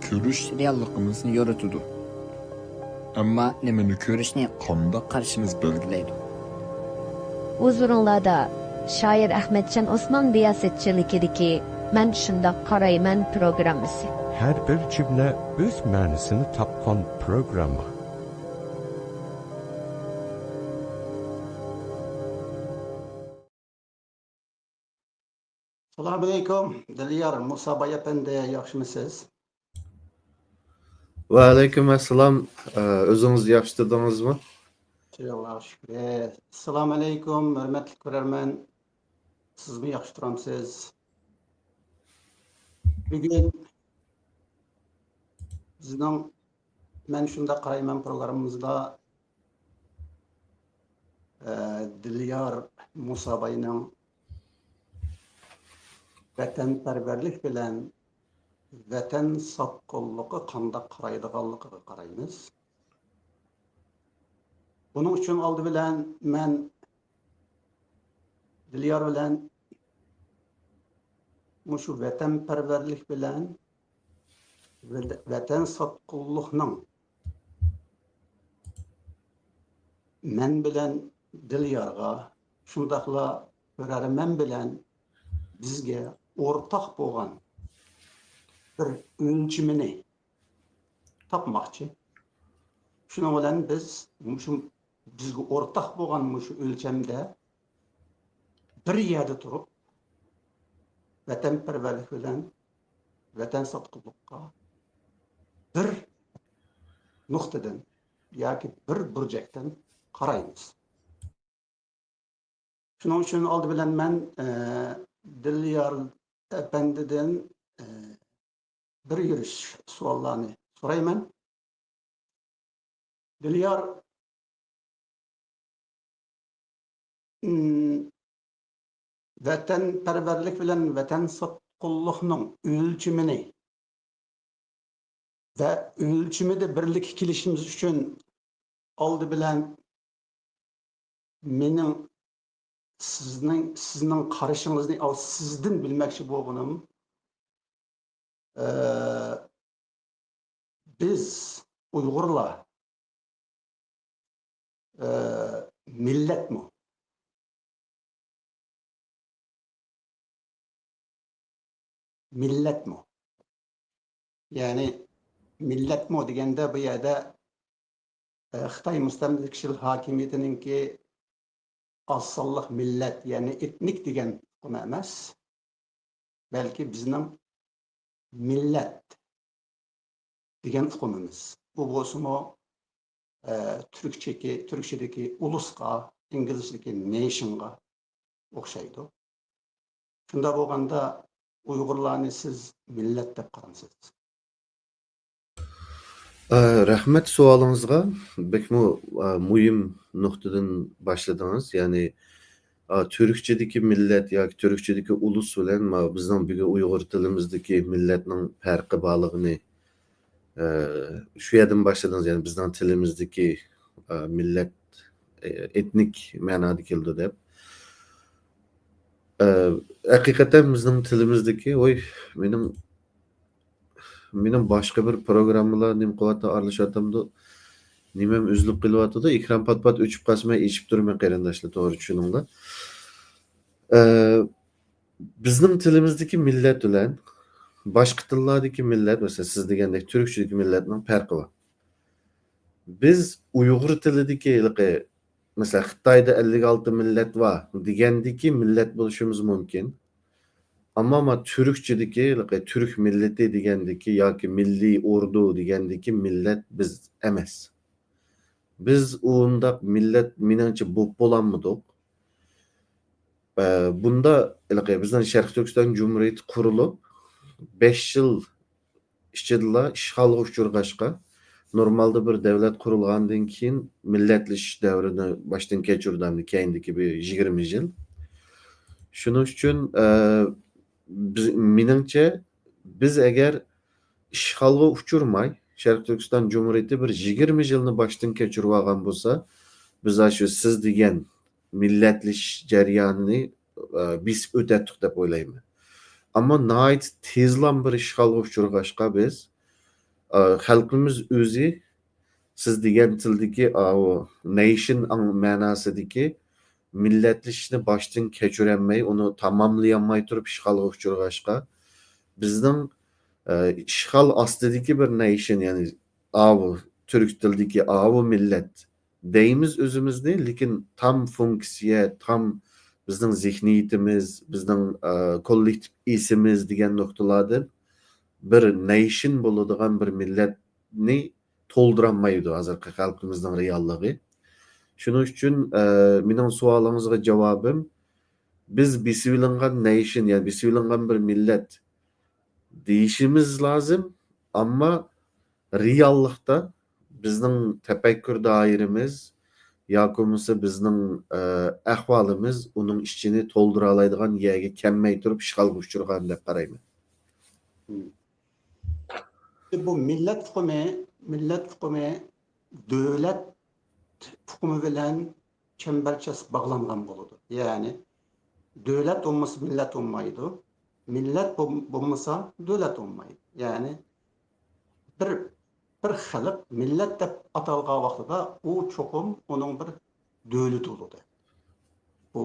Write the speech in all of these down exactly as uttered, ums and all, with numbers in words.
كۆرۈش رېئاللىقىمىزنى يورۇتىدۇ. ئەمما نېمىنى كۆرۈشنى قانداق قارىشىمىز بەلگىلەيدۇ. ھۇزۇرۇڭلاردا شائىر ئەخمەتجان ئوسمان رىياسەتچىلىكىدىكى مەن شۇنداق قارايمەن پروگراممىسى. ھەر بىر جۈملە ئۆز مەنىسىنى تاپقان پروگرامما. سالام ئەلەيكۇم، دىليار مۇساباي ئەپەندى، ياخشىمۇسىز؟ ۋەئەلەيكۇم ئەسسالام. ئە، ئۆزىڭىز ياخشى تۇردىڭىزمۇ؟ ئاللاغا شۈكرى. ئەسسالام ئەلەيكۇم، ھۆرمەتلىك كۆرەرمەن. سىزمۇ ياخشى تۇرامسىز؟ بۈگۈن بىزنىڭ مەن شۇنداق قارايمەن پروگراممىمىزدا، ئە، دىليار مۇساباينىڭ ۋەتەنپەرۋەرلىك بىلەن ۋەتەن ساتقۇنلۇقى قانداق قارايدىغانلىقىغا قارايمىز. بۇنىڭ ئۈچۈن ئالدى بىلەن مەن دىليار بىلەن مۇشۇ ۋەتەنپەرۋەرلىك بىلەن ۋەتەن ساتقۇنلۇقنىڭ مەن بىلەن دىليارغا، شۇنداقلا كۆرەرمەن بىلەن بىزگە ئورتاق بولغان بىر ئۆلچىمىنى تاپماقچى. شۇنىڭ بىلەن بىز مۇشۇ بىزگە ئورتاق بولغان مۇشۇ ئۆلچەمدە بىر يەردە تۇرۇپ، ۋەتەنپەرۋەرلىك بىلەن ۋەتەن ساتقۇنلۇققا بىر نۇقتىدىن ياكى بىر بۇرجەكتىن قارايمىز. شۇنىڭ ئۈچۈن ئالدى بىلەن مەن، ئە، دىليار ئەپەندىدىن، ئە، بىر يۈرۈش سوئاللارنى سورايمەن. دىليار، ئىم، ۋەتەنپەرۋەرلىك بىلەن ۋەتەن ساتقۇنلۇقنىڭ ئۆلچىمىنى ۋە ئۆلچىمىدە بىرلىككە كېلىشىمىز ئۈچۈن ئالدى بىلەن مېنىڭ سىزنىڭ، سىزنىڭ قارىشىڭىزنى، ئاۋ، سىزدىن بىلمەكچى بولغىنىم، ئە، بىز ئۇيغۇرلار، ئە، مىللەتمۇ؟ مىللەتمۇ؟ يەنى مىللەتمۇ دېگەندە بۇ يەردە، ئە، خىتاي مۇستەملىكىچىل ھاكىمىيىتىنىڭكى ئاز سانلىق مىللەت، يەنى ئېتنىك دېگەن ئۇقۇم ئەمەس، بەلكى بىزنىڭ مىللەت دېگەن ئۇقۇمىمىز. بۇ بولسىمۇ، ئە، تۈركچىكى، تۈركچىدىكى ئۇلۇسقا، ئىنگلىزچىدىكى نېيشنغا ئوخشايدۇ. شۇنداق بولغاندا ئۇيغۇرلارنى سىز مىللەت دەپ قارامسىز؟ ئە، رەھمەت سوئالىڭىزغا. بەكمۇ، ئە، مۇھىم نۇقتىدىن باشلىدىڭىز. يەنى، ئە، تۈركچىدىكى مىللەت ياكى تۈركچىدىكى ئۇلۇس بىلەن ما بىزنىڭ بۈگۈن ئۇيغۇر تىلىمىزدىكى مىللەتنىڭ پەرقى بارلىقىنى، ئە، شۇ يەردىن باشلىدىڭىز. يەنى بىزنىڭ تىلىمىزدىكى، ئە، مىللەت، ئە، ئېتنىك مەنادا كېلىدۇ دەپ. ئە، ھەقىقەتەن بىزنىڭ تىلىمىزدىكى، ۋوي، مېنىڭ، مېنىڭ باشقا بىر پروگراممىلار نېمە قىلىۋاتىدۇ، ئارىلىشىۋاتامدۇ، نېمەم ئۈزۈلۈپ قېلىۋاتىدۇ، ئېكران پات-پات ئۆچۈپ قالسا مەن ئېچىپ تۇرىمەن قېرىنداشلار، توغرا چۈشىنىڭلار. ئە، بىزنىڭ تىلىمىزدىكى مىللەت بىلەن باشقا تىللاردىكى مىللەت، مەسىلەن، سىز دېگەندەك تۈركچىدىكى مىللەتنىڭ پەرقى بار. بىز ئۇيغۇر تىلىدىكى ھېلىقى، مەسىلەن، خىتايدا ئەللىك ئالتە مىللەت بار دېگەندىكى مىللەت بولۇشىمىز مۇمكىن. ئەمما ما تۈركچىدىكى ھېلىقى تۈرك مىللىتى دېگەندىكى ياكى مىللىي ئوردۇ دېگەندىكى مىللەت بىز ئەمەس. بىز ئۇنداق مىللەت مېنىڭچە بولۇپ بولالمىدۇق. ئە، بۇندا ھېلىقى بىزنىڭ شەرقىي تۈركىستان جۇمھۇرىيىتى قۇرۇلۇپ، بەش يىل ئىچىدىلا ئىشغالغا ئۇچرىغاچقا، نورمالدا بىر دۆلەت قۇرۇلغاندىن كېيىن مىللەتلىشىش دەۋرىنى باشتىن كەچۈرىدۇ، ئەمدى كەينىدىكى بىر يىگىرمە يىل. شۇنىڭ ئۈچۈن، ئە، بىز، مېنىڭچە، بىز ئەگەر ئىشغالغا ئۇچرىماي، شەرقىي تۈركىستان جۇمھۇرىيىتى بىر يىگىرمە يىلنى باشتىن كەچۈرۈۋالغان بولسا، بىز ئاشۇ سىز دېگەن مىللەتلىشىش جەريانىنى، ئە، بېسىپ ئۆتەتتۇق دەپ ئويلايمەن. ئەمما ناھايىتى تېزلا بىر ئىشغالغا ئۇچرىغاچقا بىز، ئا، خەلقىمىز ئۆزى سىز دېگەن تىلدىكى، ئاۋۇ، نەيشىن ئاڭ-، مەناسىدىكى مىللەتلىشىشنى باشتىن كەچۈرەلمەي، ئۇنى تاماملىيالماي تۇرۇپ ئىشغالغا ئۇچرىغاچقا، بىزنىڭ، ئە، ئىشغال ئاستىدىكى بىر نەيشىن، يەنى ئاۋۇ، تۈرك تىلدىكى ئاۋۇ مىللەت دەيمىز ئۆزىمىزنى، لېكىن تام فۇنكسىيە، تام بىزنىڭ زېھنىيىتىمىز، بىزنىڭ، ئە، كوللېكتىپ ئېسىمىز دېگەن نۇقتىلاردىن بىر نەيشىن بولىدىغان بىر مىللەتنى تولدۇرالمايدۇ ھازىرقى خەلقىمىزنىڭ رېئاللىقى. شۇنىڭ ئۈچۈن، ئە، مېنىڭ سوئالىڭىزغا جاۋابىم، بىز بېسىۋېلىنغان نەيشىن، يەنى بېسىۋېلىنغان بىر مىللەت دېيىشىمىز لازىم، ئەمما رېئاللىقتا بىزنىڭ تەپەككۇر دائىرىمىز ياكى بولمىسا بىزنىڭ، ئە، ئەھۋالىمىز ئۇنىڭ ئىچىنى تولدۇرالايدىغان يەرگە كەلمەي تۇرۇپ ئىشغالغا ئۇچرىغان دەپ قارايمەن. بۇ مىللەت ئۇقۇمى، مىللەت ئۇقۇمى دۆلەت ئۇقۇمى بىلەن چەمبەرچاس باغلانغان بولىدۇ. يەنى دۆلەت بولمىسا مىللەت بولمايدۇ. مىللەت بول-، بولمىسا دۆلەت بولمايدۇ. يەنى بىر، بىر خەلق مىللەت دەپ ئاتالغان ۋاقتىدا ئۇ چوقۇم ئۇنىڭ بىر دۆلىتى بولىدۇ. بۇ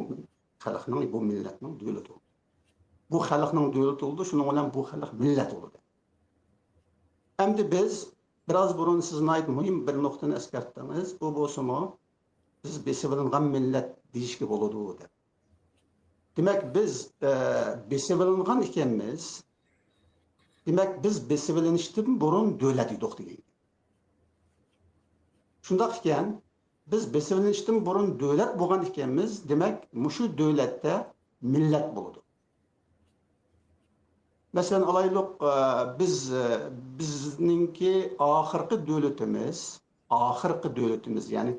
خەلقنىڭ، بۇ مىللەتنىڭ دۆلىتى بولىدۇ. بۇ خەلقنىڭ دۆلىتى بولىدۇ، شۇنىڭ بىلەن بۇ خەلق مىللەت بولىدۇ. ئەمدى بىز بىراز بۇرۇن سىز ناھايىتى مۇھىم بىر نۇقتىنى ئەسكەرتتىڭىز. بۇ بولسىمۇ بىز بېسىۋېلىنغان مىللەت دېيىشكە بولىدۇ دەپ. دېمەك، بىز، ئە، بېسىۋېلىنغان ئىكەنمىز. دېمەك، بىز بېسىۋېلىنىشتىن بۇرۇن دۆلەت ئىدۇق دېگەن گەپ. شۇنداق ئىكەن، بىز بېسىۋېلىنىشتىن بۇرۇن دۆلەت بولغان ئىكەنمىز، دېمەك، مۇشۇ دۆلەتتە مىللەت بولىدۇ. مەسىلەن، ئالايلۇق، ئە، بىز، ئە، بىزنىڭكى ئاخىرقى دۆلىتىمىز، ئاخىرقى دۆلىتىمىز، يەنى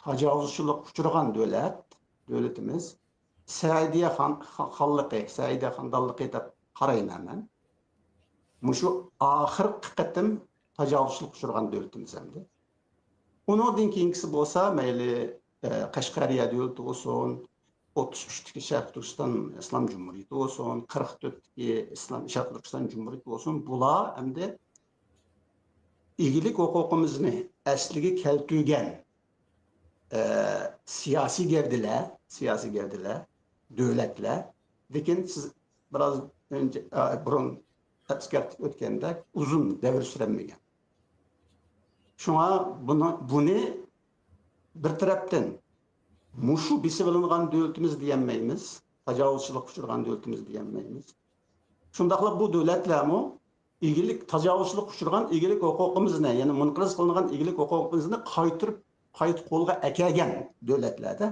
تاجاۋۇزچىلىققا ئۇچرىغان دۆلەت، دۆلىتىمىز سەئىدىيە خان-، خا-، خانلىقى، سەئىدىيە خاندانلىقى دەپ قارايمەن مەن. مۇشۇ ئاخىرقى قېتىم تاجاۋۇزچىلىققا ئۇچرىغان دۆلىتىمىز ئەمدى. ئۇنىڭدىن كېيىنكىسى بولسا مەيلى، ئە، قەشقەرىيە دۆلىتى بولسۇن، ئوتتۇز ئۈچتىكى شەرقىي تۈركىستان ئىسلام جۇمھۇرىيىتى بولسۇن، قىرىق تۆتتىكى ئىسلام، شەرقىي تۈركىستان جۇمھۇرىيىتى بولسۇن، بۇلار ئەمدى ئىگىلىك ھوقۇقىمىزنى ئەسلىگە كەلتۈرگەن، ئە، سىياسىي گەۋدىلەر، سىياسىي گەۋدىلەر، دۆلەتلەر. لېكىن سىز بىراز ئۆنجە-، ئە، بۇرۇن ئەسكەرتىپ ئۆتكەندەك ئۇزۇن دەۋر سۈرەلمىگەن. شۇڭا بۇنى، بۇنى بىر تەرەپتىن مۇشۇ بېسىۋېلىنغان دۆلىتىمىز دېيەلمەيمىز، تاجاۋۇزچىلىققا ئۇچرىغان دۆلىتىمىز دېيەلمەيمىز. شۇنداقلا بۇ دۆلەتلەرمۇ ئىگىلىك، تاجاۋۇزچىلىققا ئۇچرىغان ئىگىلىك ھوقۇقىمىزنى، يەنى مۇنقەرز قىلىنغان ئىگىلىك ھوقۇقىمىزنى قايتۇرۇپ، قايتا قولغا ئەكەلگەن دۆلەتلەردە.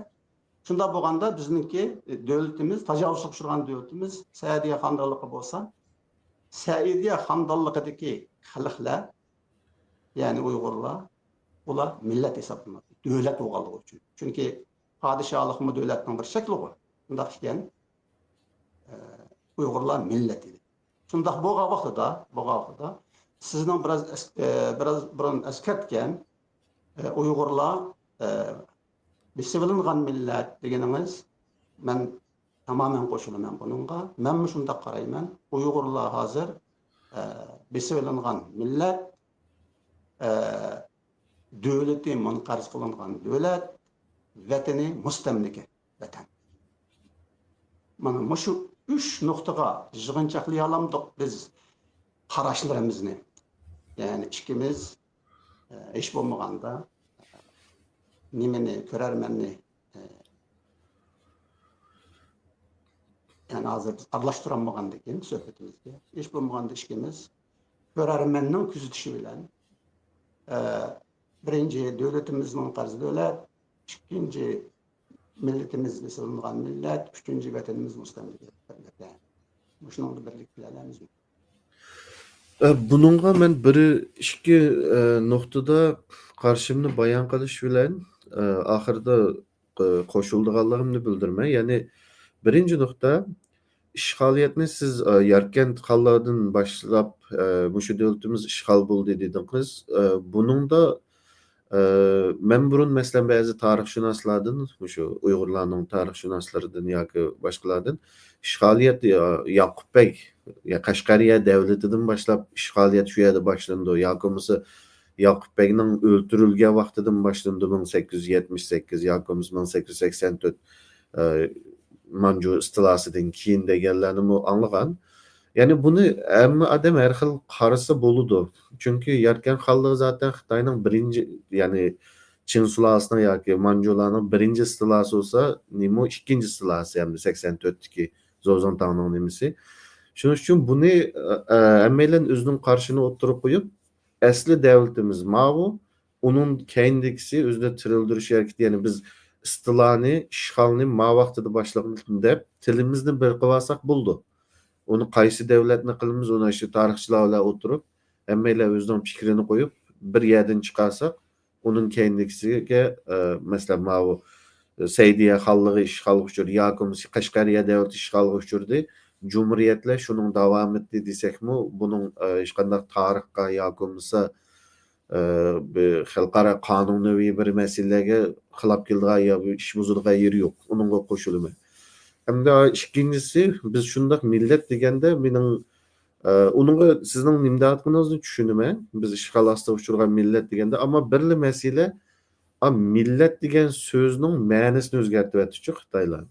شۇنداق بولغاندا بىزنىڭكى دۆلىتىمىز، تاجاۋۇزچىلىققا ئۇچرىغان دۆلىتىمىز سەئىدىيە خاندانلىقى بولسا، سەئىدىيە خاندانلىقىدىكى خەلقلەر، يەنى ئۇيغۇرلار، بۇلار مىللەت ھېسابلىنىدۇ، دۆلەت بولغانلىقى ئۈچۈن. چۈنكى پادىشاھلىقمۇ دۆلەتنىڭ بىر شەكلىغۇ. شۇنداق ئىكەن، ئە، ئۇيغۇرلار مىللەت ئىدى. شۇنداق بولغان ۋاقتىدا، بولغان ۋاقتىدا سىزنىڭ بىراز ئەس-، ئە، بىراز بۇرۇن ئەسكەرتكەن، ئە، ئۇيغۇرلار، ئە، بېسىۋېلىنغان مىللەت دېگىنىڭىز، مەن تامامەن قوشۇلىمەن بۇنىڭغا. مەنمۇ شۇنداق قارايمەن. ئۇيغۇرلار ھازىر، ئە، بېسىۋېلىنغان مىللەت، ئە، دۆلىتى مۇنقەرز قىلىنغان دۆلەت، ۋەتىنى مۇستەملىكە ۋەتەن. مانا مۇشۇ ئۈچ نۇقتىغا يىغىنچاقلىيالامدۇق بىز قاراشلىرىمىزنى؟ يەنى ئىككىمىز، ئە، ھېچ بولمىغاندا نېمىنى، كۆرەرمەننى، ئە، يەنى ھازىر بىز ئارىلاشتۇرالمىغاندىكىن سۆھبىتىمىزگە، ھېچ بولمىغاندا ئىككىمىز كۆرەرمەننىڭ كۆزىتىشى بىلەن، ئە، بىرىنچى، دۆلىتىمىزنىڭ قەرزى دۆلەت، ئىككىنچى، مىللىتىمىز بېسىلىنغان مىللەت، ئۈچىنچى، ۋەتىنىمىز مۇستەملىكە ۋەتەن. مۇشۇنىڭدا بىرلىك كېلەلەيمىزمۇ؟ ئە، بۇنىڭغا مەن بىر ئىككى، ئە، نۇقتىدا قارىشىمنى بايان قىلىش بىلەن، ئە، ئاخىرىدا، ئە، قوشۇلىدىغانلىقىمنى بىلدۈرىمەن. يەنى بىرىنچى نۇقتا، ئىشغالىيەتنى سىز، ئە، ياركەنت خانلىقىدىن باشلاپ، ئە، مۇشۇ دۆلىتىمىز ئىشغال بولدى دېدىڭىز. ئە، بۇنىڭدا، ئە، مەن بۇرۇن، مەسىلەن، بەزى تارىخشۇناسلاردىن، مۇشۇ ئۇيغۇرلارنىڭ تارىخشۇناسلىرىدىن ياكى باشقىلاردىن ئىشغالىيەت، يا-، ياقۇپ بەگ، يا قەشقەرىيە دەۋلىتىدىن باشلاپ ئىشغالىيەت شۇ يەردە باشلىنىدۇ، ياكى بولمىسا ياقۇپ بەگنىڭ ئۆلتۈرۈلگەن ۋاقتىدىن باشلىنىدۇ، مىڭ سەككىز يۈز يەتمىش سەككىز ياكى بولمىسا مىڭ سەككىز يۈز سەكسەن تۆت، ئە، مانجۇ ئىستىلاسىدىن كېيىن دېگەنلەرنىمۇ ئاڭلىغان. يەنى بۇنى ھەممە ئادەم ھەر خىل قارىسا بولىدۇ. چۈنكى ياركەن خانلىقى زاتەن خىتاينىڭ بىرىنچى، يەنى چىڭ سۇلالىسىنىڭ ياكى مانجۇلارنىڭ بىرىنچى ئىستىلاسى بولسا، نىمۇ ئىككىنچى ئىستىلاسى ھەمدە سەكسەن تۆتتىكى زوزۇڭتاڭنىڭ نېمىسى. شۇنىڭ ئۈچۈن بۇنى، ئە، ھەممەيلەن ئۆزىنىڭ قارىشىنى ئوتتۇرىغا قويۇپ، ئەسلى دەۋلىتىمىز ماۋۇ، ئۇنىڭ كەينىدىكىسى ئۆزىنى تىرىلدۈرۈش ھەرىكىتى، يەنى بىز ئىستىلانى، ئىشغالنى ما ۋاقتىدا باشلىغىن دەپ، تىلىمىزنى بىر قىلىۋالساق بولىدۇ. ئۇنى قايسى دەۋلەتنى قىلىمىز، ئۇنى شۇ تارىخچىلار بىلەن ئولتۇرۇپ، ھەممەيلەن ئۆزىنىڭ پىكرىنى قويۇپ، بىر يەردىن چىقارساق، ئۇنىڭ كەينىدىكىسىگە، ئە، مەسىلەن، ماۋۇ سەئىدىيە خانلىقى ئىشغالغا ئۇچرىدى ياكى بولمىسا قەشقەرىيە دەۋلىتى ئىشغالغا ئۇچرىدى. جۇمھۇرىيەتلەر شۇنىڭ داۋامىتى دېسەكمۇ، بۇنىڭ، ئە، ھېچقانداق تارىخقا ياكى بولمىسا، ئە، بىر خەلقئارا قانۇنىۋى بىر مەسىلىلەرگە خىلاپ كېلىدىغان يا بىر ئىش بۇزىدىغان يېرى يوق. ئۇنىڭغا قوشۇلىمەن. ھەمدە ئىككىنچىسى، بىز شۇنداق مىللەت دېگەندە مېنىڭ، ئە، ئۇنىڭغا سىزنىڭ نېمە دەۋاتقىنىڭىزنى چۈشىنىمەن. بىز ئىشغال ئاستىغا ئۇچرىغان مىللەت دېگەندە، ئەمما بىرلا مەسىلە، ئا، مىللەت دېگەن سۆزنىڭ مەنىسىنى ئۆزگەرتىۋەتتىچۇ خىتايلار.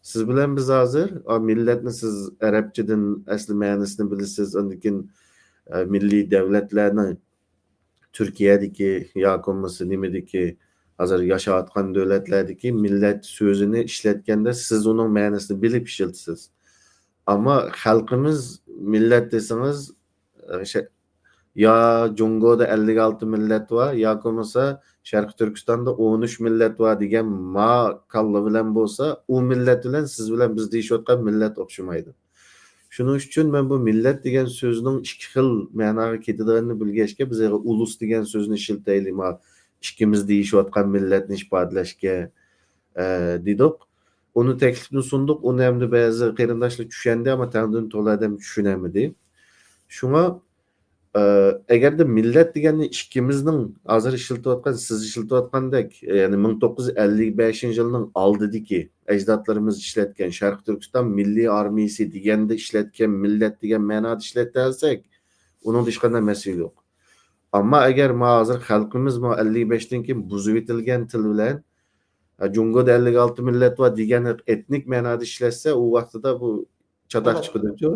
سىز بىلەن بىز ھازىر، ئا، مىللەتنى سىز ئەرەبچىدىن ئەسلى مەنىسىنى بىلىسىز، ئاندىن كېيىن، ئە، مىللىي دەۋلەتلەرنى تۈركىيەدىكى ياكى بولمىسا نېمىدىكى، ھازىر ياشاۋاتقان دۆلەتلەردىكى مىللەت سۆزىنى ئىشلەتكەندە سىز ئۇنىڭ مەنىسىنى بىلىپ ئىشلىتىسىز. ئەمما خەلقىمىز مىللەت دېسىڭىز، ئە، شە-، يا جۇڭگودا ئەللىك ئالتە مىللەت بار، ياكى بولمىسا شەرقىي تۈركىستاندا ئون ئۈچ مىللەت بار دېگەن ما كاللا بىلەن بولسا، ئۇ مىللەت بىلەن سىز بىلەن بىز دېيىشىۋاتقان مىللەت ئوخشىمايدۇ. شۇنىڭ ئۈچۈن مەن بۇ مىللەت دېگەن سۆزنىڭ ئىككى خىل مەناغا كېتىدىغىنىنى بىلگەچكە، بىز ھېلىقى ئۇلۇس دېگەن سۆزنى ئىشلىتەيلى، ما ئىككىمىز دېيىشىۋاتقان مىللەتنى ئىپادىلەشكە، ئە، دېدۇق. ئۇنى تەكلىپنى سۇندۇق، ئۇنى ھەمدە بەزى قېرىنداشلار چۈشەندى، ئەمما تەڭدىن تولا ئادەم چۈشىنەلمىدى. شۇڭا، ئە، ئەگەردە مىللەت دېگەننى ئىككىمىزنىڭ ھازىر ئىشلىتىۋاتقان، سىز ئىشلىتىۋاتقاندەك، يەنى مىڭ توققۇز يۈز ئەللىك بەشىنچى يىلنىڭ ئالدىدىكى ئەجدادلىرىمىز ئىشلەتكەن شەرقىي تۈركىستان مىللىي ئارمىيىسى دېگەندە ئىشلەتكەن مىللەت دېگەن مەنادا ئىشلەتسەك، ئۇنىڭدا ھېچقانداق مەسىلە يوق. ئەمما ئەگەر ما ھازىر خەلقىمىز ما ئەللىك بەشتىن كېيىن بۇزۇۋېتىلگەن تىل بىلەن، ھە، جۇڭگودا ئەللىك ئالتە مىللەت بار دېگەن ئېتنىك مەنادا ئىشلەتسە، ئۇ ۋاقتىدا بۇ چاتاق چىقىدۇچۇ.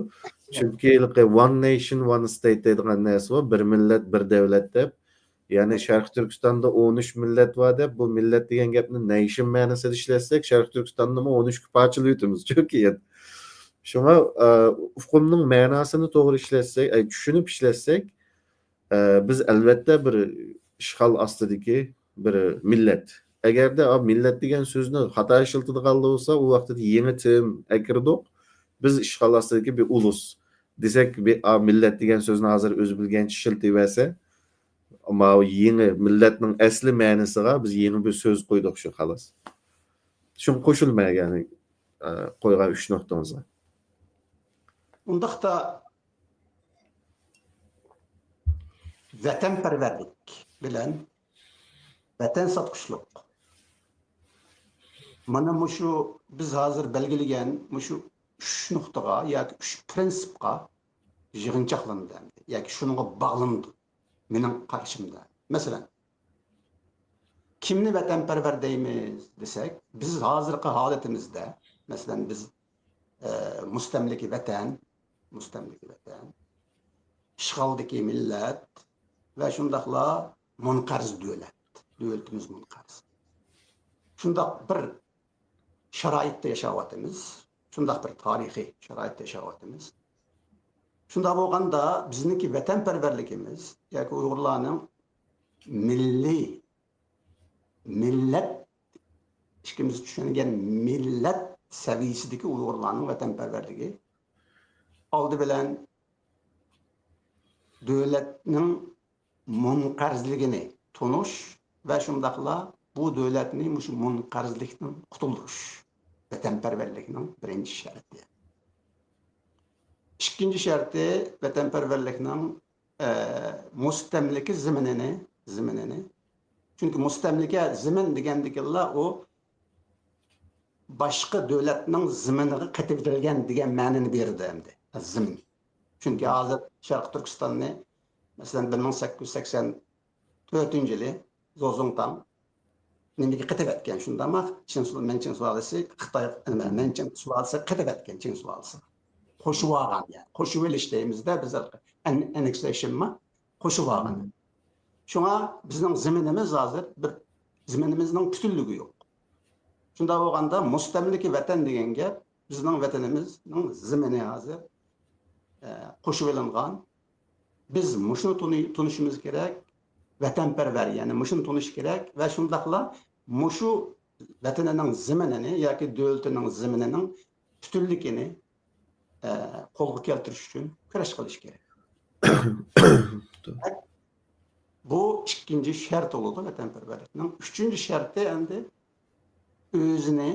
چۈنكى ھېلىقى one nation, one state دەيدىغان نەرسە بار، بىر مىللەت، بىر دۆلەت دەپ. يەنى شەرقىي تۈركىستاندا ئون ئۈچ مىللەت بار دەپ، بۇ مىللەت دېگەن گەپنى nation مەنىسىدە ئىشلەتسەك، شەرقىي تۈركىستاننىمۇ ئون ئۈچكە پارچىلىۋېتىمىزچۇ كېيىن. شۇڭا، ئە، ئۇقۇمنىڭ مەناسىنى توغرا ئىشلەتسەك، ئە، چۈشىنىپ ئىشلەتسەك، ئە، بىز ئەلۋەتتە بىر ئىشغال ئاستىدىكى بىر مىللەت. ئەگەردە، ئا، مىللەت دېگەن سۆزنى خاتا ئىشلىتىدىغانلار بولسا، ئۇ ۋاقتىدا يېڭى تېرىم ئەكىردۇق. بىز ئىشغال ئاستىدىكى بىر ئۇلۇس دېسەك، بىر، ئا، مىللەت دېگەن سۆزنى ھازىر ئۆزى بىلگەنچە ئىشلىتىۋەرسە، ماۋۇ يېڭى مىللەتنىڭ ئەسلى مەنىسىغا بىز يېڭى بىر سۆز قويدۇق شۇ، خالاس. شۇڭا قوشۇلمايدۇ، يەنى، ئە، قويغان ئۈچ نۇقتىڭىزغا. ئۇنداقتا ۋەتەنپەرۋەرلىك بىلەن ۋەتەن ساتقۇچىلىق. مانا مۇشۇ بىز ھازىر بەلگىلىگەن مۇشۇ ئۈچ نۇقتىغا ياكى ئۈچ پىرىنسىپقا يىغىنچاقلىنىدۇ ئەمدى. ياكى شۇنىڭغا باغلىنىدۇ. مېنىڭ قارىشىمدا. مەسىلەن، كىمنى ۋەتەنپەرۋەر دەيمىز دېسەك، بىز ھازىرقى ھالىتىمىزدە، مەسىلەن، بىز، ئە، مۇستەملىكە ۋەتەن، مۇستەملىكە ۋەتەن، ئىشغالدىكى مىللەت ۋە شۇنداقلا مۇنقەرز دۆلەت. دۆلىتىمىز مۇنقەرز. شۇنداق بىر شارائىتتا ياشاۋاتىمىز. شۇنداق بىر تارىخىي شارائىتتا ياشاۋاتىمىز. شۇنداق بولغاندا بىزنىڭكى ۋەتەنپەرۋەرلىكىمىز ياكى ئۇيغۇرلارنىڭ مىللىي، مىللەت، ئىككىمىز چۈشەنگەن مىللەت سەۋىيەسىدىكى ئۇيغۇرلارنىڭ ۋەتەنپەرۋەرلىكى ئالدى بىلەن دۆلەتنىڭ مۇنقەرزلىكىنى تونۇش ۋە شۇنداقلا بۇ دۆلەتنى مۇشۇ مۇنقەرزلىكتىن قۇتۇلدۇرۇش، ۋەتەنپەرۋەرلىكنىڭ بىرىنچى شەرتى. ئىككىنچى شەرتى، ۋەتەنپەرۋەرلىكنىڭ، ئە، مۇستەملىكە زېمىنىنى، زېمىنىنى چۈنكى مۇستەملىكە زېمىن دېگەندىكىنلا ئۇ باشقا دۆلەتنىڭ زېمىنىغا قېتىۋېتىلگەن دېگەن مەنىنى بېرىدۇ ئەمدى. زېمىن. چۈنكى ھازىر شەرقىي تۈركىستاننى، مەسىلەن، بىر مىڭ سەككىز يۈز سەكسەن تۆتىنچى يىلى زوزۇڭتاڭ نېمىگە قېتىۋەتكەن، شۇنداقمۇ؟ چىڭ سۇ-، مەنچىڭ سۇلالىسى، خىتاي، مەنچىڭ سۇلالىسى قېتىۋەتكەن، چىڭ سۇلالىسى. قوشۇۋالغان، يەنى قوشۇۋېلىش دەيمىزدە بىز، ئەن-، ئەننېكسېيشنمۇ؟ قوشۇۋالغان. شۇڭا بىزنىڭ زېمىنىمىز ھازىر بىر، زېمىنىمىزنىڭ پۈتۈنلۈكى يوق. شۇنداق بولغاندا مۇستەملىكە ۋەتەن دېگەن گەپ، بىزنىڭ ۋەتىنىمىزنىڭ زېمىنى ھازىر، ئە، قوشۇۋېلىنغان. بىز مۇشۇنى تونۇ-، تونۇشىمىز كېرەك، ۋەتەنپەرۋەر، يەنى مۇشۇنى تونۇش كېرەك ۋە شۇنداقلا مۇشۇ ۋەتىنىنىڭ زېمىنىنى ياكى دۆلىتىنىڭ زېمىنىنىڭ پۈتۈنلۈكىنى، ئە، قولغا كەلتۈرۈش ئۈچۈن كۈرەش قىلىش كېرەك. بۇ ئىككىنچى شەرت بولىدۇ ۋەتەنپەرۋەرلىكنىڭ. ئۈچىنچى شەرتى ئەمدى ئۆزىنى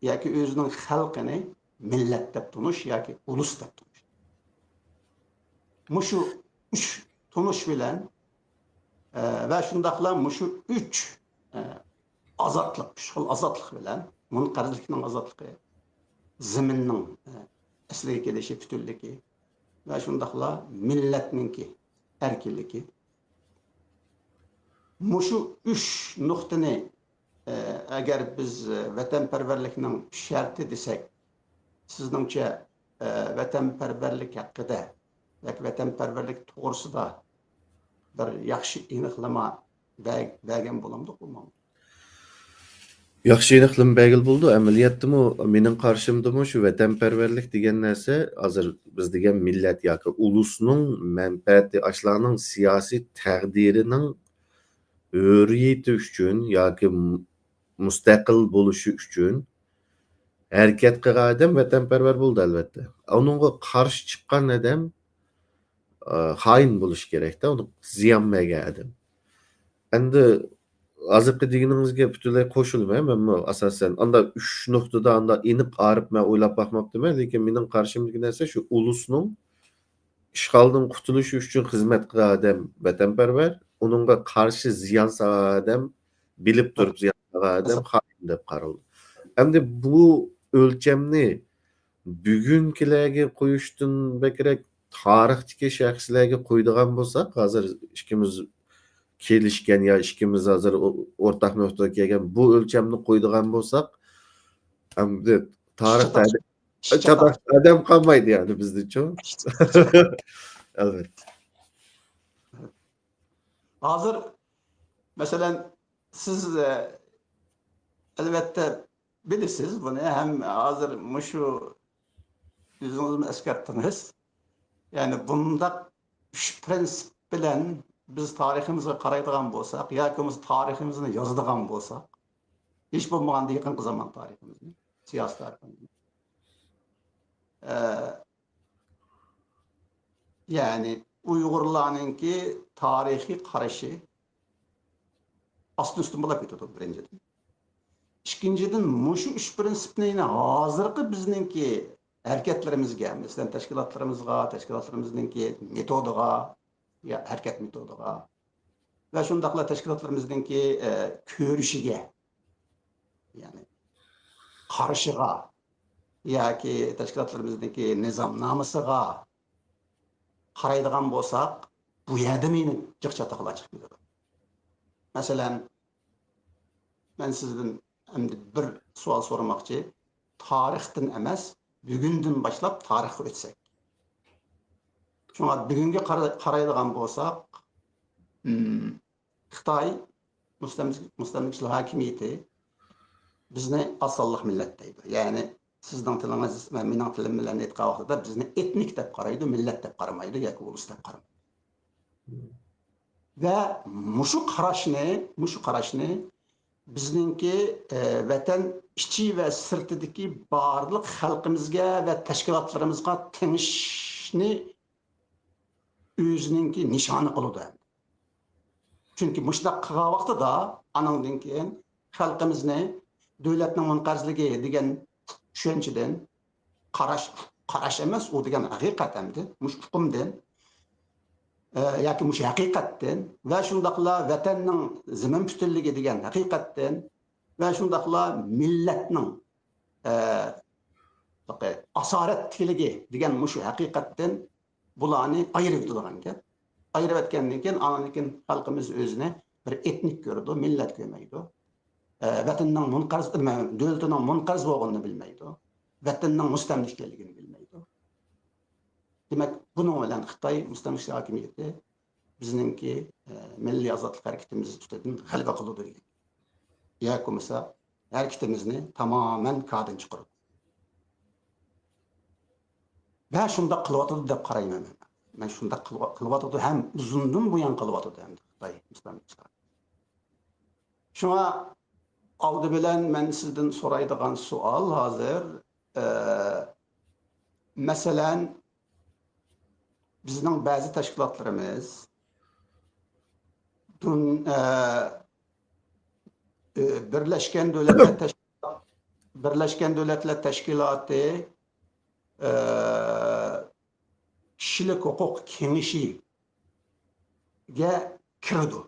ياكى ئۆزىنىڭ خەلقىنى مىللەت دەپ تونۇش ياكى ئۇلۇس دەپ تونۇش. مۇشۇ ئۈچ تونۇش بىلەن، ئە، ۋە شۇنداقلا مۇشۇ ئۈچ، ئە، ئازادلىق، ئۈچ خىل ئازادلىق بىلەن، مۇنقەرزلىكنىڭ ئازادلىقى، زېمىننىڭ، ئە، ئەسلىگە كېلىشى، پۈتۈنلۈكى ۋە شۇنداقلا مىللەتنىڭكى ئەركىنلىكى. مۇشۇ ئۈچ نۇقتىنى، ئە، ئەگەر بىز، ئە، ۋەتەنپەرۋەرلىكنىڭ شەرتى دېسەك، سىزنىڭچە، ئە، ۋەتەنپەرۋەرلىك ھەققىدە ياكى ۋەتەنپەرۋەرلىك توغرىسىدا بىر ياخشى ئېنىقلىما بەر-، بەرگەن بولامدۇق، بولمامدۇق؟ ياخشى ئېنىقلىما بەرگىلى بولىدۇ. ئەمەلىيەتتىمۇ مېنىڭ قارىشىمدىمۇ شۇ ۋەتەنپەرۋەرلىك دېگەن نەرسە ھازىر بىز دېگەن مىللەت ياكى ئۇلۇسنىڭ مەنپەئەتى، ئاشۇلارنىڭ سىياسىي تەقدىرىنىڭ ھۆرىيىتى ئۈچۈن ياكى مۇ-، مۇستەقىل بولۇشى ئۈچۈن ھەرىكەت قىلغان ئادەم ۋەتەنپەرۋەر بولىدۇ، ئەلۋەتتە. ئۇنىڭغا قارشى چىققان ئادەم، ئە، خائىن بولۇشى كېرەكتە، ئۇنى زىيان بەرگەن ئادەم. ئەمدى ھازىرقى دېگىنىڭىزگە پۈتۈنلەي قوشۇلىمەن، مەنمۇ ئاساسەن ئاندا ئۈچ نۇقتىدا ئاندا ئېنىق ئايرىپ مەن ئويلاپ باقماپتىمەن، لېكىن مېنىڭ قارىشىمدىكى نەرسە شۇ ئۇلۇسنىڭ ئىشغالدىن قۇتۇلۇشى ئۈچۈن خىزمەت قىلغان ئادەم ۋەتەنپەرۋەر، ئۇنىڭغا قارشى زىيان سالغان ئادەم، بىلىپ تۇرۇپ زىيان سالغان ئادەم خائىن دەپ قارىلىدۇ. ئەمدى بۇ ئۆلچەمنى بۈگۈنكىلەرگە قويۇشتىن بەكرەك تارىختىكى شەخسلەرگە قويىدىغان بولساق، ھازىر ئىككىمىز كېلىشكەن يا ئىككىمىز ھازىر ئو-، ئورتاق نۇقتىغا كەلگەن بۇ ئۆلچەمنى قويىدىغان بولساق، ئەمدى تارىختا چاتاق ئادەم قالمايدۇ يەنى بىزدىچۇ. ئەلۋەتتە. ھازىر، مەسىلەن، سىز، ئە، ئەلۋەتتە بىلىسىز بۇنى، ھەم ھازىر مۇشۇ ئۆزىڭىزمۇ ئەسكەرتتىڭىز. يەنى بۇنداق ئۈچ پىرىنسىپ بىلەن بىز تارىخىمىزغا قارايدىغان بولساق ياكى بولمىسا تارىخىمىزنى يازىدىغان بولساق، ھېچ بولمىغاندا يېقىنقى زامان تارىخىمىزنى، سىياسىي تارىخىمىزنى، ئە، يەنى ئۇيغۇرلارنىڭكى تارىخىي قارىشى ئاستىن ئۈستۈن بولاپ كېتىدۇ، بىرىنچىدىن. ئىككىنچىدىن، مۇشۇ ئۈچ پىرىنسىپنى يەنە ھازىرقى بىزنىڭكى ھەرىكەتلىرىمىزگە، مەسىلەن، تەشكىلاتلىرىمىزغا، تەشكىلاتلىرىمىزنىڭكى مېتودىغا، يا ھەرىكەت مېتودىغا ۋە شۇنداقلا تەشكىلاتلىرىمىزنىڭكى، ئە، كۆرۈشىگە، يەنى قارىشىغا ياكى تەشكىلاتلىرىمىزنىڭكى نىزامنامىسىغا قارايدىغان بولساق، بۇ يەردىمۇ يەنە جىق چاتاقلار چىقىپ كېتىدۇ. مەسىلەن، مەن سىزدىن ئەمدى بىر سوئال سورىماقچى. تارىختىن ئەمەس، بۈگۈندىن باشلاپ تارىخقا ئۆتسەك. شۇڭا بۈگۈنگە قارا-، قارايدىغان بولساق، ئىم، خىتاي مۇستەملىكە-، مۇستەملىكىچىلىك ھاكىمىيىتى بىزنى ئاز سانلىق مىللەت دەيدۇ. يەنى سىزنىڭ تىلىڭىز ۋە مېنىڭ تىلىم بىلەن ئېيتقان ۋاقتىدا بىزنى ئېتنىك دەپ قارايدۇ، مىللەت دەپ قارىمايدۇ ياكى ئۇلۇس دەپ قارىمايدۇ. ۋە مۇشۇ قاراشنى، مۇشۇ قاراشنى بىزنىڭكى، ئە، ۋەتەن ئىچى ۋە سىرتىدىكى بارلىق خەلقىمىزگە ۋە تەشكىلاتلىرىمىزغا تېڭىشنى ئۆزىنىڭكى نىشانى قىلىدۇ. چۈنكى مۇشۇنداق قىلغان ۋاقتىدا ئانىڭدىن كېيىن خەلقىمىزنى دۆلەتنىڭ مۇنقەرزلىكى دېگەن چۈشەنچىدىن، قاراش، قاراش ئەمەس، ئۇ دېگەن ھەقىقەت ئەمدى، مۇشۇ ئۇقۇمدىن ئە، ياكى مۇشۇ ھەقىقەتتىن ۋە شۇنداقلا ۋەتەننىڭ زېمىن پۈتۈنلۈكى دېگەن ھەقىقەتتىن ۋە شۇنداقلا مىللەتنىڭ، ئە، ئاسارەتلىكلىكى دېگەن مۇشۇ ھەقىقەتتىن بۇلارنى ئايرىۋېتىدىغان گەپ. ئايرىۋەتكەندىن كېيىن، ئاندىن كېيىن خەلقىمىز ئۆزىنى بىر ئېتنىك كۆرىدۇ، مىللەت كۆرمەيدۇ. ئە، ۋەتىنىنىڭ مۇنقەرز، دۆلىتىنىڭ مۇنقەرز بولغىنىنى بىلمەيدۇ. ۋەتىنىنىڭ مۇستەملىكە ئىكەنلىكىنى بىلمەيدۇ. دېمەك، بۇنىڭ بىلەن خىتاي مۇستەملىكىچى ھاكىمىيىتى بىزنىڭكى، ئە، مىللىي ئازادلىق ھەرىكىتىمىز ئۈستىدىن غەلىبە قىلىدۇ دېگەن. ياكى بولمىسا ھەرىكىتىمىزنى تامامەن كادىن چىقىرىدۇ. ۋە شۇنداق قىلىۋاتىدۇ دەپ قارايمەن مەن. مەن شۇنداق قىلىۋا-، قىلىۋاتىدۇ ھەم ئۇزۇندىن بۇيان قىلىۋاتىدۇ ھەم خىتاي مۇستەملىكىچىلىرى. شۇڭا ئالدى بىلەن مەن سىزدىن سورايدىغان سوئال ھازىر، ئە، مەسىلەن، بىزنىڭ بەزى تەشكىلاتلىرىمىز دۇن-، ئە، ئە، بىرلەشكەن دۆلەتلەر تەشكىلات-، بىرلەشكەن دۆلەتلەر تەشكىلاتى، ئە، كىشىلىك ھوقۇق كېڭىشىگە كىرىدۇ.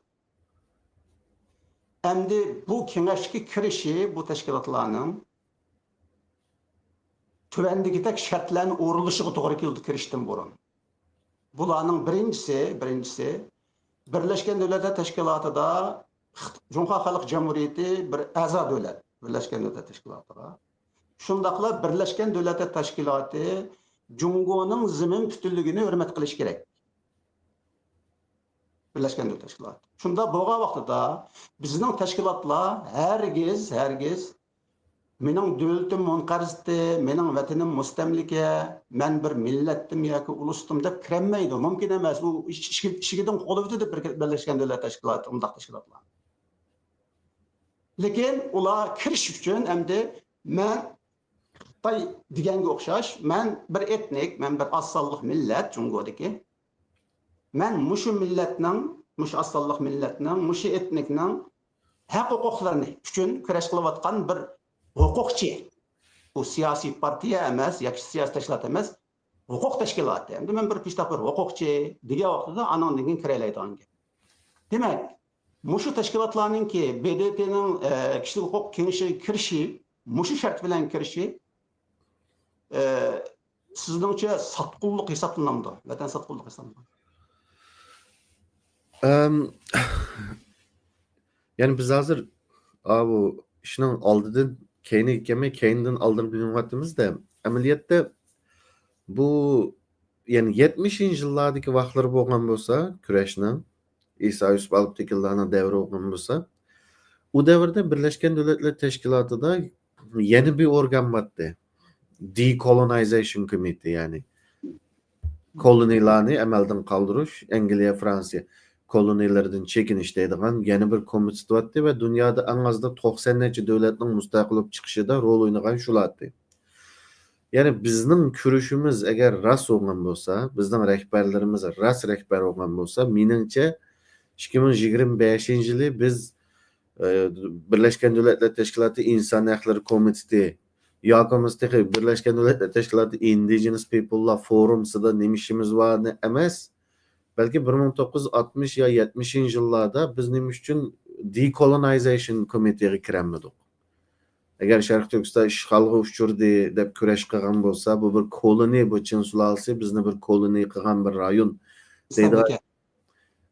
ئەمدى بۇ كېڭەشكە كىرىشى بۇ تەشكىلاتلارنىڭ تۆۋەندىكىدەك شەرتلەرنى ئورۇنلىشىغا توغرا كېلىدۇ كىرىشتىن بۇرۇن. بۇلارنىڭ بىرىنچىسى، بىرىنچىسى، بىرلەشكەن دۆلەتلەر تەشكىلاتىدا خىت-، جۇڭخۇا خەلق جۇمھۇرىيىتى بىر ئەزا دۆلەت، بىرلەشكەن دۆلەتلەر تەشكىلاتىغا. شۇنداقلا بىرلەشكەن دۆلەتلەر تەشكىلاتى جۇڭگونىڭ زېمىن پۈتۈنلۈكىنى ھۆرمەت قىلىشى كېرەك. بىرلەشكەن دۆلەتلەر تەشكىلاتى. شۇنداق بولغان ۋاقتىدا بىزنىڭ تەشكىلاتلار ھەرگىز، ھەرگىز مېنىڭ دۆلىتىم مۇنقەرزتى، مېنىڭ ۋەتىنىم مۇستەملىكە، مەن بىر مىللەتتىم ياكى ئۇلۇستۇم دەپ كىرەلمەيدۇ. مۇمكىن ئەمەس. ئۇ ئىش-، ئىشىك-، ئىشىكىدىن قوغلىۋېتىدۇ بىر-، بىرلەشكەن دۆلەتلەر تەشكىلاتى، ئۇنداق تەشكىلاتلار. لېكىن ئۇلار كىرىش ئۈچۈن ئەمدى مەن خىتاي دېگەنگە ئوخشاش، مەن بىر ئېتنىك، مەن بىر ئاز سانلىق مىللەت جۇڭگودىكى. مەن مۇشۇ مىللەتنىڭ، مۇشۇ ئاز سانلىق مىللەتنىڭ، مۇشۇ ئېتنىكنىڭ ھەق-ھوقۇقلىرىنى ئۈچۈن كۈرەش قىلىۋاتقان بىر ھوقۇقچى. بۇ سىياسىي پارتىيە ئەمەس ياكى سىياسىي تەشكىلات ئەمەس، ھوقۇق تەشكىلاتى. ئەمدى مەن بىر پىشتاق بىر ھوقۇقچى دېگەن ۋاقتىدا ئانىڭدىن كېيىن كىرەلەيدىغان گەپ. دېمەك، مۇشۇ تەشكىلاتلارنىڭكى ب د ت نىڭ، ئە، كىشىلىك ھوقۇق كېڭىشىگە كىرىشى، مۇشۇ شەرت بىلەن كىرىشى، ئە، سىزنىڭچە ساتقۇنلۇق ھېسابلىنامدۇ؟ ۋەتەن ساتقۇنلۇق ھېسابلىنامدۇ؟ ئەم، يەنى بىز ھازىر، ئاۋۇ ئىشنىڭ ئالدىدىن كەينىگە كەلمەي، كەينىدىن ئالدىنى بىلمەيۋاتىمىز-دە، ئەمەلىيەتتە بۇ، يەنى يەتمىشىنچى يىللاردىكى ۋاقىتلىرى بولغان بولسا، كۈرەشنىڭ، ئىسا يۈسۈپ ئالپتېكىنلارنىڭ دەۋرى بولغان بولسا، ئۇ دەۋردە بىرلەشكەن دۆلەتلەر تەشكىلاتىدا يەنە بىر ئورگان بارتتى. Decolonization Committee، يەنى كولونىيلارنى ئەمەلدىن قالدۇرۇش، ئەنگلىيە، فرانسىيە كولونىيلىرىدىن چېكىنىش دەيدىغان يەنە بىر كومىتېت بارتتى ۋە دۇنيادا ئەڭ ئازدا توقسان نەچچە دۆلەتنىڭ مۇستەقىل بولۇپ چىقىشىدا رول ئوينىغان شۇلارتى. يەنى بىزنىڭ كۈرىشىمىز ئەگەر راست بولغان بولسا، بىزنىڭ رەھبەرلىرىمىز راست رەھبەر بولغان بولسا، مېنىڭچە، ئىككى مىڭ يىگىرمە بەشىنچى يىلى بىز، ئە، بىرلەشكەن دۆلەتلەر تەشكىلاتى ئىنسان ھەقلىرى كومىتېتى ياكى بولمىسا تېخى بىرلەشكەن دۆلەتلەر تەشكىلاتى ئىندىجېنس پىپللار فورۇمسىدا نېمە ئىشىمىز بارنى ئەمەس، بەلكى بىر مىڭ توققۇز يۈز ئاتمىش يا يەتمىشىنچى يىللاردا بىز نېمە ئۈچۈن دېكولونايزېيشن كومىتېتىغا كىرەلمىدۇق. ئەگەر شەرقىي تۈركىستان ئىشغالغا ئۇچرىدى دەپ كۈرەش قىلغان بولسا، بۇ بىر كولونىي، بۇ چىن سۇلالىسى بىزنى بىر كولونىي قىلغان بىر رايون دەيدىغان. مۇستەملىكە.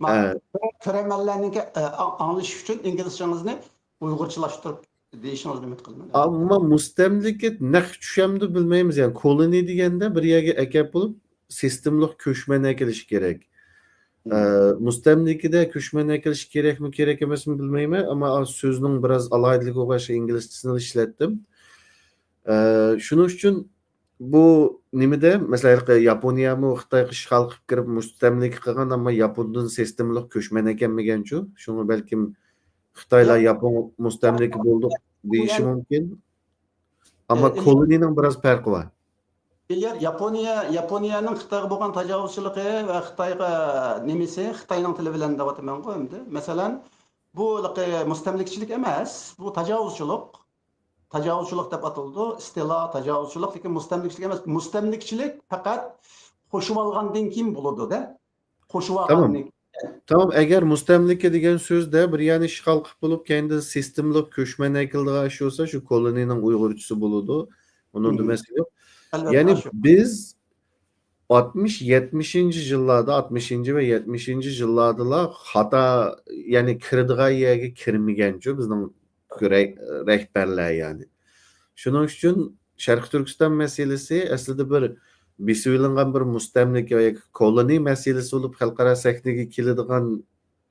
مانا، ھە. كۆرەرمەنلەرنىڭكى، ئە، ئاڭ-، ئاڭلىشى ئۈچۈن ئىنگلىزچىڭىزنى ئۇيغۇرچىلاشتۇرۇپ دېيىشىڭىزنى ئۈمىد قىلىمەن. ئەمما مۇستەملىكە نەق چۈشەمدۇ بىلمەيمىز. يەنى كولونىي دېگەندە بىر يەرگە ئەكەپ بولۇپ، سىستېمىلىق كۆچمەن ئەكېلىش كېرەك. مم. ئە، مۇستەملىكىدە كۆچمەن ئەكېلىش كېرەكمۇ، كېرەك ئەمەسمۇ بىلمەيمەن، ئەمما سۆزنىڭ بىراز ئالاھىدىلىكىگە ئوخشاش ئىنگلىزچىسىنى ئىشلەتتىم. ئە، شۇنىڭ ئۈچۈن بۇ نېمىدە، مەسىلەن، ھېلىقى ياپونىيەمۇ خىتايغا ئىشغال قىلىپ كىرىپ مۇستەملىكە قىلغان، ئەمما ياپوندىن سىستېمىلىق كۆچمەن ئەكەلمىگەنچۇ؟ شۇڭا بەلكىم خىتايلار ياق. ياپون مۇستەملىكە بولدۇق دېيىشى يەنى مۇمكىن. ئەمما ئە، ئەمدى كولونىينىڭ بىراز پەرقى بار. ئىليار، ياپونىيە، ياپونىيەنىڭ خىتايغا بولغان تاجاۋۇزچىلىقى ۋە خىتايغا نېمىسى، خىتاينىڭ تىلى بىلەن دەۋاتىمەنغۇ ئەمدى. مەسىلەن، بۇ ھېلىقى مۇستەملىكىچىلىك ئەمەس، بۇ تاجاۋۇزچىلىق. تاجاۋۇزچىلىق دەپ ئاتىلىدۇ. ئىستىلا، تاجاۋۇزچىلىق، لېكىن مۇستەملىكىچىلىك ئەمەس. مۇستەملىكىچىلىك پەقەت قوشۇۋالغاندىن كېيىن بولىدۇ-دە. قوشۇۋالغاندىن كېيىن. تامام، ئەگەر مۇستەملىكە دېگەن سۆزدە بىر يەرنى ئىشغال قىلىپ بولۇپ، كەينىدىن سىستېمىلىق كۆچمەن ئەكېلىدىغان ئىش بولسا، شۇ كولونىنىڭ ئۇيغۇرچىسى بولىدۇ. ئۇنىڭدا مەسىلە يوق. يەنى بىز ئاتمىش، يەتمىشىنچى يىللاردا، ئاتمىشىنچى ۋە يەتمىشىنچى يىللاردىلا خاتا، يەنى كىرىدىغان يەرگە كىرمىگەنچۇ بىزنىڭ رەھبەرلەر، يەنى. شۇنىڭ ئۈچۈن شەرقىي تۈركىستان مەسىلىسى ئەسلىدە بىر بېسىۋېلىنغان بىر مۇستەملىكە ياكى كولونىي مەسىلىسى بولۇپ خەلقئارا سەھنىگە كېلىدىغان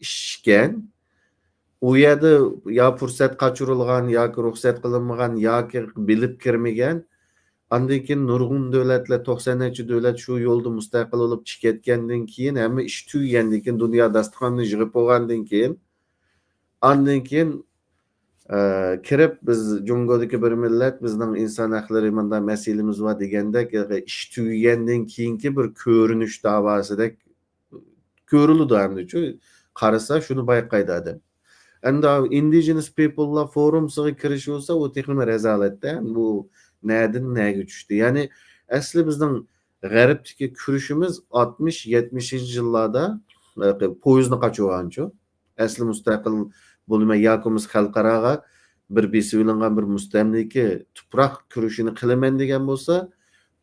ئىش ئىكەن. ئۇ يەردە يا پۇرسەت قاچۇرۇلغان ياكى رۇخسەت قىلىنمىغان ياكى بىلىپ كىرمىگەن. ئاندىن كېيىن نۇرغۇن دۆلەتلەر، توقسان نەچچە دۆلەت شۇ يولدا مۇستەقىل بولۇپ چىقىپ كەتكەندىن كېيىن، ھەممە ئىش تۈگىگەندىن كېيىن، دۇنيا داستىخانىنى يىغىپ بولغاندىن كېيىن، ئاندىن كېيىن، ئە، كىرىپ، بىز جۇڭگودىكى بىر مىللەت، بىزنىڭ ئىنسان ھەقلىرى مۇنداق مەسىلىمىز بار دېگەندەك، ئىش تۈگىگەندىن كېيىنكى بىر كۆرۈنۈش داۋاسىدەك كۆرۈلىدۇ ئەمدىچۇ. قارىسا شۇنى بايقايدۇ ئادەم. ئەمدى ئىندىجېنس پىپللار فورۇمسىغا كىرىش بولسا، ئۇ تېخىمۇ رەزالەتتە. بۇ نەدىن نەگە چۈشتى؟ يەنى ئەسلى بىزنىڭ غەربتىكى كۈرىشىمىز ئاتمىش، يەتمىشىنچى يىللاردا، ئە، پويىزنى قاچۇرغانچۇ. ئەسلى مۇستەقىل بولىمەن ياكى بولمىسا خەلقئاراغا بىر بېسىۋېلىنغان بىر مۇستەملىكە تۇپراق كۈرىشىنى قىلىمەن دېگەن بولسا،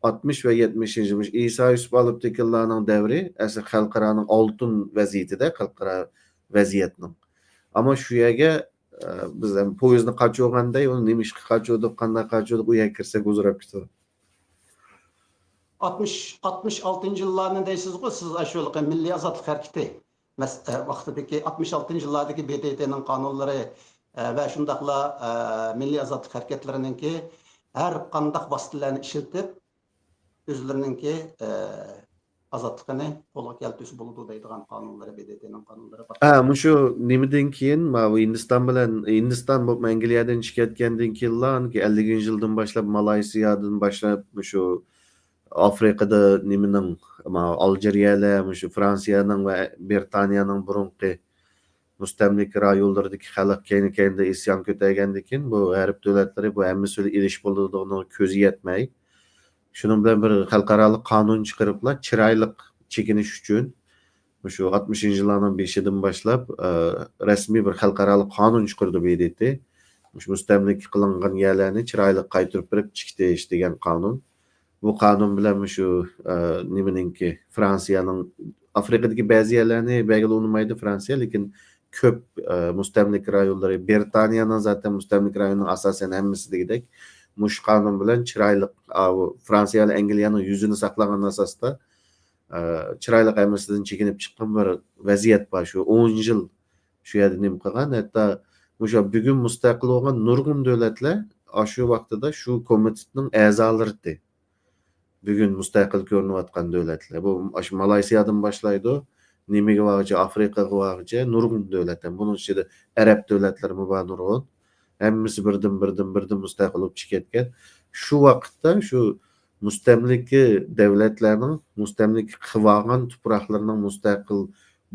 ئاتمىش ۋە يەتمىشىنچى يىل ئىسا يۈسۈپ ئالپتېكىنلارنىم دەۋرى ئەسلى خەلقئارانىڭ ئالتۇن ۋەزىيىتىدە، خەلقئارا ۋەزىيەتنىڭ. ئەمما شۇ يەرگە، ئە، بىز ھەم پويىزنى قاچۇرغاندەك، ئۇنى نېمە ئىشقا قاچۇردۇق، قانداق قاچۇردۇق، ئۇ يەرگە كىرسەك ئۇزىراپ كېتىدۇ. ئاتمىش، ئاتمىش ئالتىنچى يىللارنى دەيسىزغۇ سىز، ئاشۇ مىللىي ئازادلىق ھەرىكىتى مەس-، ئە، ۋاقتىدىكى، ئاتمىش ئالتىنچى يىللاردىكى ب د ت نىڭ قانۇنلىرى، ئە، ۋە شۇنداقلا، ئە، مىللىي ئازادلىق ھەرىكەتلىرىنىڭكى ھەر قانداق ۋاسىتىلەرنى ئىشلىتىپ، ئۆزلىرىنىڭكى، ئە، ئازادلىقىنى قولغا كەلتۈرسە بولىدۇ دەيدىغان قانۇنلىرى، ب د ت نىڭ قانۇنلىرى بار. ھە، مۇشۇ نېمىدىن كېيىن، ماۋۇ ھىندىستان بىلەن، ھىندىستان بولۇپ ئەنگلىيەدىن چىقىپ كەتكەندىن كېيىنلا، ئەللىكىنچى يىلدىن باشلاپ، مالايسىيادىن باشلاپ، مۇشۇ ئافرىقىدا نېمىنىڭ، ماۋۇ ئالجىرىيەلەر، مۇشۇ فرانسىيەنىڭ ۋە بىرىتانىيەنىڭ بۇرۇنقى مۇستەملىكە رايونلىرىدىكى خەلق كەينى-كەينىدە ئىسيان كۆتەرگەندىن كېيىن، بۇ غەرب دۆلەتلىرى بۇ ھەممىسى بىلەن ئېلىشىپ بولىدىغىنىغا كۆزى يەتمەي، شۇنىڭ بىلەن بىر خەلقئارالىق قانۇن چىقىرىپلا، چىرايلىق چېكىنىش ئۈچۈن مۇشۇ ئاتمىشىنچى يىللارنىڭ بېشىدىن باشلاپ، ئە، رەسمىي بىر خەلقئارالىق قانۇن چىقىرىدۇ ب د ت. مۇشۇ مۇستەملىكە قىلىنغان يەرلەرنى چىرايلىق قايتۇرۇپ بېرىپ چىقىتىش دېگەن قانۇن. بۇ قانۇن بىلەن مۇشۇ، ئە، نېمىنىڭكى، فرانسىيەنىڭ ئافرىقىدىكى بەزى يەرلەرنى بەرگىلى ئۇنىمايدۇ فرانسىيە، لېكىن كۆپ، ئە، مۇستەملىكە رايونلىرى، بىرىتانىيەنىڭ زاتەن مۇستەملىكە رايونىنىڭ ئاساسەن ھەممىسى دېگۈدەك مۇشۇ قانۇن بىلەن چىرايلىق، ئاۋۇ فرانسىيە بىلەن ئەنگلىيەنىڭ يۈزىنى ساقلىغان ئاساستا، ئە، چىرايلىق ھەممىسىدىن چېكىنىپ چىققان بىر ۋەزىيەت بار. شۇ ئون يىل شۇ يەردە نېمە قىلغان، ھەتتا مۇشۇ بۈگۈن مۇستەقىل بولغان نۇرغۇن دۆلەتلەر ئاشۇ ۋاقتىدا شۇ كومىتېتنىڭ ئەزالىرىدى. بۈگۈن مۇستەقىل كۆرۈنۈۋاتقان دۆلەتلەر. بۇ ئاشۇ مالايسىيادىن باشلايدۇ. نېمىگە بارغۇچە، ئافرىقىغا بارغۇچە نۇرغۇن دۆلەتلەر. بۇنىڭ ئىچىدە ئەرەب دۆلەتلىرىمۇ بار نۇرغۇن. ھەممىسى بىردىن، بىردىن، بىردىن مۇستەقىل بولۇپ چىقىپ كەتكەن. شۇ ۋاقىتتا شۇ مۇستەملىكە دۆلەتلەرنىڭ مۇستەملىكە قىلىۋالغان تۇپراقلىرىنىڭ مۇستەقىل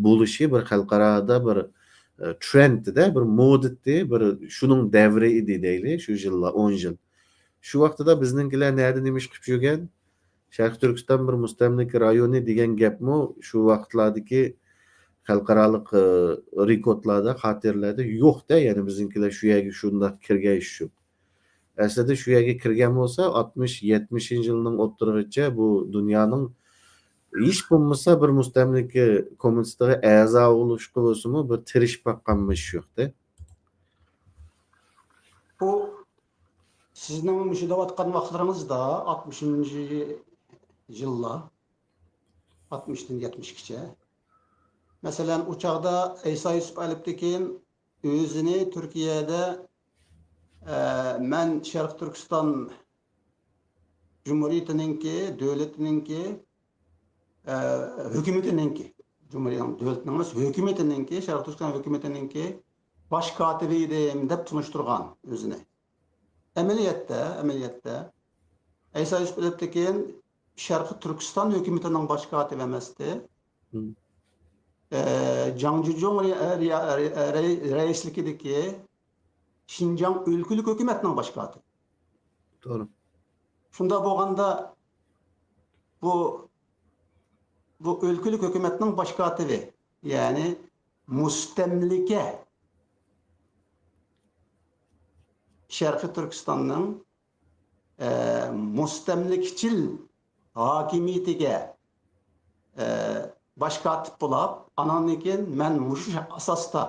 بولۇشى بىر خەلقئارادا بىر، ئە، ترېندتى، بىر مودىتى، بىر شۇنىڭ دەۋرى ئىدى دەيلى، شۇ يىللار، ئون يىل. شۇ ۋاقتىدا بىزنىڭكىلەر نەدە نېمە ئىش قىلىپ يۈرگەن؟ شەرقىي تۈركىستان بىر مۇستەملىكە رايونى دېگەن گەپمۇ شۇ ۋاقىتلاردىكى خەلقئارالىق، ئە، رېكوردلاردا، خاتىرىلەردە يوق-دە، يەنى بىزنىڭكىلەر شۇ يەرگە شۇنداق كىرگەن ئىش يوق. ئەسلىدە شۇ يەرگە كىرگەن بولسا، ئاتمىش، يەتمىشىنچى يىلنىڭ ئوتتۇرىغىچە بۇ دۇنيانىڭ ھېچ بولمىسا بىر مۇستەملىكە كومىتېتىغا ئەزا بولۇشقا بولسىمۇ بىر تىرىشىپ باققان ئىش يوق-دە. بۇ سىزنىڭ مۇشۇ دەۋاتقان ۋاقىتلىرىڭىزدا، ئاتمىشىنچى يىللار، ئاتمىشتىن يەتمىشكىچە. مەسىلەن، ئۇ چاغدا ئەيسا يۈسۈپ ئەلپتېكىن ئۆزىنى تۈركىيەدە، ئە، مەن شەرقىي تۈركىستان جۇمھۇرىيىتىنىڭكى، دۆلىتىنىڭكى، ئە، ھۆكۈمىتىنىڭكى، جۇمھۇرىيەتنىڭ، دۆلىتىنىڭ ئەمەس، ھۆكۈمىتىنىڭكى، شەرقىي تۈركىستان ھۆكۈمىتىنىڭكى باش كاتىپى ئىدىم دەپ تونۇشتۇرغان ئۆزىنى. ئەمەلىيەتتە، ئەمەلىيەتتە ئەيسا يۈسۈپ ئەلپتېكىن شەرقىي تۈركىستان ھۆكۈمىتىنىڭ باش كاتىپى ئەمەستى. مم. ئە، جاڭ جۇجۇڭ رە-، رە-، رە-، رە-، رەئىسلىكىدىكى شىنجاڭ ئۆلكىلىك ھۆكۈمەتنىڭ باش كاتىپى. توغرا. شۇنداق بولغاندا، بۇ بۇ ئۆلكىلىك ھۆكۈمەتنىڭ باش كاتىپى، يەنى مۇستەملىكە، شەرقىي تۈركىستاننىڭ، ئە، مۇستەملىكىچىل ھاكىمىيىتىگە، ئە، باش كاتىپ بولاپ، ئاناندىن كېيىن مەن مۇشۇ ئاساستا،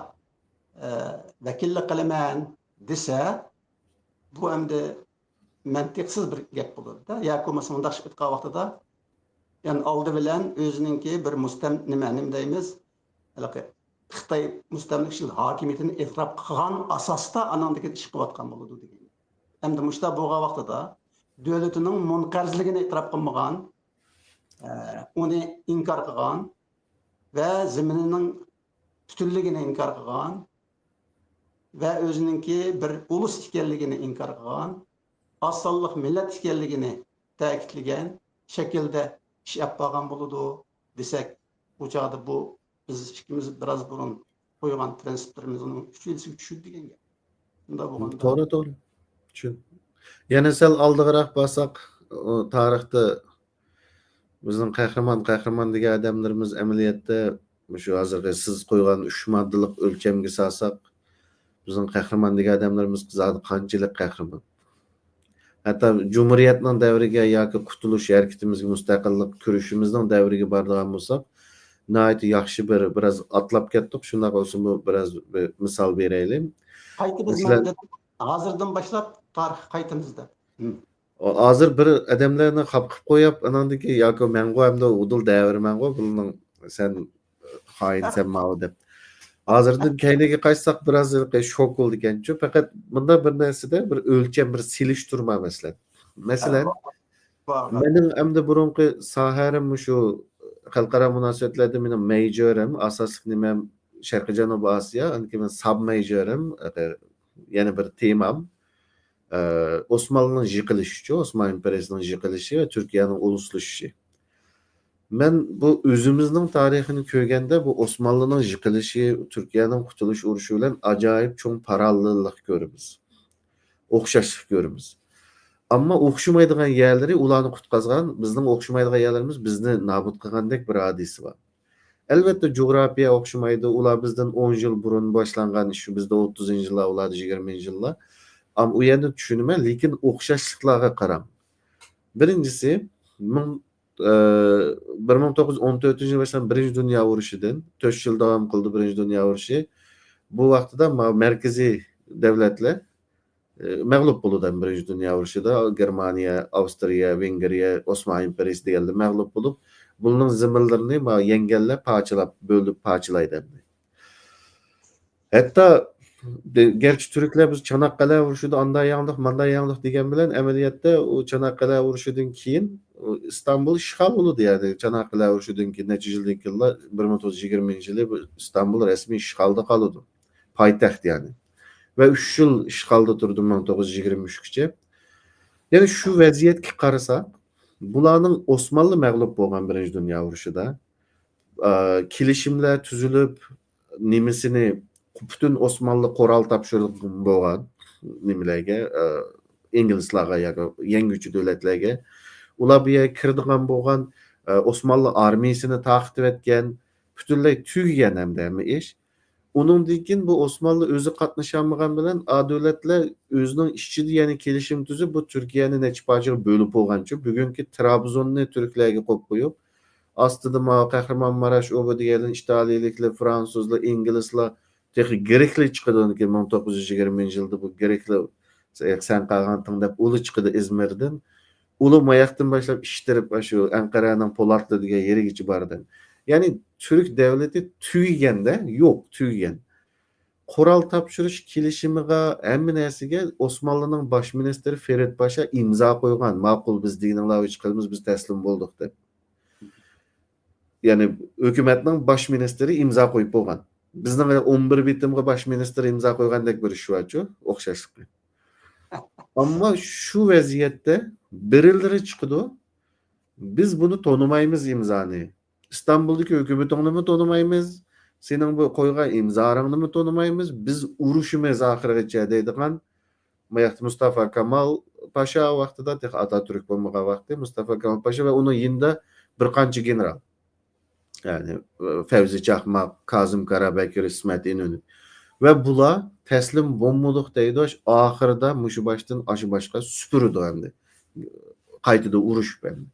ئە، ۋەكىللىك قىلىمەن دېسە، بۇ ئەمدى مەنتىقسىز بىر گەپ بولىدۇ-دە. ياكى بولمىسا مۇنداق ئېيتقان ۋاقتىدا، يەنى ئالدى بىلەن ئۆزىنىڭكى بىر مۇستەم-، نېمە، نېمە دەيمىز؟ ھېلىقى خىتاي مۇستەملىكىچىل ھاكىمىيىتىنى ئېتىراپ قىلغان ئاساستا ئاناندىن كېيىن ئىش قىلىۋاتقان بولىدۇ دېگەن. ئەمدى مۇشۇنداق بولغان ۋاقتىدا دۆلىتىنىڭ مۇنقەرزلىكىنى ئېتىراپ قىلمىغان، ئە، ئۇنى ئىنكار قىلغان ۋە زېمىنىنىڭ پۈتۈنلۈكىنى ئىنكار قىلغان ۋە ئۆزىنىڭكى بىر ئۇلۇس ئىكەنلىكىنى ئىنكار قىلغان، ئاز سانلىق مىللەت ئىكەنلىكىنى تەكىتلىگەن شەكىلدە ئىش ئېلىپ بارغان بولىدۇ دېسەك، بۇ چاغدا بۇ بىز ئىككىمىز بىراز بۇرۇن قويغان پىرىنسىپلىرىمىزنىڭ ئۈچىنچىسىگە چۈشىدۇ دېگەن گەپ. شۇنداق بولغاندا توغرا، توغرا. چۈشۈن-، يەنە سەل ئالدىغىراق بارساق، ئۇ تارىختا بىزنىڭ قەھرىمان، قەھرىمان دېگەن ئادەملىرىمىز ئەمەلىيەتتە مۇشۇ ھازىرقى سىز قويغان ئۈچ ماددىلىق ئۆلچەمگە سالساق، بىزنىڭ قەھرىمان دېگەن ئادەملىرىمىز زادى قانچىلىك قەھرىمان؟ ھەتتا جۇمھۇرىيەتنىڭ دەۋرىگە ياكى قۇتۇلۇش ھەرىكىتىمىزگە، مۇستەقىللىق كۈرىشىمىزنىڭ دەۋرىگە بارىدىغان بولساق، ناھايىتى ياخشى بىر، بىراز ئاتلاپ كەتتۇق. شۇنداق بولسىمۇ، بىراز بىر مىسال بېرەيلى. قايتىمىز مەسىلەن، مەندىن، ھازىردىن باشلاپ تارىخقا قايتىمىز دەپ. ھازىر بىر ئادەملەرنى خاپا قىلىپ قويۇپ، ئاناندىن كېيىن ياكى مەنغۇ ئەمدى ئۇدۇل دەۋرىمەنغۇ، بۇنىڭ سەن خائىنسەن ماۋۇ دەپ. ھازىردىن كەينىگە قايتساق، بىراز شوك بولىدىكەنچۇ. پەقەت مۇندا بىر نەرسىدە بىر ئۆلچەم، بىر سېلىشتۇرما مەسىلەن. مەسىلەن، بار، بار. مېنىڭ ئەمدى بۇرۇنقى ساھەرىم مۇشۇ خەلقئارا مۇناسىۋەتلەردە مېنىڭ مەيجورىم، ئاساسلىق نېمەم شەرقىي جەنۇبىي ئاسىيا، ئاندىن كېيىن ساب مەيجورىم، يەنە بىر تېمام، ئە، ئوسمانلىنىڭ يىقىلىشىچۇ، ئوسمان ئىمپېرىيىسىنىڭ يىقىلىشى ۋە تۈركىيەنىڭ ئۇلۇسلىشىشى. مەن بۇ ئۆزىمىزنىڭ تارىخىنى كۆرگەندە، بۇ ئوسمانلىنىڭ يىقىلىشى، تۈركىيەنىڭ قۇتۇلۇش ئۇرۇشى بىلەن ئاجايىپ چوڭ پاراللېللىق كۆرىمىز. ئوخشاشلىق كۆرىمىز. ئەمما ئوخشىمايدىغان يەرلىرى، ئۇلارنى قۇتقازغان، بىزنىڭ ئوخشىمايدىغان يەرلىرىمىز بىزنى نابۇت قىلغاندەك بىر ھادىسە بار. ئەلۋەتتە، جۇغراپىيە ئوخشىمايدۇ. ئۇلار بىزدىن ئون يىل بۇرۇن باشلانغان ئىش، بىزدە ئوتتۇزىنچى يىللار، ئۇلاردا يىگىرمىنچى يىللار. ئەم، ئۇ يەردىن چۈشىنىمەن، لېكىن ئوخشاشلىقلارغا قاراڭ. بىرىنچىسى، مىڭ، ئە، بىر مىڭ توققۇز يۈز ئون تۆتىنچى يىل باشلانغان بىرىنچى دۇنيا ئۇرۇشىدىن، تۆت يىل داۋام قىلدى بىرىنچى دۇنيا ئۇرۇشى. بۇ ۋاقتىدا ما-، مەركىزىي دۆلەتلەر ئى، مەغلۇپ بولىدۇ ھەم بىرىنچى دۇنيا ئۇرۇشىدا. گېرمانىيە، ئاۋسترىيە، ۋېنگرىيە، ئوسمان ئىمپېرىيىسى دېگەنلەر مەغلۇپ بولۇپ، بۇلارنىڭ زېمىنلىرىنى ما يەڭگەنلەر پارچىلاپ، بۆلۈپ پارچىلايدۇ ئەمدى. ھەتتا، دە-، گەرچە تۈركلەر بىز چاناققەلە ئۇرۇشىدا ئاندا يەڭدۇق، ماندا يەڭدۇق دېگەن بىلەن، ئەمەلىيەتتە ئۇ چاناققەلە ئۇرۇشىدىن كېيىن، ئۇ ئىستانبۇل ئىشغال بولىدۇ. يەنى چاناققەلە ئۇرۇشىدىن كېيىن نەچچە يىلدىن كېيىنلا، بىر مىڭ توققۇز يۈز يىگىرمىنچى يىلى بۇ ئىستانبۇل رەسمىي ئىشغالدا قالىدۇ. پايتەخت يەنى. ۋە ئۈچ يىل ئىشغالدا تۇردى مىڭ توققۇز يۈز يىگىرمە ئۈچكىچە. يەنى شۇ ۋەزىيەتكە قارىساق، بۇلارنىڭ ئوسمانلى مەغلۇپ بولغان بىرىنچى دۇنيا ئۇرۇشىدا. ئا، كېلىشىملەر تۈزۈلۈپ، نېمىسىنى، پۈتۈن ئوسمانلى قورال تاپشۇرۇلغان بولغان نېمىلەرگە، ئا، ئىنگلىزلارغا ياكى يەڭگۈچى دۆلەتلەرگە. ئۇلار بۇ يەرگە كىرىدىغان بولغان، ئا، ئوسمانلى ئارمىيىسىنى تارقىتىۋەتكەن، پۈتۈنلەي تۈگىگەن ھەمدە ھەممە ئىش. ئۇنىڭدىن كېيىن بۇ ئوسمانلى ئۆزى قاتنىشالمىغان بىلەن، ئا دۆلەتلەر ئۆزىنىڭ ئىچىدە يەنە كېلىشىم تۈزۈپ، بۇ تۈركىيەنى نەچچە پارچىغا بۆلۈپ بولغانچۇ، بۈگۈنكى ترابزوننى تۈركلەرگە قويۇپ قويۇپ، ئاستىدا ماۋۇ قەھرىمانماراش، ئۇ بۇ دېگەنلەر ئىتالىيەلىكلەر، فرانسۇزلار، ئىنگلىزلار، تېخى گرېكلار چىقىدۇ. ئۇنىڭ كېيىن مىڭ توققۇز يۈز يىگىرمىنچى يىلدا بۇ گرېكلار، سەن قالغانتىڭ دەپ ئۇلار چىقىدۇ ئىزمىردىن. ئۇلار ماياقتىن باشلاپ ئىشتىرىپ، ئاشۇ ئەنقەرەنىڭ پولاتلى دېگەن يېرىگىچە باردى. يەنى تۈرك دەۋلىتى تۈگىگەندە، يوق، تۈگىگەن. قورال تاپشۇرۇش كېلىشىمىغا، ھەممە نەرسىگە ئوسمانلىنىڭ باش مىنىستىرى فېرىد پاشا ئىمزا قويغان. ماقۇل، بىز دېگىنىڭلار بويىچە قىلىمىز، بىز تەسلىم بولدۇق دەپ. يەنى ھۆكۈمەتنىڭ باش مىنىستىرى ئىمزا قويۇپ بولغان. بىزنىڭ ئون بىر بېتىمغا باش مىنىستىر ئىمزا قويغاندەك بىر ئىش بارچۇ، ئوخشاشلىقى. ئەمما شۇ ۋەزىيەتتە بىرىلىرى چىقىدۇ، بىز بۇنى تونۇمايمىز ئىمزانى. ئىستانبۇلدىكى ھۆكۈمىتىڭنىمۇ تونۇمايمىز، سېنىڭ بۇ قويغان ئىمزاڭنىمۇ تونۇمايمىز، بىز ئۇرۇشىمىز ئاخىرغىچە دەيدىغان، مۇستافا كامال پاشا ۋاقتىدا، تېخى ئاتاتۈرك بولمىغان ۋاقتى، مۇستافا كامال پاشا ۋە ئۇنىڭ يېنىدا بىر قانچە گېنېرال. يەنى، فەۋزى چاقماق، كازىم قارابەكىر، ئىسمەت ئىنۆنى. ۋە بۇلار تەسلىم بولمىدۇق دەيدۇ، ئاخىرىدا مۇشۇ باشتىن ئاشۇ باشقا سۈپۈرىدۇ ئەمدى. قايتىدىن ئۇرۇشۇپ ئەمدى.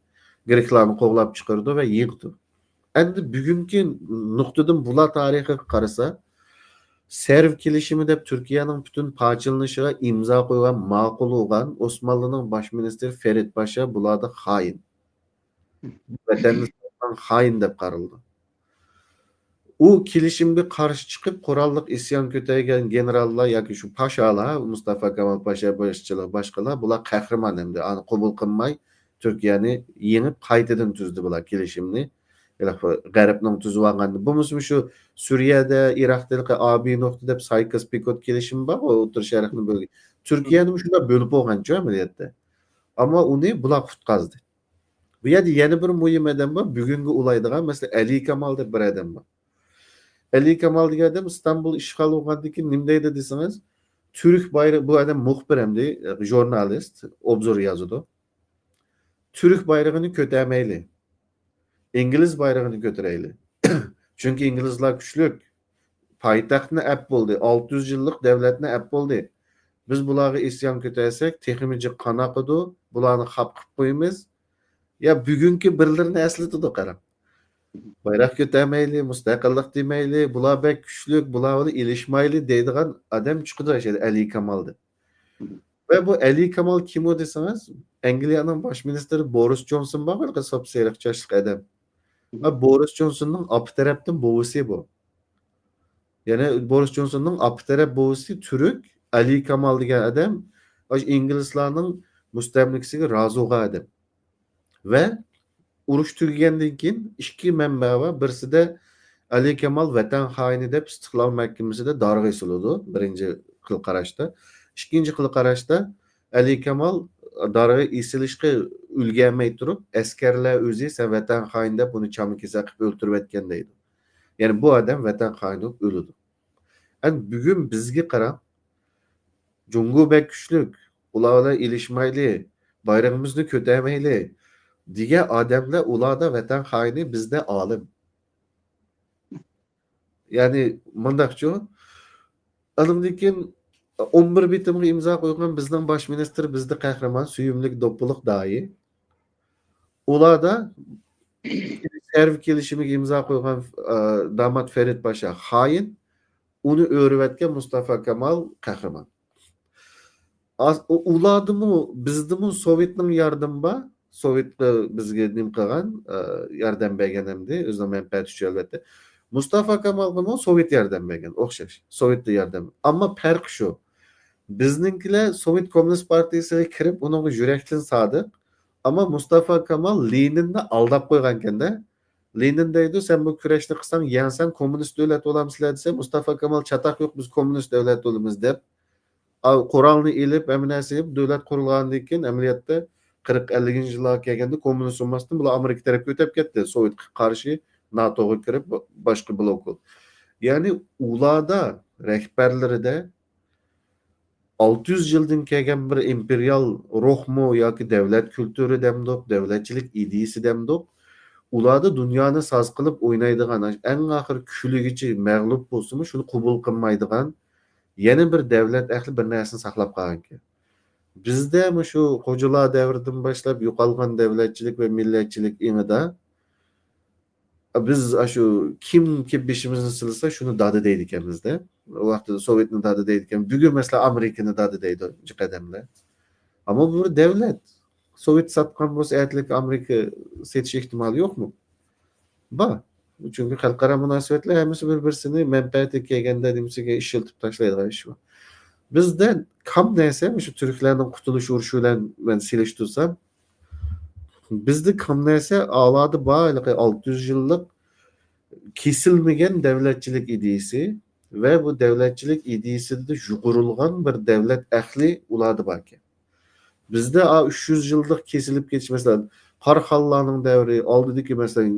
گرېكلارنى قوغلاپ چىقىرىدۇ ۋە يىقىدۇ. ئەمدى بۈگۈنكى نۇقتىدىن بۇلار تارىخىغا قارىسا، سېرب كېلىشىمى دەپ تۈركىيەنىڭ پۈتۈن پارچىلىنىشىغا ئىمزا قويغان، ماقۇل بولغان ئوسمانلىنىڭ باش مىنىستىرى فېرىد پاشا بۇلاردا خائىن. ۋەتەننى ساتقان خائىن دەپ قارىلىدۇ. ئۇ كېلىشىمگە قارشى چىقىپ، قوراللىق ئىسيان كۆتەرگەن گېنېراللار ياكى شۇ پاشالار، مۇستافا كامال پاشا باشچىلىقى باشقىلار، بۇلار قەھرىمان ئەمدى. ئانى قوبۇل قىلماي، تۈركىيەنى يېڭىپ، قايتىدىن تۈزدى بۇلار كېلىشىمنى. ھېلىقى غەربنىڭ تۈزۈۋالغان. بولمىسىمۇ شۇ سۈرىيەدە، ئىراقتىكى ئابى نۇقتا دەپ سايكس پىكوت كېلىشىمى بار، ئوتتۇرا شەرقنى بۆلگەن. تۈركىيەنىمۇ شۇنداق بۆلۈپ بولغانچۇ ئەمەلىيەتتە. ئەمما ئۇنى بۇلار قۇتقازدى. بۇ يەردە يەنە بىر مۇھىم ئادەم بار، بۈگۈنگە ئۇلايدىغان، مەسىلەن، ئەلى كامال دەپ بىر ئادەم بار. ئەلى كامال دېگەن ئادەم ئىستانبۇل ئىشغال بولغاندىن كېيىن نېمە دەيدۇ دېسىڭىز، تۈرك بايرىقى، بۇ ئادەم مۇخبىر ئەمدى، ژۇرنالىست، ئوبزور يازىدۇ. تۈرك بايرىقىنى كۆتەرمەيلى. ئىنگلىز بايرىقىنى كۆتۈرەيلى. چۈنكى ئىنگلىزلار كۈچلۈك. پايتەختنى ئەپ بولدى. ئالتە يۈز يىللىق دەۋلەتنى ئەپ بولدى. بىز بۇلارغا ئىسيان كۆتەرسەك، تېخىمۇ جىق قان ئاقىدۇ. بۇلارنى خاپا قىلىپ قويىمىز. يا بۈگۈنكى بىرلىرىنى ئەسلىتىدۇ، قاراڭ. بايراق كۆتەرمەيلى، مۇستەقىللىق دېمەيلى، بۇلار بەك كۈچلۈك، بۇلار بىلەن ئېلىشمايلى دەيدىغان ئادەم چىقىدۇ ئەشەدە ئەلى كامالدىن. ۋە بۇ ئەلى كامال كىم ئۇ دېسىڭىز، ئەنگلىيەنىڭ باش مىنىستىرى بورىس جونسون بار، ھېلىقى ساپسېرىق چاچلىق ئادەم. ھە، بورىس جونسوننىڭ ئاپا تەرەپتىن بوۋىسى بۇ. يەنى بورىس جونسوننىڭ ئاپا تەرەپ بوۋىسى تۈرك، ئەلى كامال دېگەن ئادەم ئاشۇ ئىنگلىزلارنىڭ مۇستەملىكىسىگە رازى بولغان ئادەم. ۋە ئۇرۇش تۈگىگەندىن كېيىن ئىككى مەنبە بار. بىرسىدە ئەلى كامال ۋەتەن خائىنى دەپ ئىستىقلال مەھكىمىسىدە دارغا ئېسىلىدۇ، بىرىنچى خىل قاراشتا. ئىككىنچى خىل قاراشتا ئەلى كامال دارغا ئېسىلىشقا ئۈلگەرمەي تۇرۇپ، ئەسكەرلەر ئۆزى سەن ۋەتەن خائىنى دەپ ئۇنى چاما كېسەك قىلىپ ئۆلتۈرۈۋەتكەن دەيدۇ. يەنى بۇ ئادەم ۋەتەن خائىنى بولۇپ ئۆلىدۇ. ئەمدى بۈگۈن بىزگە قاراڭ، جۇڭگو بەك كۈچلۈك، ئۇلار بىلەن ئېلىشمايلى، بايرىقىمىزنى كۆتەرمەيلى دېگەن ئادەملەر، ئۇلاردا ۋەتەن خائىنى، بىزدە ئالىم. يەنى مۇنداقچۇ، ئانىڭدىن كېيىن ئون بىر بېتىمغا ئىمزا قويغان بىزنىڭ باش مىنىستىر بىزدە قەھرىمان، سۆيۈملۈك دوپپىلىق داھىي. ئۇلاردا سېرب كېلىشىمىگە ئىمزا قويغان، ئە، دامات فېرىد پاشا خائىن، ئۇنى ئۆرۈۋەتكەن مۇستافا كامال قەھرىمان. ئاز-، ئۇ-، ئۇلاردىمۇ، بىزدىمۇ سوۋېتنىڭ ياردىمى بار. سوۋېتقا بىزگە نېمە قىلغان، ئە، ياردەم بەرگەن ئەمدى، ئۆزىنىڭ مەنپەئەتى ئۈچۈن ئەلۋەتتە. مۇستافا كامالغىمۇ سوۋېت ياردەم بەرگەن، ئوخشاش. سوۋېتتىن ياردەم. ئەمما پەرقى شۇ. بىزنىڭكىلەر سوۋېت كوممۇنىست پارتىيىسىغا كىرىپ، ئۇنىڭغا يۈرەكتىن سادىق. ئەمما مۇستافا كامال لېنىننى ئالداپ قويغانكەن-دە. لېنىن دەيدۇ، سەن بۇ كۈرەشنى قىلساڭ، يەڭسەڭ، كوممۇنىست دۆلەت بولامسىلەر دېسە، مۇستافا كامال چاتاق يوق، بىز كوممۇنىست دۆلەت بولىمىز دەپ، ئا، قورالنى ئېلىپ، ھەممە نەرسە ئېلىپ، دۆلەت قۇرۇلغاندىن كېيىن، ئەمەلىيەتتە قىرىق، ئەللىكىنچى يىللارغا كەلگەندە كوممۇنىست بولماستىن، بۇلار ئامېرىكا تەرەپكە ئۆتۈپ كەتتى، سوۋېتقا قارشى ناتوغا كىرىپ، باشقا بلوك بولدى. يەنى ئۇلاردا، رەھبەرلىرىدە ئالتە يۈز يىلدىن كەلگەن بىر ئىمپېرىيال روھمۇ ياكى دەۋلەت كۈلتۈرى دەمدۇق، دەۋلەتچىلىك ئىدىيىسى دەمدۇق، ئۇلاردا دۇنيانى ساز قىلىپ ئوينايدىغان، ئەڭ ئاخىرى كۈلىگىچە مەغلۇپ بولسىمۇ، شۇنى قوبۇل قىلمايدىغان يەنە بىر دەۋلەت ئەھلى بىر نەرسىنى ساقلاپ قالغانىكەن. بىزدە مۇشۇ خوجىلار دەۋرىدىن باشلاپ يوقالغان دەۋلەتچىلىك ۋە مىللەتچىلىك ئېڭىدا بىز ئاشۇ كىم كىم بېشىمىزنى سىلىسا، شۇنى دادا دەيدىكەنمىز-دە. ئۇ ۋاقىتتا سوۋېتنى دادا دەيدىكەن. بۈگۈن، مەسىلەن، ئامېرىكىنى دادا دەيدۇ جىق ئادەملەر. ئەمما بۇ بىر دەۋلەت. سوۋېت ساتقان بولسا، ئەتىلىك ئامېرىكا سېتىش ئېھتىمالى يوقمۇ؟ بار. چۈنكى خەلقئارا مۇناسىۋەتلەر ھەممىسى بىر-بىرسىنى مەنپەئەتىگە كەلگەندە نېمىسىگە ئىشلىتىپ تاشلايدىغان ئىش بار. بىزدە كام نەرسە، مۇشۇ تۈركلەرنىڭ قۇتۇلۇش ئۇرۇشى بىلەن مەن سېلىشتۇرسام، بىزدە كام نەرسە ئالادا بار، ھېلىقى ئالتە يۈز يىللىق كېسىلمىگەن دەۋلەتچىلىك ئىدىيىسى ۋە بۇ دەۋلەتچىلىك ئىدىيىسىدە يۇغۇرۇلغان بىر دەۋلەت ئەقلى ئۇلاردا باركەن. بىزدە ئا، ئۈچ يۈز يىللىق كېسىلىپ كېتىش، مەسىلەن، قاراخانلارنىڭ دەۋرى، ئالدىدىكى، مەسىلەن،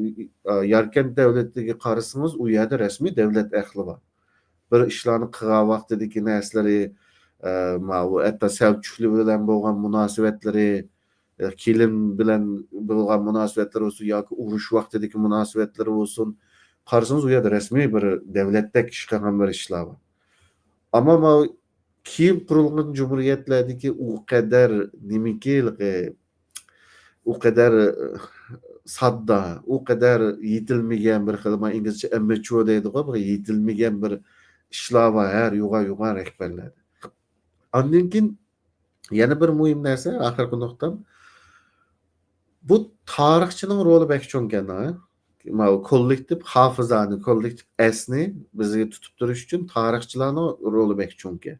ئا، ياركەنت دەۋلىتىگە قارىسىڭىز، ئۇ يەردە رەسمىي دەۋلەت ئەقلى بار. بىر ئىشلارنى قىلغان ۋاقتىدىكى نەرسىلىرى، ئە، ماۋۇ ھەتتا سەلچۇقلار بىلەن بولغان مۇناسىۋەتلىرى، كېلىن بىلەن بولغان مۇناسىۋەتلىرى بولسۇن ياكى ئۇرۇش ۋاقتىدىكى مۇناسىۋەتلىرى بولسۇن، قارىسىڭىز، ئۇ يەردە رەسمىي بىر دۆلەتتەك ئىش قىلغان بىر ئىشلار بار. ئەمما ماۋۇ كېيىن قۇرۇلغان جۇمھۇرىيەتلەردىكى ئۇ قەدەر نېمىكى، ھېلىقى، ئۇ قەدەر ساددا، ئۇ قەدەر يېتىلمىگەن بىر خىل، ما ئىنگلىزچە ئەمەچۇر دەيدىغۇ، بىر يېتىلمىگەن بىر ئىشلار بار ھەر يوغان-يوغان رەھبەرلەردە. ئاندىن كېيىن يەنە بىر مۇھىم نەرسە، ئاخىرقى نۇقتام، بۇ تارىخچىنىڭ رولى بەك چوڭكەن، ھە؟ ماۋۇ كوللېكتىپ ھافىزانى، كوللېكتىپ ئەسنى بىزگە تۇتۇپ تۇرۇش ئۈچۈن تارىخچىلارنىڭ رولى بەك چوڭكەن.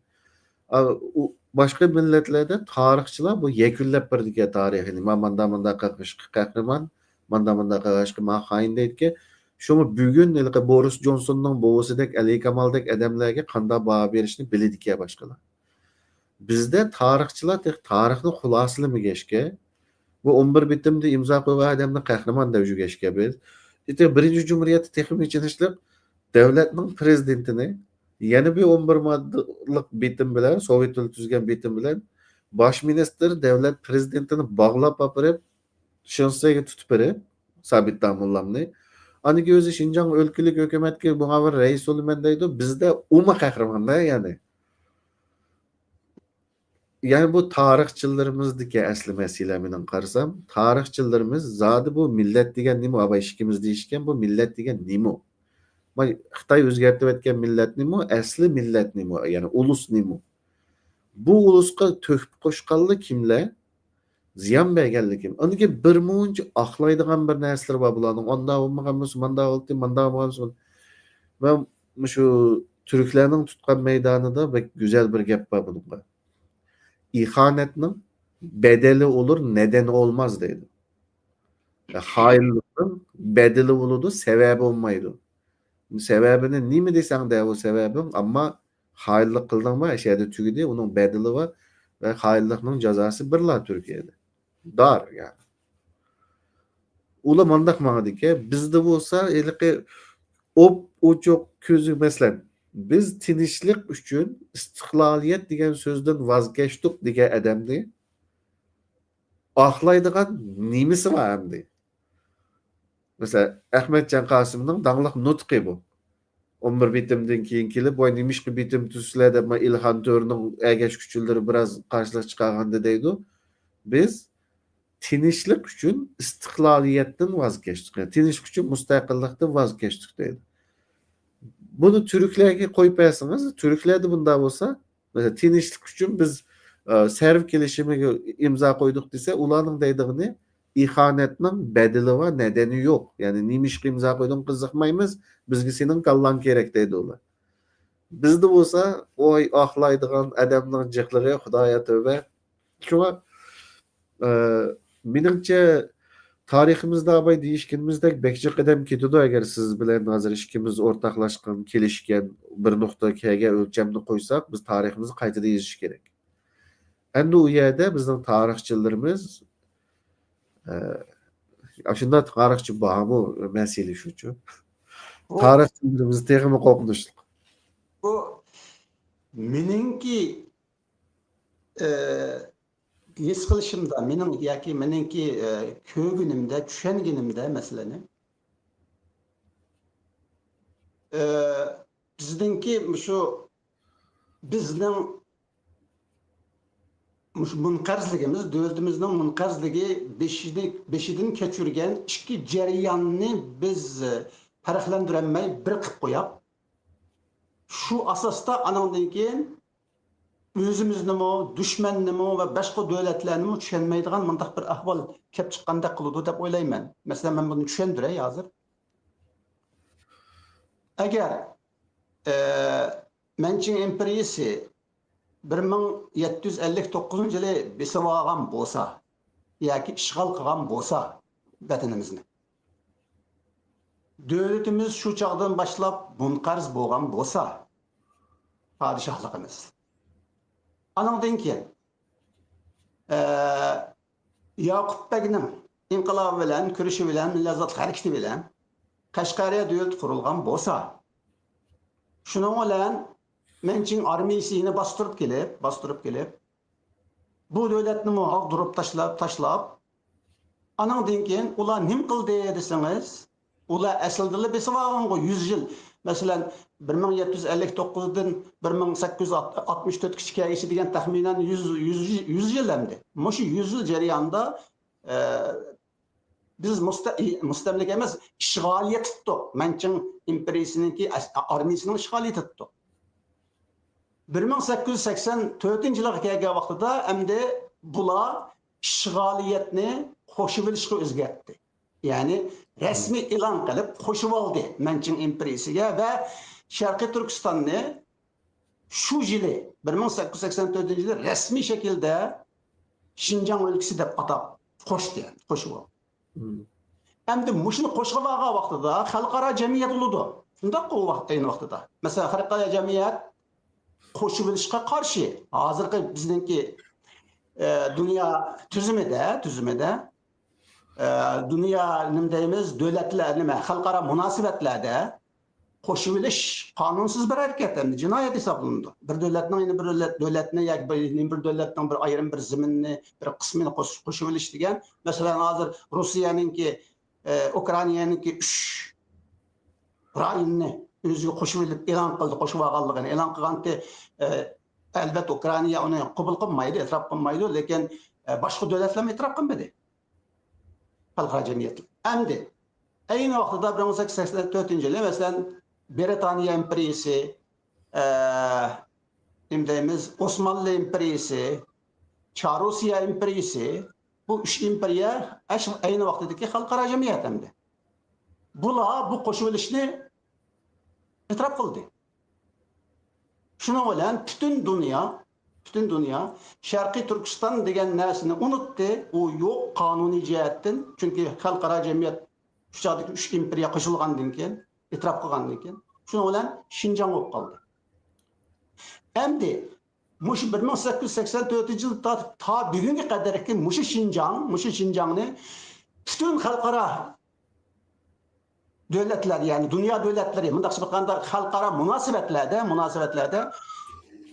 ئا، ئۇ، باشقا مىللەتلەردە تارىخچىلار بۇ يەكۈنلەپ بېرىدىكەن تارىخنى. ما، ماندا، ماندا قىلغاچقا قەھرىمان، ماندا، ماندا قىلغاچقا ما خائىن دەيدىكەن. شۇڭا بۈگۈن ھېلىقى بورىس جونسوننىڭ بوۋىسىدەك، ئەلى كامالدەك ئادەملەرگە قانداق باھا بېرىشنى بىلىدىكەن باشقىلار. بىزدە تارىخچىلار تېخى تارىخنى خۇلاسىلىمىگەچكە، بۇ ئون بىر بېتىمدە ئىمزا قويغان ئادەمنى قەھرىمان دەپ يۈرگەچكە بىز. ئىتى بىرىنچى جۇمھۇرىيەتتە تېخىمۇ ئېچىنىشلىق، دۆلەتنىڭ پىرېزىدېنتىنى يەنە بىر ئون بىر ماددىلىق بېتىم بىلەن، سوۋېت تىلى تۈزگەن بېتىم بىلەن باش مىنىستىر دۆلەت پىرېزىدېنتىنى باغلاپ ئاپىرىپ، شىنسەيگە تۇتۇپ بېرىپ، سابىت داموللامنى. ئاندىن كېيىن ئۆزى شىنجاڭ ئۆلكىلىك ھۆكۈمەتكە ماڭا بىر رەئىس بولىمەن دەيدۇ. بىزدە ئۇمۇ قەھرىماندا يەنى. يەنى بۇ تارىخچىلىرىمىزدىكى ئەسلى مەسىلە مېنىڭ قارىسام، تارىخچىلىرىمىز زادى بۇ مىللەت دېگەن نېمە؟ ئاباي ئىككىمىز دېيىشكەن، بۇ مىللەت دېگەن نېمە؟ ما خىتاي ئۆزگەرتىۋەتكەن مىللەت نېمە؟ ئەسلى مىللەت نېمە؟ يەنى ئۇلۇس نېمە؟ بۇ ئۇلۇسقا تۆھپە قوشقانلار كىملەر؟ زىيان بەرگەنلىكىم. ئاندىن كېيىن بىر مۇنچە ئاقلايدىغان بىر نەرسىلىرى بار بۇلارنىڭ. ئاندا بولمىغان بولسا، ماندا بولدى، ماندا بولمىغان بولسا. مەن مۇشۇ تۈركلەرنىڭ تۇتقان مەيدانىدا بەك گۈزەل بىر گەپ بار بۇنىڭغا. ئىخانەتنىڭ بەدىلى ئولۇر، نەدەنى ئولماز دەيدۇ. خائىنلىقنىڭ بەدىلى بولىدۇ، سەۋەبى بولمايدۇ. سەۋەبىنى نېمە دېسەڭ دە، ئۇ سەۋەبىڭ، ئەمما خائىنلىق قىلدىڭما، ئىشەدە تۈگىدى، ئۇنىڭ بەدىلى بار ۋە خائىنلىقنىڭ جازاسى بىرلا تۈركىيەدە. دار، يەنى. ئۇلار مانداق ماڭىدىكەن، بىزدە بولسا ھېلىقى ئوپ-ئوچۇق كۆزى، مەسىلەن، بىز تىنچلىق ئۈچۈن ئىستىقلالىيەت دېگەن سۆزدىن ۋاز كەچتۇق دېگەن ئادەمنى ئاقلايدىغان نېمىسى بار ئەمدى؟ مەسىلەن، ئەخمەتجان قاسىمنىڭ داڭلىق نۇتقى بۇ. ئون بىر بېتىمدىن كېيىن كېلىپ، ۋاي، نېمىشقا بېتىم تۈزسىلەر دەپ، ما ئىلھان تۆرىنىڭ ئەگەشكۈچىلىرى بىراز قارشىلىق چىقارغاندا دەيدۇ. بىز تىنچلىق ئۈچۈن ئىستىقلالىيەتتىن ۋاز كەچتۇق. يەنى تىنچلىق ئۈچۈن مۇستەقىللىقتىن ۋاز كەچتۇق دەيدۇ. بۇنى تۈركلەرگە قويۇپ بەرسىڭىز، تۈركلەردە بۇنداق بولسا، مەسىلەن، تىنچلىق ئۈچۈن بىز، ئە، سەرۋ كېلىشىمىگە ئىمزا قويدۇق دېسە، ئۇلارنىڭ دەيدىغىنى، ئىخانەتنىڭ بەدىلى ۋە نەدەنى يوق. يەنى، نېمىشقا ئىمزا قويدۇڭ، قىزىقمايمىز، بىزگە سېنىڭ كاللاڭ كېرەك دەيدۇ ئۇلار. بىزدە بولسا، ئوي، ئاقلايدىغان ئادەمنىڭ جىقلىقى، خۇدايا تۆۋە. شۇڭا، ئە، مېنىڭچە، تارىخىمىزدا باي دېيىشكىنىمىزدەك بەك جىق قەدەم كېتىدۇ. ئەگەر سىز بىلەن ھازىر ئىككىمىز ئورتاقلاشقان، كېلىشكەن بىر نۇقتا كەلگەن ئۆلچەمنى قويساق، بىز تارىخىمىزنى قايتىدىن يېزىش كېرەك. ئەمدى ئۇ يەردە بىزنىڭ تارىخچىلىرىمىز، ئە، ئاشۇنداق تارىخچى بارمۇ؟ مەسىلە شۇچۇ. بۇ تارىخچىلىرىمىز تېخىمۇ قورقۇنچلۇق. بۇ مېنىڭكى، ئە، ھېس قىلىشىمدا، مېنىڭ ياكى مېنىڭكى، ئە، كۆرگىنىمدە، چۈشەنگىنىمدە مەسىلىنى، ئە، بىزنىڭكى مۇشۇ، بىزنىڭ مۇشۇ مۇنقەرزلىكىمىز، دۆلىتىمىزنىڭ مۇنقەرزلىكى بېشىدىن، بېشىدىن كەچۈرگەن ئىككى جەرياننى بىز، ئە، پەرقلەندۈرەلمەي بىر قىلىپ قوياق. شۇ ئاساستا ئانىڭدىن كېيىن ئۆزىمىزنىمۇ، دۈشمەننىمۇ ۋە باشقا دۆلەتلەرنىمۇ چۈشەنمەيدىغان مۇنداق بىر ئەھۋال كەپ چىققاندەك قىلىدۇ دەپ ئويلايمەن. مەسىلەن، مەن بۇنى چۈشەندۈرەي ھازىر. ئەگەر، ئە، مەنچىڭ ئىمپېرىيىسى بىر مىڭ يەتتە يۈز ئەللىك توققۇزىنچى يىلى بېسىۋالغان بولسا ياكى ئىشغال قىلغان بولسا ۋەتىنىمىزنى، دۆلىتىمىز شۇ چاغدىن باشلاپ مۇنقەرز بولغان بولسا، پادىشاھلىقىمىز، ئانىڭدىن كېيىن، ئە، ياقۇپ بەگنىڭ ئىنقىلابى بىلەن، كۈرىشى بىلەن، مىللەت ئازادلىق ھەرىكىتى بىلەن قەشقەرىيە دۆلىتى قۇرۇلغان بولسا، شۇنىڭ بىلەن مەنچىڭ ئارمىيىسى يەنە باستۇرۇپ كېلىپ، باستۇرۇپ كېلىپ، بۇ دۆلەتنىمۇ ئاغدۇرۇپ تاشلاپ، تاشلاپ، ئانىڭدىن كېيىن ئۇلار نېمە قىلدى دېسىڭىز، ئۇلار ئەسلىدىلا بېسىۋالغانغۇ يۈز يىل. مەسىلەن، بىر مىڭ يەتتە يۈز ئەللىك توققۇزدىن بىر مىڭ سەككىز يۈز ئاتمىش تۆتكىچە كەلگۈسى دېگەن تەخمىنەن يۈز، يۈز، يۈز يىل ئەمدى. مۇشۇ يۈز يىل جەريانىدا، ئە، بىز مۇستە-، مۇستەملىكە ئەمەس، ئىشغال يېتىتتۇق. مەنچىڭ ئىمپېرىيىسىنىڭكى ئەس-، ئارمىيىسىنىڭ ئىشغال يېتىتتۇق. بىر مىڭ سەككىز يۈز سەكسەن تۆتىنچى يىلغا كەلگەن ۋاقتىدا ئەمدى بۇلار ئىشغالىيەتنى قوشۇۋېلىشقا ئۆزگەرتتى. يەنى رەسمىي ئېلان قىلىپ قوشۇۋالدى مەنچىڭ ئىمپېرىيىسىگە ۋە شەرقىي تۈركىستاننى شۇ يىلى، بىر مىڭ سەككىز يۈز سەكسەن تۆتىنچى يىلى رەسمىي شەكىلدە شىنجاڭ ئۆلكىسى دەپ ئاتاپ قوشتى، قوشۇۋالدى. ئەمدى مۇشۇنى قوشۇۋالغان ۋاقتىدا خەلقئارا جەمئىيەت بولىدۇ. شۇنداققۇ ئۇ ۋاقىت، ئەينى ۋاقتىدا. مەسىلەن، خەلقئارا جەمئىيەت قوشۇۋېلىشقا قارشى. ھازىرقى بىزنىڭكى، ئە، دۇنيا تۈزۈمىدە، تۈزۈمىدە، ئە، دۇنيا نېمە دەيمىز، دۆلەتلەر، نېمە، خەلقئارا مۇناسىۋەتلەردە قوشۇۋېلىش قانۇنسىز بىر ھەرىكەت، ئەمدى جىنايەت ھېسابلىنىدۇ. بىر دۆلەتنىڭ يەنە بىر دۆلەت، دۆلەتنى ياكى بىر، يەنە بىر دۆلەتنىڭ بىر ئايرىم بىر زېمىنىنى، بىر قىسمىنى قوش-، قوشۇۋېلىش دېگەن، مەسىلەن، ھازىر روسىيەنىڭكى، ئە، ئۇكرائىنانىڭكى ئۈچ رايوننى ئۆزىگە قوشۇۋېلىپ ئېلان قىلدى، قوشۇۋالغانلىقىنى ئېلان قىلغانتى، ئە، ئەلۋەتتە، ئۇكرائىنا ئۇنى قوبۇل قىلمايدۇ، ئېتىراپ قىلمايدۇ، لېكىن، ئە، باشقا دۆلەتلەرمۇ ئېتىراپ قىلمىدى. خەلقئارا جەمئىيەت. ئەمدى ئەينى ۋاقتىدا بىر مىڭ سەككىز يۈز سەكسەن تۆتىنچى يىلى، مەسىلەن، بىرىتانىيە ئىمپېرىيىسى، ئە، نېمە دەيمىز، ئوسمانلى ئىمپېرىيىسى، چارۇسىيە ئىمپېرىيىسى، بۇ ئۈچ ئىمپېرىيە ئەش-، ئەينى ۋاقتىدىكى خەلقئارا جەمئىيەت ئەمدى. بۇلار بۇ قوشۇۋېلىشنى ئېتىراپ قىلدى. شۇنىڭ بىلەن پۈتۈن دۇنيا، پۈتۈن دۇنيا شەرقىي تۈركىستان دېگەن نەرسىنى ئۇنتتى. ئۇ يوق قانۇنىي جەھەتتىن. چۈنكى خەلقئارا جەمئىيەت شۇ چاغدىكى ئۈچ ئىمپېرىيە قوشۇلغاندىن كېيىن، ئېتىراپ قىلغاندىن كېيىن، شۇنىڭ بىلەن شىنجاڭ بولۇپ قالدى. ئەمدى مۇشۇ بىر مىڭ سەككىز يۈز سەكسەن تۆتىنچى يىلدىن تارتىپ تا بۈگۈنگە قەدەركى مۇشۇ شىنجاڭ، مۇشۇ شىنجاڭنى پۈتۈن خەلقئارا دۆلەتلەر، يەنى دۇنيا دۆلەتلىرى، مۇنداقچە ئېيتقاندا، خەلقئارا مۇناسىۋەتلەردە، مۇناسىۋەتلەردە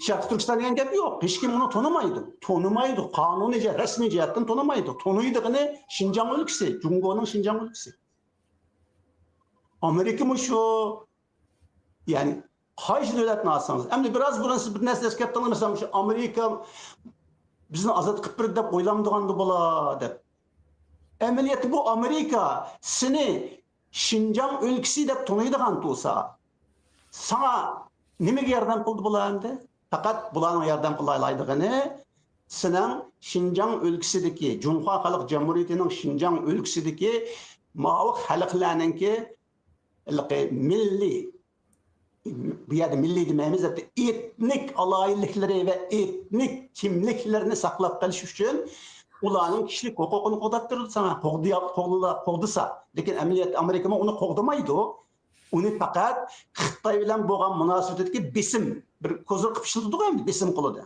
شەرقىي تۈركىستان دېگەن گەپ يوق. ھېچكىم ئۇنى تونۇمايدۇ. تونۇمايدۇ. قانۇنىي جە-، رەسمىي جەھەتتىن تونۇمايدۇ. تونۇيدىغىنى شىنجاڭ ئۆلكىسى، جۇڭگونىڭ شىنجاڭ ئۆلكىسى. ئامېرىكىمۇ شۇ. يەنى قايسى دۆلەتنى ئالسىڭىز. ئەمدى بىراز بۇرۇن سىز بىر نەرسە ئەسكەرتتىڭىز، مەسىلەن، مۇشۇ ئامېرىكا بىزنى ئازاد قىلىپ بېرىدۇ دەپ ئويلامدىغاندۇ بۇلار دەپ. ئەمەلىيەتتە بۇ ئامېرىكا سېنى شىنجاڭ ئۆلكىسى دەپ تونۇيدىغان تۇرسا، ساڭا نېمىگە ياردەم قىلدى بۇلار ئەمدى؟ پەقەت بۇلارنىڭ ياردەم قىلالايدىغىنى سېنىڭ شىنجاڭ ئۆلكىسىدىكى، جۇڭخۇا خەلق جۇمھۇرىيىتىنىڭ شىنجاڭ ئۆلكىسىدىكى ماۋۇ خەلقلەرنىڭكى ھېلىقى مىللىي، بۇ يەردە مىللىي دېمەيمىز، ھەتتا ئېتنىك ئالاھىدىلىكلىرى ۋە ئېتنىك كىملىكلىرىنى ساقلاپ قېلىش ئۈچۈن ئۇلارنىڭ كىشىلىك ھوقۇقىنى قوغداپ بېرىدۇ ساڭا، قوغدىيا-، قوغدىلا-، قوغدىسا. لېكىن ئەمەلىيەتتە ئامېرىكىمۇ ئۇنى قوغدىمايدۇ. ئۇنى پەقەت خىتاي بىلەن بولغان مۇناسىۋىتىدىكى بېسىم، بىر كوزىر قىلىپ ئىشلىتىدىغۇ ئەمدى، بېسىم قىلىدۇ.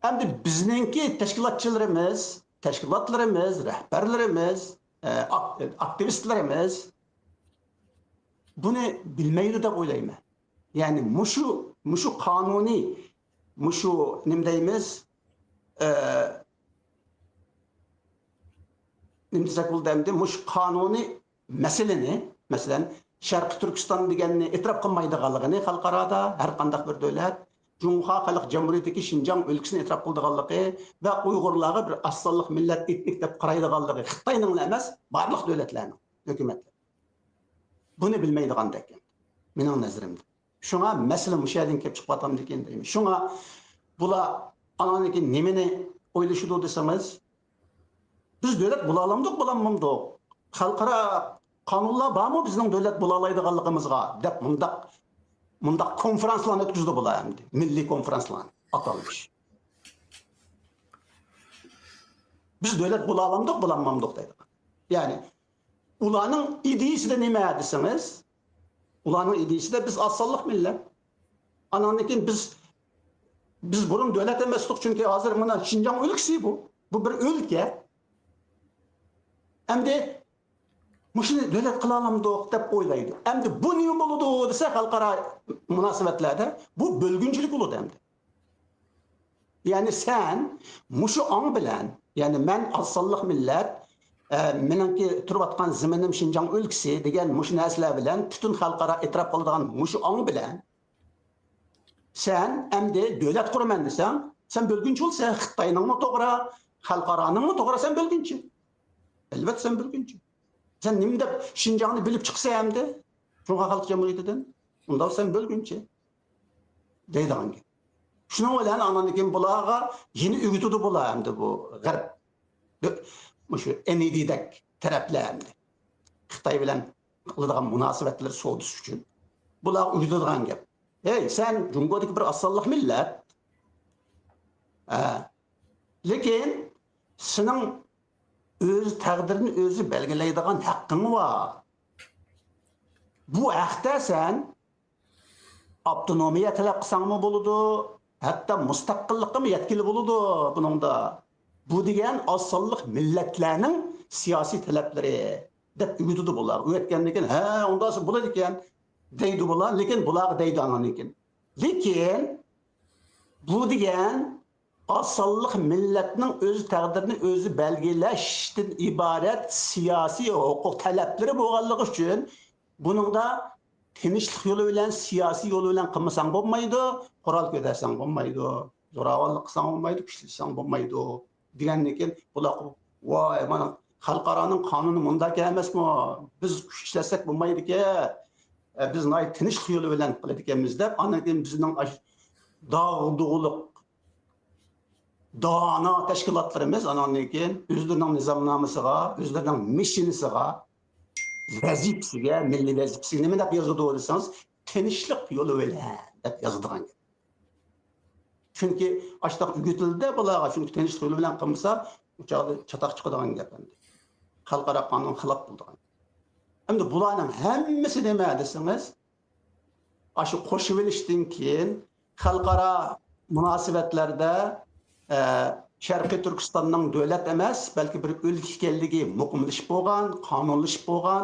ئەمدى بىزنىڭكى تەشكىلاتچىلىرىمىز، تەشكىلاتلىرىمىز، رەھبەرلىرىمىز، ئە، ئاك-، ئاكتىۋىستلىرىمىز بۇنى بىلمەيدۇ دەپ ئويلايمەن. يەنى مۇشۇ، مۇشۇ قانۇنىي، مۇشۇ نېمە دەيمىز، ئە، نېمە دېسەك بولىدۇ ئەمدى؟ مۇشۇ قانۇنىي مەسىلىنى، مەسىلەن، شەرقىي تۈركىستان دېگەننى ئېتىراپ قىلمايدىغانلىقىنى خەلقئارادا ھەر قانداق بىر دۆلەت، جۇڭخۇا خەلق جۇمھۇرىيىتىدىكى شىنجاڭ ئۆلكىسىنى ئېتىراپ قىلىدىغانلىقى ۋە ئۇيغۇرلارغا بىر ئاز سانلىق مىللەت، ئېتنىك دەپ قارايدىغانلىقى خىتاينىڭلا ئەمەس، بارلىق دۆلەتلەرنىڭ ھۆكۈمەتلىرى. بۇنى بىلمەيدىغاندەك، مېنىڭ نەزىرىمدە. شۇڭا مەسىلە مۇشۇ يەردىن كېلىپ چىقىۋاتامدىكىن دەيمەن. شۇڭا بۇلار ئانان كېيىن نېمىنى ئويلىشىدۇ دېسىڭىز، بىز دۆلەت بولالامدۇق، بولالمامدۇق؟ خەلقئارا قانۇنلار بارمۇ بىزنىڭ دۆلەت بولالايدىغانلىقىمىزغا دەپ مۇنداق، مۇنداق كونفرانسلارنى ئۆتكۈزىدۇ بۇلار ئەمدى. مىللىي كونفرانسلارنى ئاتالمىش. بىز دۆلەت بولالامدۇق، بولالمامدۇق دەيدىغان. يەنى ئۇلارنىڭ ئىدىيىسىدە نېمە دېسىڭىز، ئۇلارنىڭ ئىدىيىسىدە بىز ئاز سانلىق مىللەت. ئاناندىن كېيىن بىز، بىز بۇرۇن دۆلەت ئەمەستۇق، چۈنكى ھازىر مانا شىنجاڭ ئۆلكىسى بۇ. بۇ بىر ئۆلكە. ئەمدى مۇشۇنى دۆلەت قىلالامدۇق دەپ ئويلايدۇ. ئەمدى بۇ نېمە بولىدۇ دېسە، خەلقئارا مۇناسىۋەتلەردە بۇ بۆلگۈنچىلىك بولىدۇ ئەمدى. يەنى سەن مۇشۇ ئاڭ بىلەن، يەنى مەن ئاز سانلىق مىللەت، ئە، مېنىڭكى تۇرۇۋاتقان زېمىنىم شىنجاڭ ئۆلكىسى دېگەن مۇشۇ نەرسىلەر بىلەن پۈتۈن خەلقئارا ئېتىراپ قىلىدىغان مۇشۇ ئاڭ بىلەن سەن ئەمدى دۆلەت قۇرىمەن دېسەڭ، سەن بۆلگۈنچى بولىسەن. خىتاينىڭمۇ توغرا، خەلقئارانىڭمۇ توغرا، سەن بۆلگۈنچى. ئەلۋەتتە، سەن بۆلگۈنچى. سەن نېمە دەپ شىنجاڭنى بۆلۈپ چىقىسەن ئەمدى؟ جۇڭخۇا خەلق جۇمھۇرىيىتىدىن. ئۇنداق سەن بۆلگۈنچى. دەيدىغان گەپ. شۇنىڭ بىلەن ئاندىن كېيىن بۇلارغا يەنە ئۆگىتىدۇ بۇلار ئەمدى بۇ غەرب. مۇشۇ ئېن ئى دى دەك تەرەپلەر ئەمدى. خىتاي بىلەن قىلىدىغان مۇناسىۋەتلىرى سودىسى ئۈچۈن. بۇلارغا ئۆگىتىدىغان گەپ. ھەي، سەن جۇڭگودىكى بىر ئاز سانلىق مىللەت. ھە. لېكىن سېنىڭ ئۆز تەقدىرىنى ئۆزى بەلگىلەيدىغان ھەققىڭ بار. بۇ ھەقتە سەن ئاپتونومىيە تەلەپ قىلساڭمۇ بولىدۇ، ھەتتا مۇستەقىللىققىمۇ يەتكىلى بولىدۇ بۇنىڭدا. بۇ دېگەن ئاز سانلىق مىللەتلەرنىڭ سىياسىي تەلەپلىرى دەپ ئۆگىتىدۇ بۇلار. ئۆگەتكەندىن كېيىن، ھە، ئۇنداق بولىدىكەن دەيدۇ بۇلار. لېكىن بۇلارغا دەيدۇ ئاندىن كېيىن. لېكىن بۇ دېگەن ئاز سانلىق مىللەتنىڭ ئۆز تەقدىرىنى ئۆزى بەلگىلەشتىن ئىبارەت سىياسىي ھوقۇق تەلەپلىرى بولغانلىقى ئۈچۈن، بۇنىڭدا تىنچلىق يولى بىلەن، سىياسىي يولى بىلەن قىلمىساڭ بولمايدۇ، قورال كۆتەرسەڭ بولمايدۇ، زوراۋانلىق قىلساڭ بولمايدۇ، كۈچ ئىشلىتىسەڭ بولمايدۇ دېگەندىن كېيىن، بۇلار، ۋاي، مانا خەلقئارانىڭ قانۇنى مۇنداق ئەمەسمۇ؟ بىز كۈچ ئىشلەتسەك بولمايدىكەن، ئە، بىز ناھايىتى تىنچلىق يولى بىلەن قىلىدىكەنمىز دەپ، ئاندىن كېيىن بىزنىڭ ئاشۇ داغدۇغىلىق دانا تەشكىلاتلىرىمىز ئاناندىن كېيىن ئۆزلىرىنىڭ نىزامنامىسىغا، ئۆزلىرىنىڭ مىششىنىسىغا، ۋەزىپىسىگە، مىللىي ۋەزىپىسىگە نېمە دەپ يازىدۇ دېسىڭىز، تىنچلىق يولى بىلەن دەپ يازىدىغان گەپ. چۈنكى ئاشۇنداق ئۆگىتىلدى بۇلارغا، چۈنكى تىنچلىق يولى بىلەن قىلمىسا، ئۇ چاغدا چاتاق چىقىدىغان گەپ ئەمدى. خەلقئارا قانۇنغا خىلاپ بولىدىغان. ئەمدى بۇلارنىڭ ھەممىسى نېمە دېسىڭىز، ئاشۇ قوشۇۋېلىشتىن كېيىن خەلقئارا مۇناسىۋەتلەردە، ئە، شەرقىي تۈركىستاننىڭ دۆلەت ئەمەس، بەلكى بىر ئۆلكە ئىكەنلىكى مۇقىملىشىپ بولغان، قانۇنلىشىپ بولغان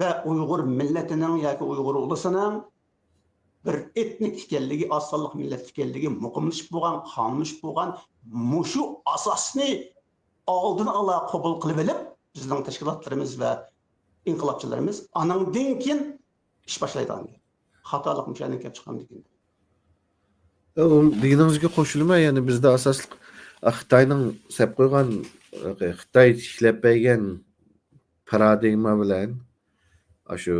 ۋە ئۇيغۇر مىللىتىنىڭ ياكى ئۇيغۇر ئۇلۇسىنىڭ بىر ئېتنىك ئىكەنلىكى، ئاز سانلىق مىللەت ئىكەنلىكى مۇقىملىشىپ بولغان، قانۇنلىشىپ بولغان مۇشۇ ئاساسنى ئالدىن ئالا قوبۇل قىلىۋېلىپ، بىزنىڭ تەشكىلاتلىرىمىز ۋە ئىنقىلابچىلىرىمىز ئانىڭدىن كېيىن ئىش باشلايدىغان گەپ. خاتالىق مۇشۇ يەردىن كېلىپ چىققاندىكىن. ئۇ دېگىنىڭىزگە قوشۇلىمەن، يەنى بىزدە ئاساسلىق، ئا، خىتاينىڭ سەپ قويغان، خىتاي تىكلەپ بەرگەن پارادىگما بىلەن، ئاشۇ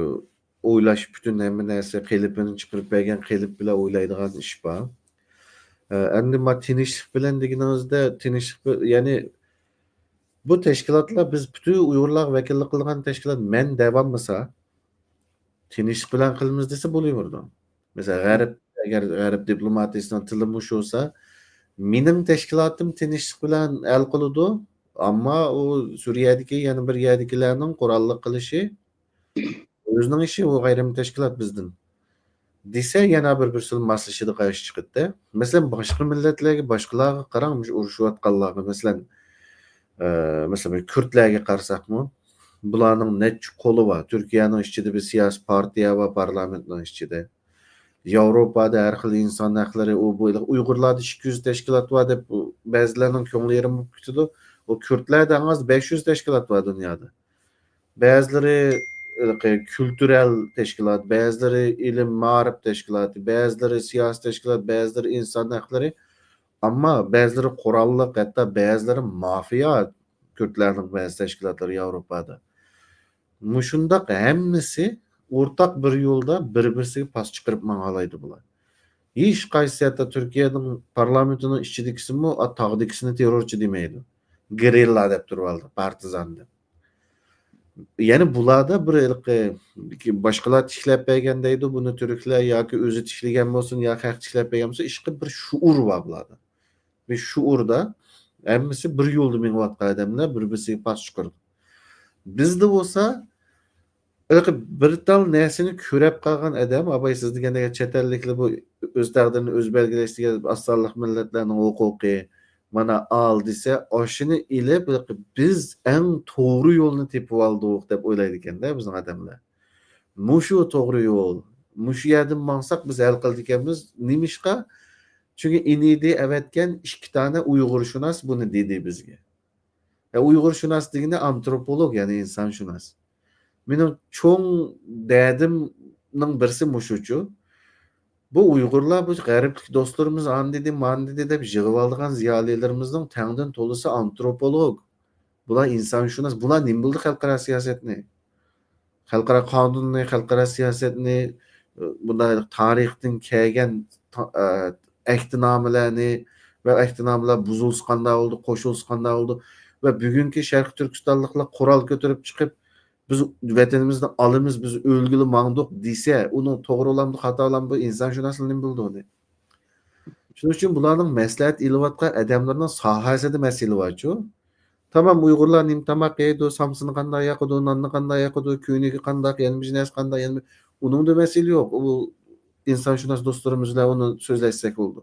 ئويلاش، پۈتۈن ھەممە نەرسە قېلىپىنى چىقىرىپ بەرگەن قېلىپ بىلەن ئويلايدىغان ئىش بار. ئە، ئەمدى ما تىنچلىق بىلەن دېگىنىڭىزدە، تىنچلىق بىل-، يەنى بۇ تەشكىلاتلار، بىز پۈتۈن ئۇيغۇرلارغا ۋەكىللىك قىلغان تەشكىلات، مەن دەۋالمىسا، تىنچلىق بىلەن قىلىمىز دېسە بولۇۋېرىدۇ. مەسىلەن، غەرب، ئەگەر غەرب دىپلوماتىيىسىنىڭ تىلى مۇشۇ بولسا، مېنىڭ تەشكىلاتىم تىنچلىق بىلەن ھەل قىلىدۇ، ئەمما ئۇ سۈرىيەدىكى يەنە بىر يەردىكىلەرنىڭ قوراللىق قىلىشى ئۆزىنىڭ ئىشى، ئۇ ئايرىم تەشكىلات بىزدىن دېسە، يەنە بىر-بىرسىگە ماسلىشىدىغان ئىش چىقىدۇ. مەسىلەن، باشقا مىللەتلەرگە، باشقىلارغا قاراڭ، مۇشۇ ئۇرۇشۇۋاتقانلارغا، مەسىلەن، ئە، مەسىلەن، بىر كۈردلەرگە قارىساقمۇ، بۇلارنىڭ نەچچە قولى بار. تۈركىيەنىڭ ئىچىدە بىر سىياسىي پارتىيە بار، پارلامېنتنىڭ ئىچىدە. ياۋروپادا ھەر خىل ئىنسان ھەقلىرى، ئۇ، بۇ، ئۇيغۇرلاردا ئىككى يۈز تەشكىلات بار دەپ، بەزىلەرنىڭ كۆڭلى يېرىم بولۇپ كېتىدۇ. ئۇ كۈردلەردە ئەڭ ئاز بەش يۈز تەشكىلات بار دۇنيادا. بەزىلىرى، ھېلىقى، كۈلتۈرەل تەشكىلات، بەزىلىرى ئىلىم، مائارىپ تەشكىلاتى، بەزىلىرى سىياسىي تەشكىلات، بەزىلىرى ئىنسان ھەقلىرى. ئەمما بەزىلىرى قوراللىق، ھەتتا بەزىلىرى مافىيا، كۈردلەرنىڭ بەزى تەشكىلاتلىرى ياۋروپادا. مۇشۇنداق ھەممىسى ئورتاق بىر يولدا بىر-بىرسىگە پاس چىقىرىپ ماڭالايدۇ بۇلار. ھېچقايسى، ھەتتا تۈركىيەنىڭ پارلامېنتىنىڭ ئىچىدىكىسىمۇ، ئا، تاغدىكىسىنى تېررورچى دېمەيدۇ. گېرىللا دەپ تۇرۇۋالدى، پارتىزان دەپ. يەنى بۇلاردا بىر ھېلىقى باشقىلار تىكلەپ بەرگەن دەيدۇ، بۇنى تۈركلەر ياكى ئۆزى تىكلىگەن بولسۇن، ياكى خەق تىكلەپ بەرگەن بولسۇن، ئىشقىلىپ بىر شۇئۇر بار بۇلاردا. بىر شۇئۇردا ھەممىسى بىر يولدا مېڭىۋاتقان ئادەملەر بىر-بىرسىگە پاس چىقىرىدۇ. بىزدە بولسا، ھېلىقى بىر تال نەرسىنى كۆرەپ قالغان ئادەم، ئاباي سىز دېگەندەك چەت ئەللىكلەر بۇ ئۆز تەقدىرىنى ئۆزى بەلگىلەش دېگەن ئاز سانلىق مىللەتلەرنىڭ ھوقۇقى، مانا ئال دېسە، ئاشۇنى ئېلىپ، ھېلىقى بىز ئەڭ توغرا يولنى تېپىۋالدۇق دەپ ئويلايدىكەن-دە بىزنىڭ ئادەملەر. مۇشۇ توغرا يول، مۇشۇ يەردىن ماڭساق بىز ھەل قىلىدىكەنمىز. نېمىشقا؟ چۈنكى ئىنىدى ئەۋەتكەن ئىككى دانە ئۇيغۇرشۇناس بۇنى دېدى بىزگە. ئە، ئۇيغۇرشۇناس دېگىنى ئانتروپولوگ، يەنى ئىنسانشۇناس. مېنىڭ چوڭ دەردىمنىڭ بىرسى مۇشۇچۇ. بۇ ئۇيغۇرلار، بۇ غەربلىك دوستلىرىمىز ئانى دېدى، مانى دېدى دەپ يىغىۋالىدىغان زىيالىيلىرىمىزنىڭ تەڭدىن تولىسى ئانتروپولوگ. بۇلار ئىنسانشۇناس. بۇلار نېمە بىلدى خەلقئارا سىياسەتنى؟ خەلقئارا قانۇننى، خەلقئارا سىياسەتنى، بۇنداق تارىختىن كەلگەن تا-، ئە، ئەھدىنامىلەرنى ۋە ئەھدىنامىلەر بۇزۇلسا قانداق بولىدۇ، قوشۇلسا قانداق بولىدۇ ۋە بۈگۈنكى شەرقىي تۈركىستانلىقلار قورال كۆتۈرۈپ چىقىپ، بىز ۋەتىنىمىزنى ئالىمىز، بىز ئۆلگىلى ماڭدۇق دېسە، ئۇنىڭ توغرىلامدۇ، خاتالامدۇ، ئىنسانشۇناسلار نېمە بىلىدۇ ئۇنى؟ شۇنىڭ ئۈچۈن بۇلارنىڭ مەسلىھەت ئېلىۋاتقان ئادەملىرىنىڭ ساھەسىدە مەسىلە بارچۇ. تامام، ئۇيغۇرلار نېمە تاماق يەيدۇ، سامسىنى قانداق ياقىدۇ، ناننى قانداق ياقىدۇ، كۆينىكى قانداق، يەنە بىر نەرسە قانداق، يەنە بىر، ئۇنىڭدا مەسىلە يوق. ئۇ ئىنسانشۇناس دوستلىرىمىز بىلەن ئۇنى سۆزلەشسەك بولىدۇ.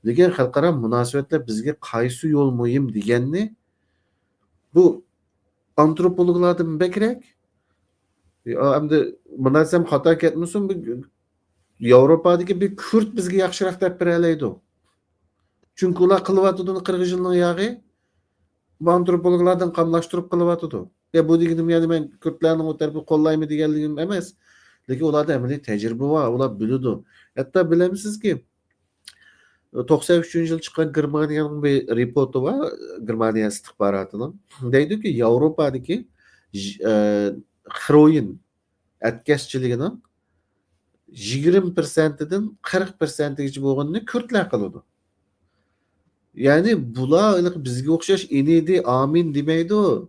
لېكىن خەلقئارا مۇناسىۋەتلەر بىزگە قايسى يول مۇھىم دېگەننى بۇ ئانتروپولوگلاردىن بەكرەك. يا، ئەمدى مۇناسىۋەت خاتا كەتمىسۇن، بۇ ياۋروپادىكى بىر كۈرد بىزگە ياخشىراق دەپ بېرەلەيدۇ. چۈنكى ئۇلار قىلىۋاتىدۇ قىرىق يىلنىڭ ياغى. بۇ ئانتروپولوگلاردىن قاملاشتۇرۇپ قىلىۋاتىدۇ. يا، بۇ دېگىنىم، يەنى مەن كۈردلەرنىڭ ئۇ تەرىپىنى قوللايمەن دېگەنلىكىم ئەمەس. لېكىن ئۇلاردا ئەمەلىي تەجرىبە بار، ئۇلار بىلىدۇ. ھەتتا بىلەمسىزكى، توقسان ئۈچىنچى يىل چىققان گېرمانىيەنىڭ بىر رېپورتى بار، گېرمانىيە ئىستىخباراتىنىڭ. دەيدۇكى، ياۋروپادىكى ژ-، ئە، خروئىن ئەتكەسچىلىكىنىڭ يىگىرمە پىرسەنتىدىن قىرىق پىرسەنتىگىچە بولغىنىنى كۈردلەر قىلىدۇ. يەنى بۇلار ھېلىقى بىزگە ئوخشاش ئىنىدى، ئامىن دېمەيدۇ.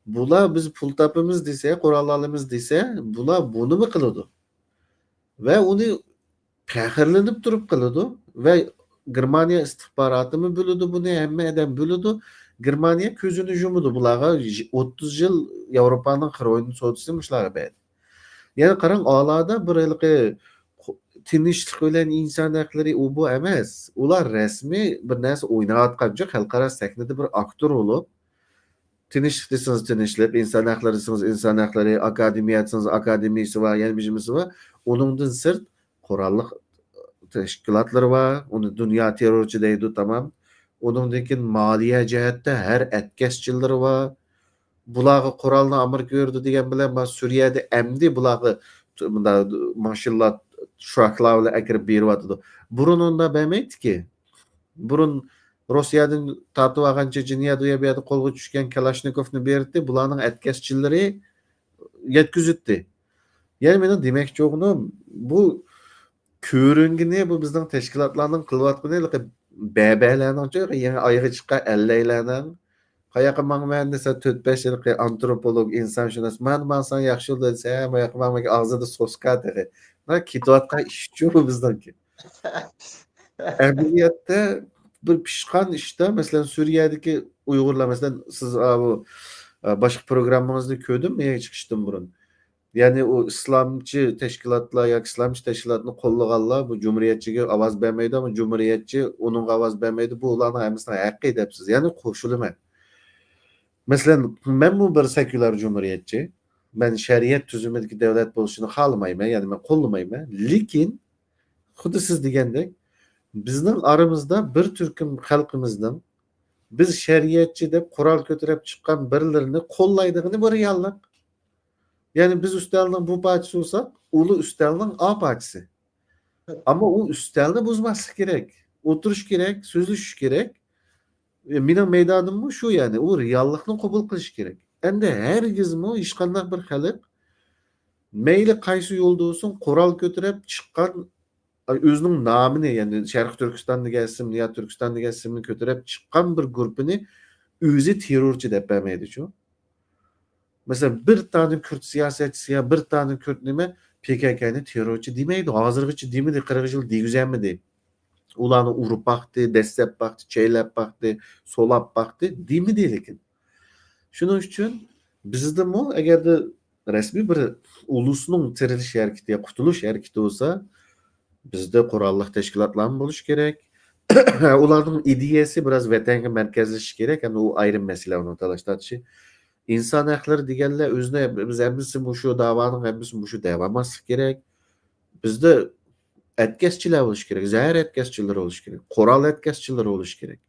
بۇلار بىز پۇل تاپىمىز دېسە، قورال ئالىمىز دېسە، بۇلار بۇنىمۇ قىلىدۇ. ۋە ئۇنى پەخىرلىنىپ تۇرۇپ قىلىدۇ. ۋە گېرمانىيە ئىستىخباراتىمۇ بىلىدۇ بۇنى، ھەممە ئادەم بىلىدۇ. گېرمانىيە كۆزىنى يۇمىدۇ بۇلارغا، ئوتتۇز يىل ياۋروپانىڭ خروئىن سودىسى مۇشۇلارغا بەردى. يەنە قاراڭ، ئالادا بىر ھېلىقى تىنچلىق بىلەن ئىنسان ھەقلىرى ئۇ بۇ ئەمەس. ئۇلار رەسمىي بىر نەرسە ئويناۋاتقان جۇق، خەلقئارا سەھنىدە بىر ئاكتور بولۇپ، تىنچلىق دېسىڭىز تىنچلىق، ئىنسان ھەقلىرى دېسىڭىز ئىنسان ھەقلىرى، ئاكادېمىيە دېسىڭىز ئاكادېمىيىسى بار، يەنە بىر نېمىسى بار. ئۇنىڭدىن سىرت قوراللىق تەشكىلاتلىرى بار. ئۇنى دۇنيا تېررورچى دەيدۇ، تامام. ئۇنىڭدىن كېيىن مالىيە جەھەتتە ھەر ئەتكەسچىلىرى بار. بۇلارغا قورالنى ئامېرىكا بېرىدۇ دېگەن بىلەن، ما سۈرىيەدە ئەمدى بۇلارغا مۇنداق ماشىنىلار، شراكلار بىلەن ئەكىرىپ بېرىۋاتىدۇ. بۇرۇن ئۇنداق بەرمەيتتىكى. بۇرۇن روسىيەدىن تارتىۋالغان چېچىنىيەدە، ئۇ يەر بۇ يەردە قولغا چۈشكەن كالاشنىكوفنى بېرىتتى، بۇلارنىڭ ئەتكەسچىلىرى يەتكۈزۈتتى. يەنى مېنىڭ دېمەكچى بولغىنىم، بۇ كۆرۈنگىنى، بۇ بىزنىڭ تەشكىلاتلارنىڭ قىلىۋاتقىنى، ھېلىقى بەبەلەرنىڭچۇ، يېڭى ئايغا چىققان ئەللەيلەرنىڭ، قاياققا ماڭىمەن دېسە، تۆت-بەش ھېلىقى ئانتروپولوگ، ئىنسانشۇناس، مانا ماڭساڭ ياخشى بولىدۇ دېسە، ھە، ماياققا ماڭمايدىكەن، ئاغزىدا سوسكا تېخى. مانا كېتىۋاتقان ئىشچۇ بۇ بىزنىڭكى. ئەمەلىيەتتە بىر پىشقان ئىشتا، مەسىلەن، سۈرىيەدىكى ئۇيغۇرلار، مەسىلەن، سىز، ئا، بۇ، ئا، باشقا پروگراممىڭىزنى كۆردۈم، يەنە چىقىشتىن بۇرۇن. يەنى ئۇ ئىسلامچى تەشكىلاتلار ياكى ئىسلامچى تەشكىلاتنى قوللىغانلار بۇ جۇمھۇرىيەتچىگە ئاۋاز بەرمەيدۇ، ئەمما جۇمھۇرىيەتچى ئۇنىڭغا ئاۋاز بەرمەيدۇ، بۇ ئۇلارنىڭ ھەممىسىنىڭ ھەققى دەپسىز. يەنى قوشۇلىمەن. مەسىلەن، مەنمۇ بىر سېكۇلار جۇمھۇرىيەتچى. مەن شەرىئەت تۈزۈمىدىكى دۆلەت بولۇشىنى خالىمايمەن، يەنى مەن قوللىمايمەن. لېكىن، خۇددى سىز دېگەندەك، بىزنىڭ ئارىمىزدا بىر تۈركۈم خەلقىمىزنىڭ بىز شەرىئەتچى دەپ قورال كۆتۈرۈپ چىققان بىرلىرىنى قوللايدىغىنى بۇ رېئاللىق. يەنى بىز ئۈستەلنىڭ بۇ پارچىسى بولساق، ئۇلار ئۈستەلنىڭ ئا پارچىسى. ئەمما ئۇ ئۈستەلنى بۇزماسلىق كېرەك، ئولتۇرۇش كېرەك، سۆزلىشىش كېرەك. ئە، مېنىڭ مەيدانىممۇ شۇ، يەنى ئۇ رېئاللىقنى قوبۇل قىلىش كېرەك. ئەمدى ھەرگىزمۇ ھېچقانداق بىر خەلق مەيلى قايسى يولدا بولسۇن، قورال كۆتۈرۈپ چىققان، ئۆزىنىڭ نامىنى، يەنى شەرقىي تۈركىستان دېگەن ئىسىمنى يا تۈركىستان دېگەن ئىسىمنى كۆتۈرۈپ چىققان بىر گۇرۇپپىنى ئۆزى تېررورچى دەپ بەرمەيدىچۇ. مەسىلەن، بىر دانە كۈرد سىياسەتچىسى يا بىر دانە كۈرد نېمە، پى كە كە نى تېررورچى دېمەيدۇ. ھازىرغىچە دېمىدى، قىرىق يىل دېگۈزەلمىدى. ئۇلارنى ئۇرۇپ باقتى، دەسسەپ باقتى، چەيلەپ باقتى، سولاپ باقتى، دېمىدى لېكىن. شۇنىڭ ئۈچۈن بىزدىمۇ ئەگەردە رەسمىي بىر ئۇلۇسنىڭ تىرىلىش ھەرىكىتى، قۇتۇلۇش ھەرىكىتى بولسا، بىزدە قوراللىق تەشكىلاتلارمۇ بولۇشى كېرەك. ئۇلارنىڭ ئىدىيەسى بىراز ۋەتەنگە مەركەزلىشىشى كېرەك، ئەمدى ئۇ ئايرىم مەسىلە، ئۇنىڭ تالاش تارتىشى. ئىنسان ھەقلىرى دېگەنلەر ئۆزىنى، بىز ھەممىسى مۇشۇ داۋانىڭ ھەممىسى مۇشۇ دەۋالماسلىق كېرەك. بىزدە ئەتكەسچىلەر بولۇشى كېرەك، زەھەر ئەتكەسچىلىرى بولۇشى كېرەك، قورال ئەتكەسچىلىرى بولۇشى كېرەك،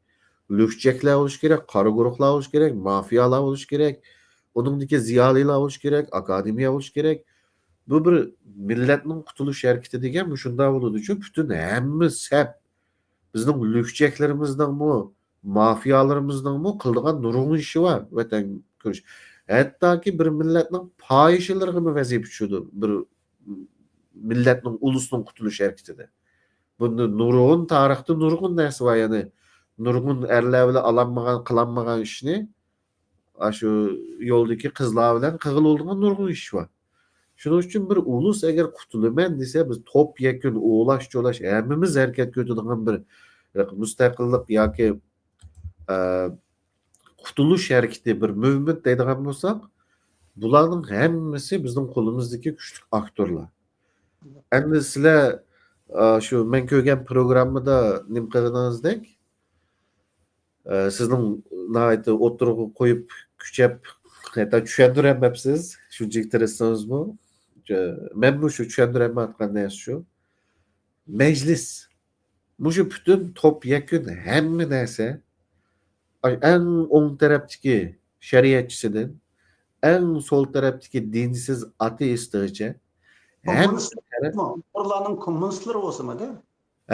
لۈكچەكلەر بولۇشى كېرەك، قارا گۇرۇھلار بولۇشى كېرەك، مافىيالار بولۇشى كېرەك، ئۇنىڭدىكى زىيالىيلار بولۇشى كېرەك، ئاكادېمىيە بولۇشى كېرەك. بۇ بىر مىللەتنىڭ قۇتۇلۇش ھەرىكىتى دېگەن مۇشۇنداق بولىدۇ. چۈنكى پۈتۈن ھەممە سەپ، بىزنىڭ لۈكچەكلىرىمىزنىڭمۇ، مافىيالىرىمىزنىڭمۇ قىلىدىغان نۇرغۇن ئىشى بار، ۋەتەن كۈرىشى. ھەتتاكى بىر مىللەتنىڭ پاھىشىلىرىغىمۇ ۋەزىپە چۈشىدۇ، بىر مىللەتنىڭ، ئۇلۇسنىڭ قۇتۇلۇش ھەرىكىتىدە. بۇندا نۇرغۇن، تارىختا نۇرغۇن نەرسە بار، يەنى نۇرغۇن ئەرلەر بىلەن ئالالمىغان، قىلالمىغان ئىشنى ئاشۇ يولدىكى قىزلار بىلەن قىلغىلى بولىدىغان نۇرغۇن ئىش بار. شۇنىڭ ئۈچۈن بىر ئۇلۇس ئەگەر قۇتۇلىمەن دېسە، بىز توپ يەكۈن ئوۋلاش-چولاش، ھەممىمىز ھەرىكەتكە ئۆتىدىغان بىر مۇستەقىللىق ياكى، ئە، قۇتۇلۇش ھەرىكىتى، بىر موۋمېنت دەيدىغان بولساق، بۇلارنىڭ ھەممىسى بىزنىڭ قولىمىزدىكى كۈچلۈك ئاكتورلار. ئەمدى سىلەر، ئە، شۇ مەن كۆرگەن پروگراممىدا نېمە قىلغىنىڭىزدەك، ئە، سىزنىڭ ناھايىتى ئوتتۇرىغا قويۇپ، كۈچەپ، ھەتتا چۈشەندۈرەلمەپسىز، شۇنچىلىك تىرىشسىڭىزمۇ. چۈ-، مەنمۇ شۇ چۈشەندۈرەلمەيۋاتقان نەرسە شۇ. مەجلىس، مۇشۇ پۈتۈن توپ يەكۈن ھەممە نەرسە، ئەڭ ئوڭ تەرەپتىكى شەرىئەتچىسىدىن، ئەڭ سول تەرەپتىكى دىنسىز ئاتېئىستىغىچە، ھەممە تەرەپ، ئۇيغۇرلارنىڭ كوممۇنىستلىرى بولسىمۇ،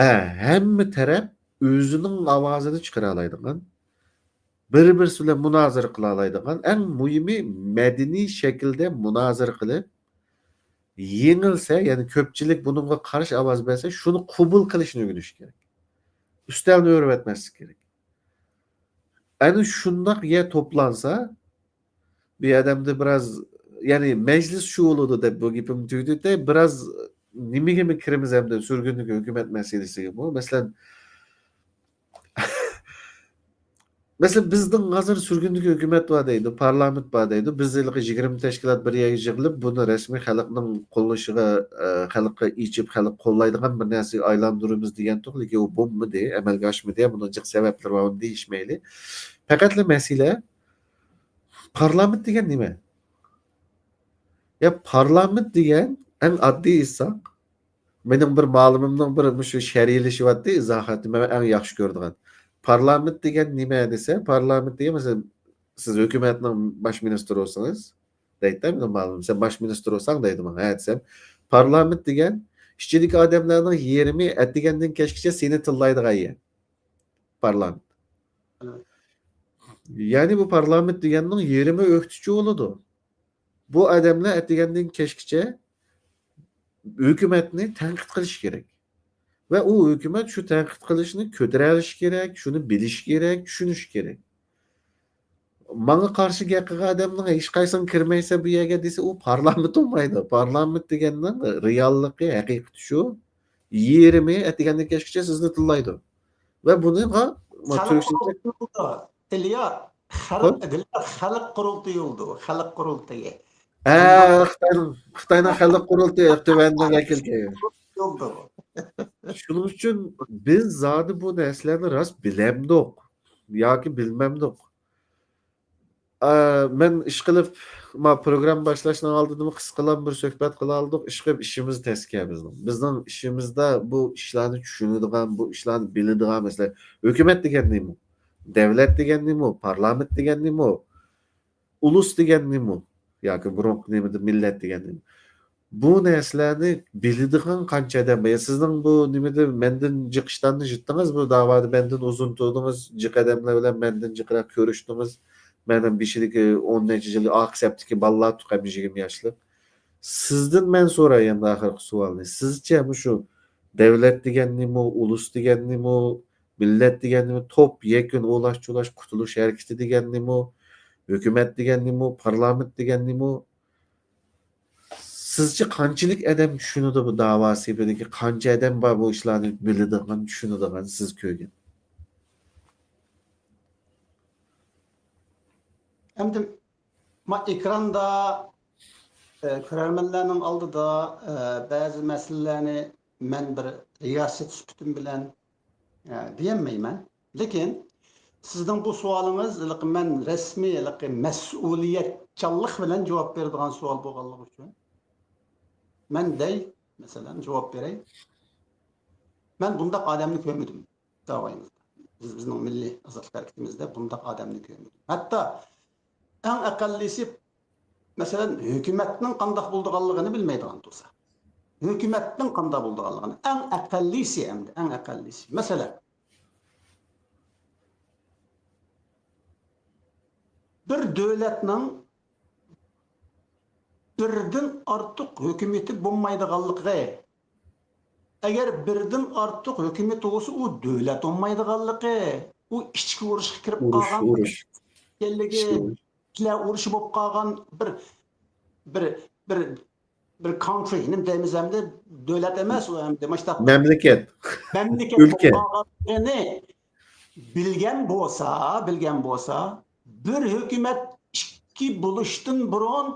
ھە، ھەممە تەرەپ ئۆزىنىڭ ئاۋازىنى چىقىرالايدىغان، بىر-بىرسى بىلەن مۇنازىرە قىلالايدىغان، ئەڭ مۇھىمى مەدەنىي شەكىلدە مۇنازىرە قىلىپ، يېڭىلسە، يەنى كۆپچىلىك بۇنىڭغا قارشى ئاۋاز بەرسە، شۇنى قوبۇل قىلىشنى ئۆگىنىش كېرەك. ئۈستەلنى ئۆرۈۋەتمەسلىك كېرەك. ئەنە شۇنداق يەر توپلانسا، بۇ ئادەمدە بىراز، يەنى مەجلىس شۇ بولىدۇ دەپ بۇ گېپىمنى تۈگىتىپ، بىراز نېمىگىمۇ كىرىمىز ئەمدى سۈرگۈندىكى ھۆكۈمەت مەسىلىسىگىمۇ. مەسىلەن، مەسىلەن، بىزنىڭ ھازىر سۈرگۈندىكى ھۆكۈمەت بار دەيدۇ، پارلامېنت بار دەيدۇ. بىز ھېلىقى يىگىرمە تەشكىلات بىر يەرگە يىغىلىپ، بۇنى رەسمىي خەلقنىڭ قوللىشىغا، ئە، خەلققە ئېچىپ، خەلق قوللايدىغان بىر نەرسىگە ئايلاندۇرىمىز دېگەنتۇق، لېكىن ئۇ بولمىدى، ئەمەلگە ئاشمىدى. بۇنىڭ جىق سەۋەبلىرى بار، ئۇنى دېيىشمەيلى. پەقەتلا مەسىلە، پارلامېنت دېگەن نېمە؟ يا، پارلامېنت دېگەن، ئەڭ ئاددىي ئېيتساق، مېنىڭ بىر مالىمىمنىڭ بىر مۇشۇ شەرھلىشىۋاتتى، ئىزاھاتى مەن ئەڭ ياخشى كۆرىدىغان. پارلامېنت دېگەن نېمە دېسە، پارلامېنت دېگەن، مەسىلەن، سىز ھۆكۈمەتنىڭ باش مىنىستىرى بولسىڭىز، دەيدىدە مېنىڭ مالىم، سەن باش مىنىستىر بولساڭ دەيدۇ ماڭا. ھە دېسەم، پارلامېنت دېگەن ئىچىدىكى ئادەملەرنىڭ يېرىمى ئەتىگەندىن كەچكىچە سېنى تىللايدىغان يەر. پارلامېنت. يەنى بۇ پارلامېنت دېگەننىڭ يېرىمى ئۆكتىچى بولىدۇ. بۇ ئادەملەر ئەتىگەندىن كەچكىچە ھۆكۈمەتنى تەنقىد قىلىشى كېرەك. ۋە ئۇ ھۆكۈمەت شۇ تەنقىد قىلىشنى كۆتۈرەلىشى كېرەك، شۇنى بىلىشى كېرەك، چۈشىنىشى كېرەك. ماڭا قارشى گەپ قىلغان ئادەمنىڭ ھېچقايسىڭ كىرمەيسەن بۇ يەرگە دېسە، ئۇ پارلامېنت بولمايدۇ. پارلامېنت دېگەننىڭ رېئاللىقى، ھەقىقىتى شۇ. يېرىمى ئەتىگەندىن كەچكىچە سىزنى تىللايدۇ. ۋە بۇنىڭغا، ما، خەلق تۈركچىسى قۇرۇلتىيى بولىدۇ. ئىليا، خەلق، خەلق قۇرۇلتىيى بولىدۇ. خەلق قۇرۇلتىيى. ھە، خىتاينىڭ، خىتاينىڭ خەلق قۇرۇلتىيى تۆۋەندە ۋەكىلكەن. شۇنىڭ ئۈچۈن بىز زادى بۇ نەرسىلەرنى راست بىلەمدۇق ياكى بىلمەمدۇق. ئا، مەن ئىشقىلىپ، ما، پروگرامما باشلاشنىڭ ئالدىدىمۇ قىسقىلا بىر سۆھبەت قىلالىدۇق. ئىشقىلىپ ئىشىمىز تەسكە بىزنىڭ. بىزنىڭ ئىشىمىزدا بۇ ئىشلارنى چۈشىنىدىغان، بۇ ئىشلارنى بىلىدىغان، مەسىلەن، ھۆكۈمەت دېگەن نېمە؟ دەۋلەت دېگەن نېمە؟ پارلامېنت دېگەن نېمە؟ ئۇلۇس دېگەن نېمە؟ ياكى بۇرۇنقى نېمىدە مىللەت دېگەن نېمە؟ بۇ نەرسىلەرنى بىلىدىغان قانچە ئادەم بار؟ يا سىزنىڭ بۇ نېمىدە مەندىن جىق ئىشلارنى جىتتىڭىز، بۇ داۋادا مەندىن ئۇزۇن تۇردىڭىز، جىق ئادەملەر بىلەن مەندىن جىقراق كۆرۈشتىڭىز. مەن ھەم بېشىدىكى ئون نەچچە يىل ئارقا سەپتىكى بالىلار تۇق ھەم يىگىرمە ياشلىق. سىزدىن مەن سوراي ئەمدى ئاخىرقى سوئالنى. سىزچە مۇشۇ دەۋلەت دېگەن نېمە، ئۇلۇس دېگەن نېمە، مىللەت دېگەن نېمە، توپ يەكۈن ئولاش-چولاش قۇتۇلۇش ھەرىكىتى دېگەن نېمە، ھۆكۈمەت دېگەن نېمە، پارلامېنت دېگەن نېمە؟ سىزچە قانچىلىك ئادەم چۈشىنىدۇ بۇ داۋا سېپىدىكى؟ قانچە ئادەم بار بۇ ئىشلارنى بىلىدىغان، چۈشىنىدىغان، سىز كۆرگەن؟ ئەمدى ما ئېكراندا، ئە، كۆرەرمەنلەرنىڭ ئالدىدا، ئە، بەزى مەسىلىلەرنى مەن بىر رىياسەت سۈپىتىم بىلەن، ئە، دېيەلمەيمەن. لېكىن سىزنىڭ بۇ سوئالىڭىز ھېلىقى مەن رەسمىي، ھېلىقى مەسئۇلىيەتچانلىق بىلەن جاۋاب بېرىدىغان سوئال بولغانلىقى ئۈچۈن، مەن دەي، مەسىلەن، جاۋاب بېرەي. مەن بۇنداق ئادەمنى كۆرمىدىم. بىز، بىزنىڭ مىللىي ئازادلىق ھەرىكىتىمىزدە بۇنداق ئادەمنى كۆرمىدىم. ھەتتا ئەڭ ئەقەللىسى، مەسىلەن، ھۆكۈمەتنىڭ قانداق بولىدىغانلىقىنى بىلمەيدىغان تۇرسا. ھۆكۈمەتنىڭ قانداق بولىدىغانلىقىنى. ئەڭ ئەقەللىسى ئەمدى، ئەڭ ئەقەللىسى. مەسىلەن، بىر دۆلەتنىڭ بىردىن ئارتۇق ھۆكۈمىتى بولمايدىغانلىقى. ئەگەر بىردىن ئارتۇق ھۆكۈمىتى بولسا، ئۇ دۆلەت بولمايدىغانلىقى، ئۇ ئىچكى ئۇرۇشقا كىرىپ قالغان ئىكەنلىكى، ئىچكى ئۇرۇش بولۇپ قالغان بىر، بىر، بىر، بىر كانترى، نېمە دەيمىز ئەمدى، دۆلەت ئەمەس ئۇ ئەمدى، مۇشۇنداق مەملىكەت. مەملىكەت بولۇپ قالغانلىقىنى بىلگەن بولسا، بىلگەن بولسا، بىر ھۆكۈمەت ئىككى بولۇشتىن بۇرۇن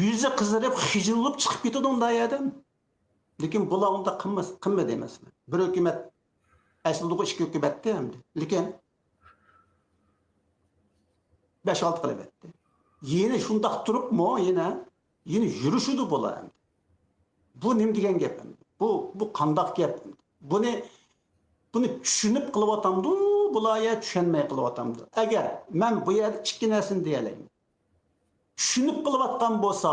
يۈزى قىزىرىپ، خىجىل بولۇپ چىقىپ كېتىدۇ ئۇنداق ئادەم. لېكىن بۇلار ئۇنداق قىلماس، قىلمىدى مەسىلەن. بىر ھۆكۈمەت، ئەسلىدىغۇ ئىككى ھۆكۈمەتتى ئەمدى. لېكىن بەش-ئالتە قىلىۋەتتى. يەنە شۇنداق تۇرۇپمۇ يەنە، يەنە يۈرۈشىدۇ بۇلار ئەمدى. بۇ نېمە دېگەن گەپ ئەمدى؟ بۇ، بۇ قانداق گەپ ئەمدى؟ بۇنى، بۇنى چۈشىنىپ قىلىۋاتامدۇ بۇلار يا چۈشەنمەي قىلىۋاتامدۇ؟ ئەگەر مەن بۇ يەردە ئىككى نەرسىنى دېيەلەيمەن. چۈشىنىپ قىلىۋاتقان بولسا،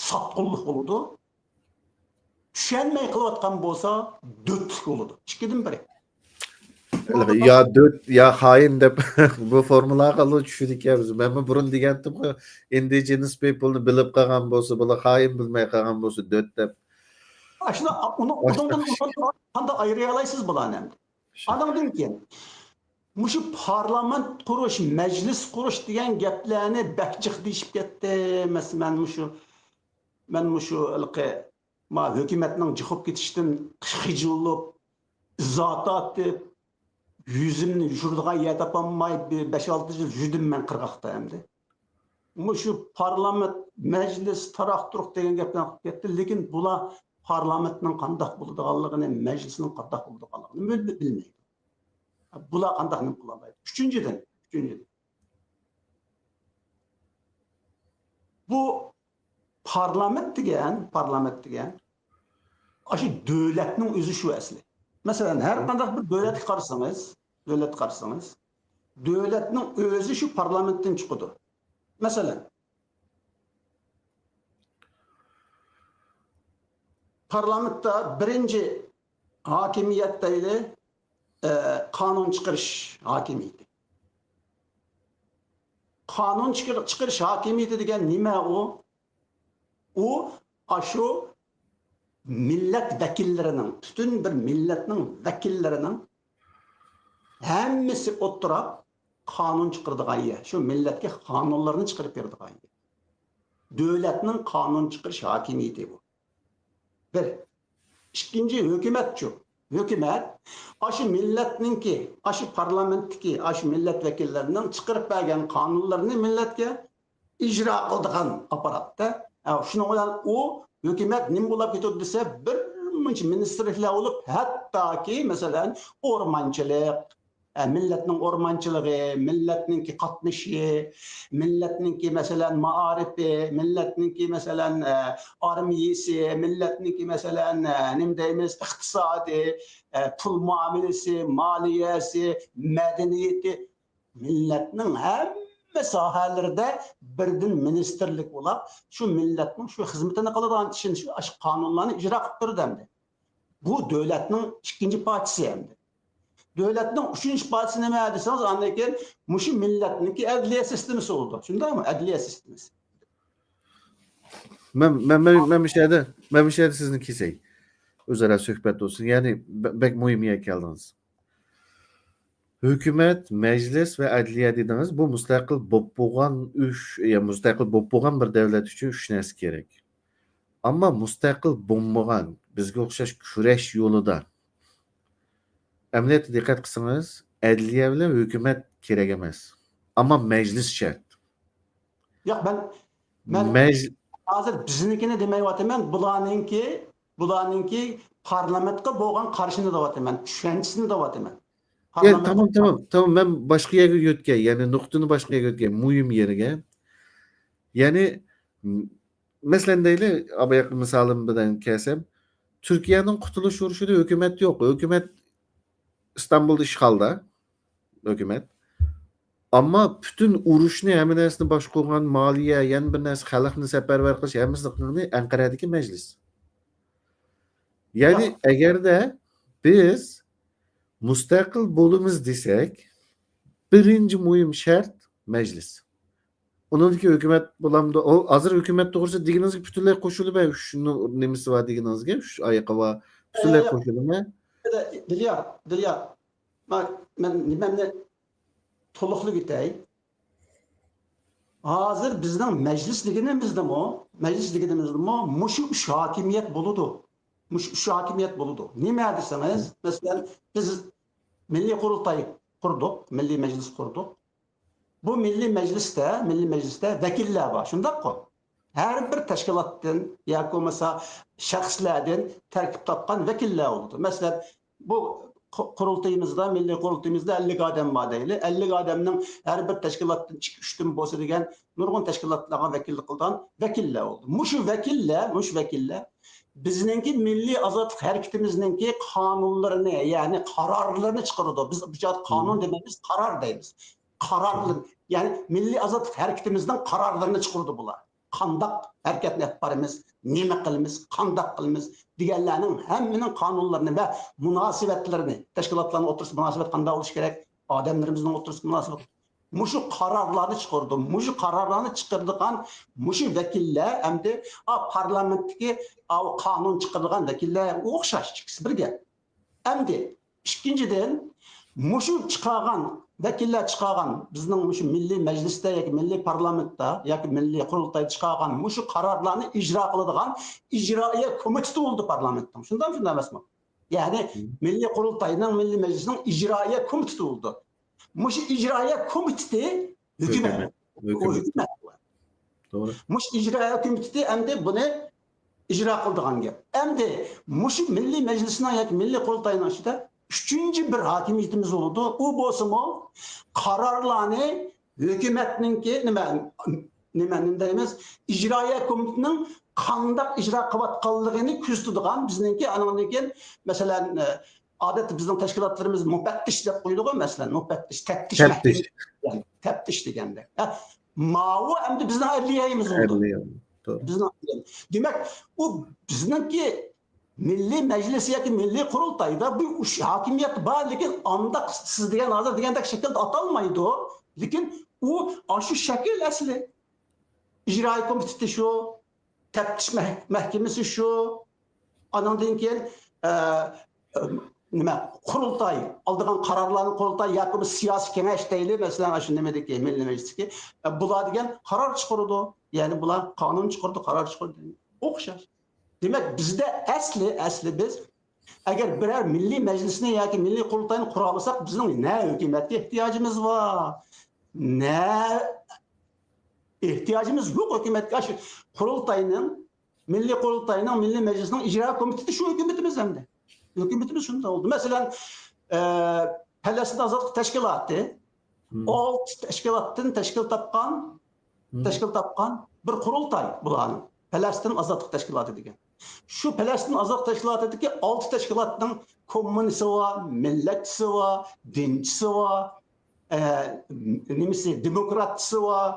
ساتقۇنلۇق بولىدۇ. چۈشەنمەي قىلىۋاتقان بولسا، دۆتلۈك بولىدۇ. ئىككىدىن بىرى. يا دۆت، يا خائىن دەپ بۇ فورمۇلىغا چۈشىدىكەنمىز. مەنمۇ بۇرۇن دېگەنتىمغۇ، ئىندىجېنىس پىپلنى بىلىپ قالغان بولسا، بۇلار خائىن، بىلمەي قالغان بولسا، دۆت دەپ. ئاشۇنداق، ئۇنىڭ، ئۇنىڭدىن قانداق ئايرىيالايسىز بۇلارنى ئەمدى؟ ئانىڭدىن كېيىن، مۇشۇ پارلامېنت قۇرۇش، مەجلىس قۇرۇش دېگەن گەپلەرنى بەك جىق دېيىشىپ كەتتى. مەسىلەن، مەن مۇشۇ، مەن مۇشۇ ھېلىقى ما ھۆكۈمەتنىڭ جىق بولۇپ كېتىشىدىن خىجىل بولۇپ، ئىزا تارتىپ، يۈزۈمنى يوشۇرىدىغان يەر تاپالماي، بىر بەش-ئالتە يىل يۈردۈم مەن قىرغاقتا ئەمدى. مۇشۇ پارلامېنت، مەجلىس، تاراق-تۇرۇق دېگەن گەپلەرنى قىلىپ كەتتى. لېكىن بۇلار پارلامېنتنىڭ قانداق بولىدىغانلىقىنى، مەجلىسنىڭ قانداق بولىدىغانلىقىنى بىل-، بىلمەيدۇ. بۇلار قانداق نېمە قىلالايدۇ؟ ئۈچىنچىدىن، ئۈچىنچىدىن. بۇ پارلامېنت دېگەن، پارلامېنت دېگەن ئاشۇ دۆلەتنىڭ ئۆزى شۇ ئەسلى. مەسىلەن، ھەر قانداق بىر دۆلەتكە قارىسىڭىز، دۆلەتكە قارىسىڭىز، دۆلەتنىڭ ئۆزى شۇ پارلامېنتتىن چىقىدۇ. مەسىلەن، پارلامېنتتا بىرىنچى ھاكىمىيەت دەيلى، ئە، قانۇن چىقىرىش ھاكىمىيىتى. قانۇن چىقىر-، چىقىرىش ھاكىمىيىتى دېگەن نېمە ئۇ؟ ئۇ ئاشۇ مىللەت ۋەكىللىرىنىڭ، پۈتۈن بىر مىللەتنىڭ ۋەكىللىرىنىڭ ھەممىسى ئولتۇراپ قانۇن چىقىرىدىغان يەر. شۇ مىللەتكە قانۇنلارنى چىقىرىپ بېرىدىغان يەر. دۆلەتنىڭ قانۇن چىقىرىش ھاكىمىيىتى بۇ. بىر. ئىككىنچى، ھۆكۈمەتچۇ؟ ھۆكۈمەت ئاشۇ مىللەتنىڭكى، ئاشۇ پارلامېنتتىكى، ئاشۇ مىللەت ۋەكىللىرىنىڭ چىقىرىپ بەرگەن قانۇنلىرىنى مىللەتكە ئىجرا قىلىدىغان ئاپپاراتتا. ھە، شۇنىڭ بىلەن ئۇ ھۆكۈمەت نېمە بولاپ كېتىدۇ دېسە، بىر مۇنچە مىنىستىرلىكلەر بولۇپ، ھەتتاكى، مەسىلەن، ئورمانچىلىق، ئە، مىللەتنىڭ ئورمانچىلىقى، مىللەتنىڭكى قاتنىشى، مىللەتنىڭكى، مەسىلەن، مائارىپى، مىللەتنىڭكى، مەسىلەن، ئە، ئارمىيىسى، مىللەتنىڭكى، مەسىلەن، ئە، نېمە دەيمىز، ئىقتىسادى، ئە، پۇل مۇئامىلىسى، مالىيەسى، مەدەنىيىتى، مىللەتنىڭ ھەممە ساھەلىرىدە بىردىن مىنىستىرلىك بولاپ، شۇ مىللەتنىڭ شۇ خىزمىتىنى قىلىدىغان ئىشىنى، شۇ، ئاشۇ قانۇنلارنى ئىجرا قىلىپ تۇرىدۇ ئەمدى. بۇ دۆلەتنىڭ ئىككىنچى پارچىسى ئەمدى. دۆلەتنىڭ ئۈچىنچى پارچىسى نېمە دېسىڭىز، ئاندىن كېيىن مۇشۇ مىللەتنىڭكى ئەدلىيە سىستېمىسى بولىدۇ. شۇنداقمۇ؟ ئەدلىيە سىستېمىسى. مەن، مەن، مەن، مەن مۇشۇ يەردە، مەن مۇشۇ يەردە سىزنى كېسەي. ئۆزئارا سۆھبەت بولسۇن. يەنى بە-، بەك مۇھىم يەرگە كەلدىڭىز. ھۆكۈمەت، مەجلىس ۋە ئەدلىيە دېدىڭىز. بۇ مۇستەقىل بولۇپ بولغان ئۈچ، يا مۇستەقىل بولۇپ بولغان بىر دەۋلەت ئۈچۈن ئۈچ نەرسە كېرەك. ئەمما مۇستەقىل بولمىغان، بىزگە ئوخشاش كۈرەش يولىدا. ئەمەلىيەتتە دىققەت قىلسىڭىز، ئەدلىيە بىلەن ھۆكۈمەت كېرەك ئەمەس. ئەمما مەجلىس شەرت. ياق، مەن، مەن مەج- ھازىر بىزنىڭكىنى دېمەيۋاتىمەن، بۇلارنىڭكى، بۇلارنىڭكى پارلامېنتقا بولغان قارىشىنى دەۋاتىمەن، چۈشەنچىسىنى دەۋاتىمەن. يا، پارلامېنتقا تامام، تامام، تامام. مەن باشقا يەرگە يۆتكەي، يەنى نۇقتىنى باشقا يەرگە يۆتكەي، مۇھىم يېرىگە. يەنى، م-، مەسىلەن دەيلى، باياقى مىسالىم بىلەن كەلسەم، تۈركىيەنىڭ قۇتۇلۇش ئۇرۇشىدا ھۆكۈمەت يوق. ھۆكۈمەت ئىستانبۇلدا ئىشغالدا. ھۆكۈمەت. ئەمما پۈتۈن ئۇرۇشنى، ھەممە نەرسىنى باشقۇرغان، مالىيە، يەنە بىر نەرسە، خەلقنى سەپەرۋەر قىلىش، ھەممىسىنى قىلغىنى ئەنقەرەدىكى مەجلىس. يەنى ئەگەردە بىز مۇستەقىل بولىمىز دېسەك، بىرىنچى مۇھىم شەرت مەجلىس. ئۇنىڭدىكى ھۆكۈمەت بولامدۇ؟ ئۇ ھازىر ھۆكۈمەت توغرىسىدا دېگىنىڭىزگە پۈتۈنلەي قوشۇلىمەن. شۇنىڭ نېمىسى بار دېگىنىڭىزگە، شۇ ئايىقى بار. پۈتۈنلەي قوشۇلىمەن. دىليار، دىليار، مەن نېمەمنى تولۇقلاپ ئۆتەي. ھازىر بىزنىڭ مەجلىس دېگىنىمىزدىمۇ، مەجلىس دېگىنىمىزدىمۇ مۇشۇ ئۈچ ھاكىمىيەت بولىدۇ. مۇشۇ ئۈچ ھاكىمىيەت بولىدۇ. نېمە دېسىڭىز، مەسىلەن، بىز مىللىي قۇرۇلتاي قۇردۇق، مىللىي مەجلىس قۇردۇق. بۇ مىللىي مەجلىستە، مىللىي مەجلىستە ۋەكىللەر بار، شۇنداققۇ؟ ھەر بىر تەشكىلاتتىن ياكى بولمىسا شەخسلەردىن تەركىب تاپقان ۋەكىللەر بولىدۇ. مەسىلەن، بۇ قۇ-، قۇرۇلتىيىمىزدا، مىللىي قۇرۇلتىيىمىزدا ئەللىك ئادەم بار دەيلى. ئەللىك ئادەمنىڭ ھەر بىر تەشكىلاتتىن ئىككى، ئۈچتىن بولسا دېگەن نۇرغۇن تەشكىلاتلارغا ۋەكىللىك قىلىدىغان ۋەكىللەر بولىدۇ. مۇشۇ ۋەكىللەر، مۇشۇ ۋەكىللەر بىزنىڭكى مىللىي ئازادلىق ھەرىكىتىمىزنىڭكى قانۇنلىرىنى، يەنى قارارلىرىنى چىقىرىدۇ. بىز بۇ يەردە قانۇن دېمەيمىز، قارار دەيمىز. قارارلىرى، يەنى مىللىي ئازادلىق ھەرىكىتىمىزنىڭ قارارلىرىنى چىقىرىدۇ بۇلار. قانداق ھەرىكەتنى ئېلىپ بارىمىز، نېمە قىلىمىز، قانداق قىلىمىز دېگەنلەرنىڭ ھەممىنىڭ قانۇنلىرىنى ۋە مۇناسىۋەتلىرىنى، تەشكىلاتلارنىڭ ئوتتۇرىسىدا مۇناسىۋەت قانداق بولۇشى كېرەك، ئادەملىرىمىزنىڭ ئوتتۇرىسىدا مۇناسىۋەت، مۇشۇ قارارلارنى چىقىرىدۇ. مۇشۇ قارارلارنى چىقىرىدىغان مۇشۇ ۋەكىللەر ئەمدى، ئا، پارلامېنتتىكى، ئا، قانۇن چىقىرىدىغان ۋەكىللەر ئوخشاش، ئىككىسى بىرگە. ئەمدى ئىككىنچىدىن، مۇشۇ چىقارغان، ۋەكىللەر چىقارغان، بىزنىڭ مۇشۇ مىللىي مەجلىستە ياكى مىللىي پارلامېنتتا ياكى مىللىي قۇرۇلتايدا چىقارغان مۇشۇ قارارلارنى ئىجرا قىلىدىغان ئىجرائىيە كومىتېتى بولىدۇ پارلامېنتنىڭ. شۇنداقمۇ، شۇنداق ئەمەسمۇ؟ يەنى مىللىي قۇرۇلتاينىڭ، مىللىي مەجلىسنىڭ ئىجرائىيە كومىتېتى بولىدۇ. مۇشۇ ئىجرائىيە كومىتېتى ھۆكۈمەت. ھۆكۈمەت. ھۆكۈمەت. توغرا. مۇشۇ ئىجرائىيە كومىتېتى ئەمدى بۇنى ئىجرا قىلىدىغان گەپ. ئەمدى مۇشۇ مىللىي مەجلىسنىڭ ياكى مىللىي قۇرۇلتاينىڭ ئىچىدە ئۈچىنچى بىر ھاكىمىيىتىمىز بولىدۇ. ئۇ بولسىمۇ قارارلارنى ھۆكۈمەتنىڭكى، نېمە، نېمە، نېمە دەيمىز، ئىجرائىيە كومىتېتىنىڭ قانداق ئىجرا قىلىۋاتقانلىقىنى كۆزىتىدىغان، بىزنىڭكى ئانىڭدىن كېيىن، مەسىلەن، ئادەتتە بىزنىڭ تەشكىلاتلىرىمىز مۇپەتتىش دەپ قويىدىغۇ، مەسىلەن، مۇپەتتىش، تەپتىش، تەپتىش. مەھكىمىسى دېگەن، تەپتىش دېگەندەك. ھە، ماۋۇ ئەمدى بىزنىڭ ئەدلىيەمىز بولىدۇ. ئەدلىيە. توغرا. بىزنىڭ ئەدلىيە. دېمەك، ئۇ بىزنىڭكى مىللىي مەجلىس ياكى مىللىي قۇرۇلتايدا بۇ ئۈچ ھاكىمىيەت بار، لېكىن ئانداق سىز دېگەن، ھازىر دېگەندەك شەكىلدە ئاتالمايدۇ. لېكىن ئۇ ئاشۇ شەكىل ئەسلى. ئىجرائىيە كومىتېتى شۇ، تەپتىش مەھ-، مەھكىمىسى شۇ، ئانىڭدىن كېيىن، ئە، نېمە، قۇرۇلتاي، ئالىدىغان قارارلارنى قۇرۇلتاي ياكى بۇ سىياسىي كېڭەش دەيلى، مەسىلەن، ئاشۇ نېمىدىكى، مىللىي مەجلىستىكى، ئە، بۇلار دېگەن قارار چىقىرىدۇ. يەنى بۇلار قانۇن چىقىرىدۇ، قارار چىقىرىدۇ. ئوخشاش. دېمەك، بىزدە ئەسلى، ئەسلى بىز ئەگەر بىرەر مىللىي مەجلىسنى ياكى مىللىي قۇرۇلتاينى قۇرالىساق، بىزنىڭ نە ھۆكۈمەتكە ئېھتىياجىمىز بار، نە ئېھتىياجىمىز يوق ھۆكۈمەتكە. شۇ قۇرۇلتاينىڭ، مىللىي قۇرۇلتاينىڭ، مىللىي مەجلىسنىڭ ئىجرا كومىتېتى شۇ ھۆكۈمىتىمىز ئەمدى. ھۆكۈمىتىمىز شۇنداق بولدى. مەسىلەن، ئە، پەلەستىن ئازادلىق تەشكىلاتى ئالتە تەشكىلاتتىن تەشكىل تاپقان، تەشكىل تاپقان بىر قۇرۇلتاي بۇلارنىڭ. پەلەستىن ئازادلىق تەشكىلاتى دېگەن. شۇ پەلەستىن ئازادلىق تەشكىلاتىدىكى ئالتە تەشكىلاتنىڭ كوممۇنىستى بار، مىللەتچىسى بار، دىنچىسى بار، ئە، نېمىسى، دېموكراتچىسى بار،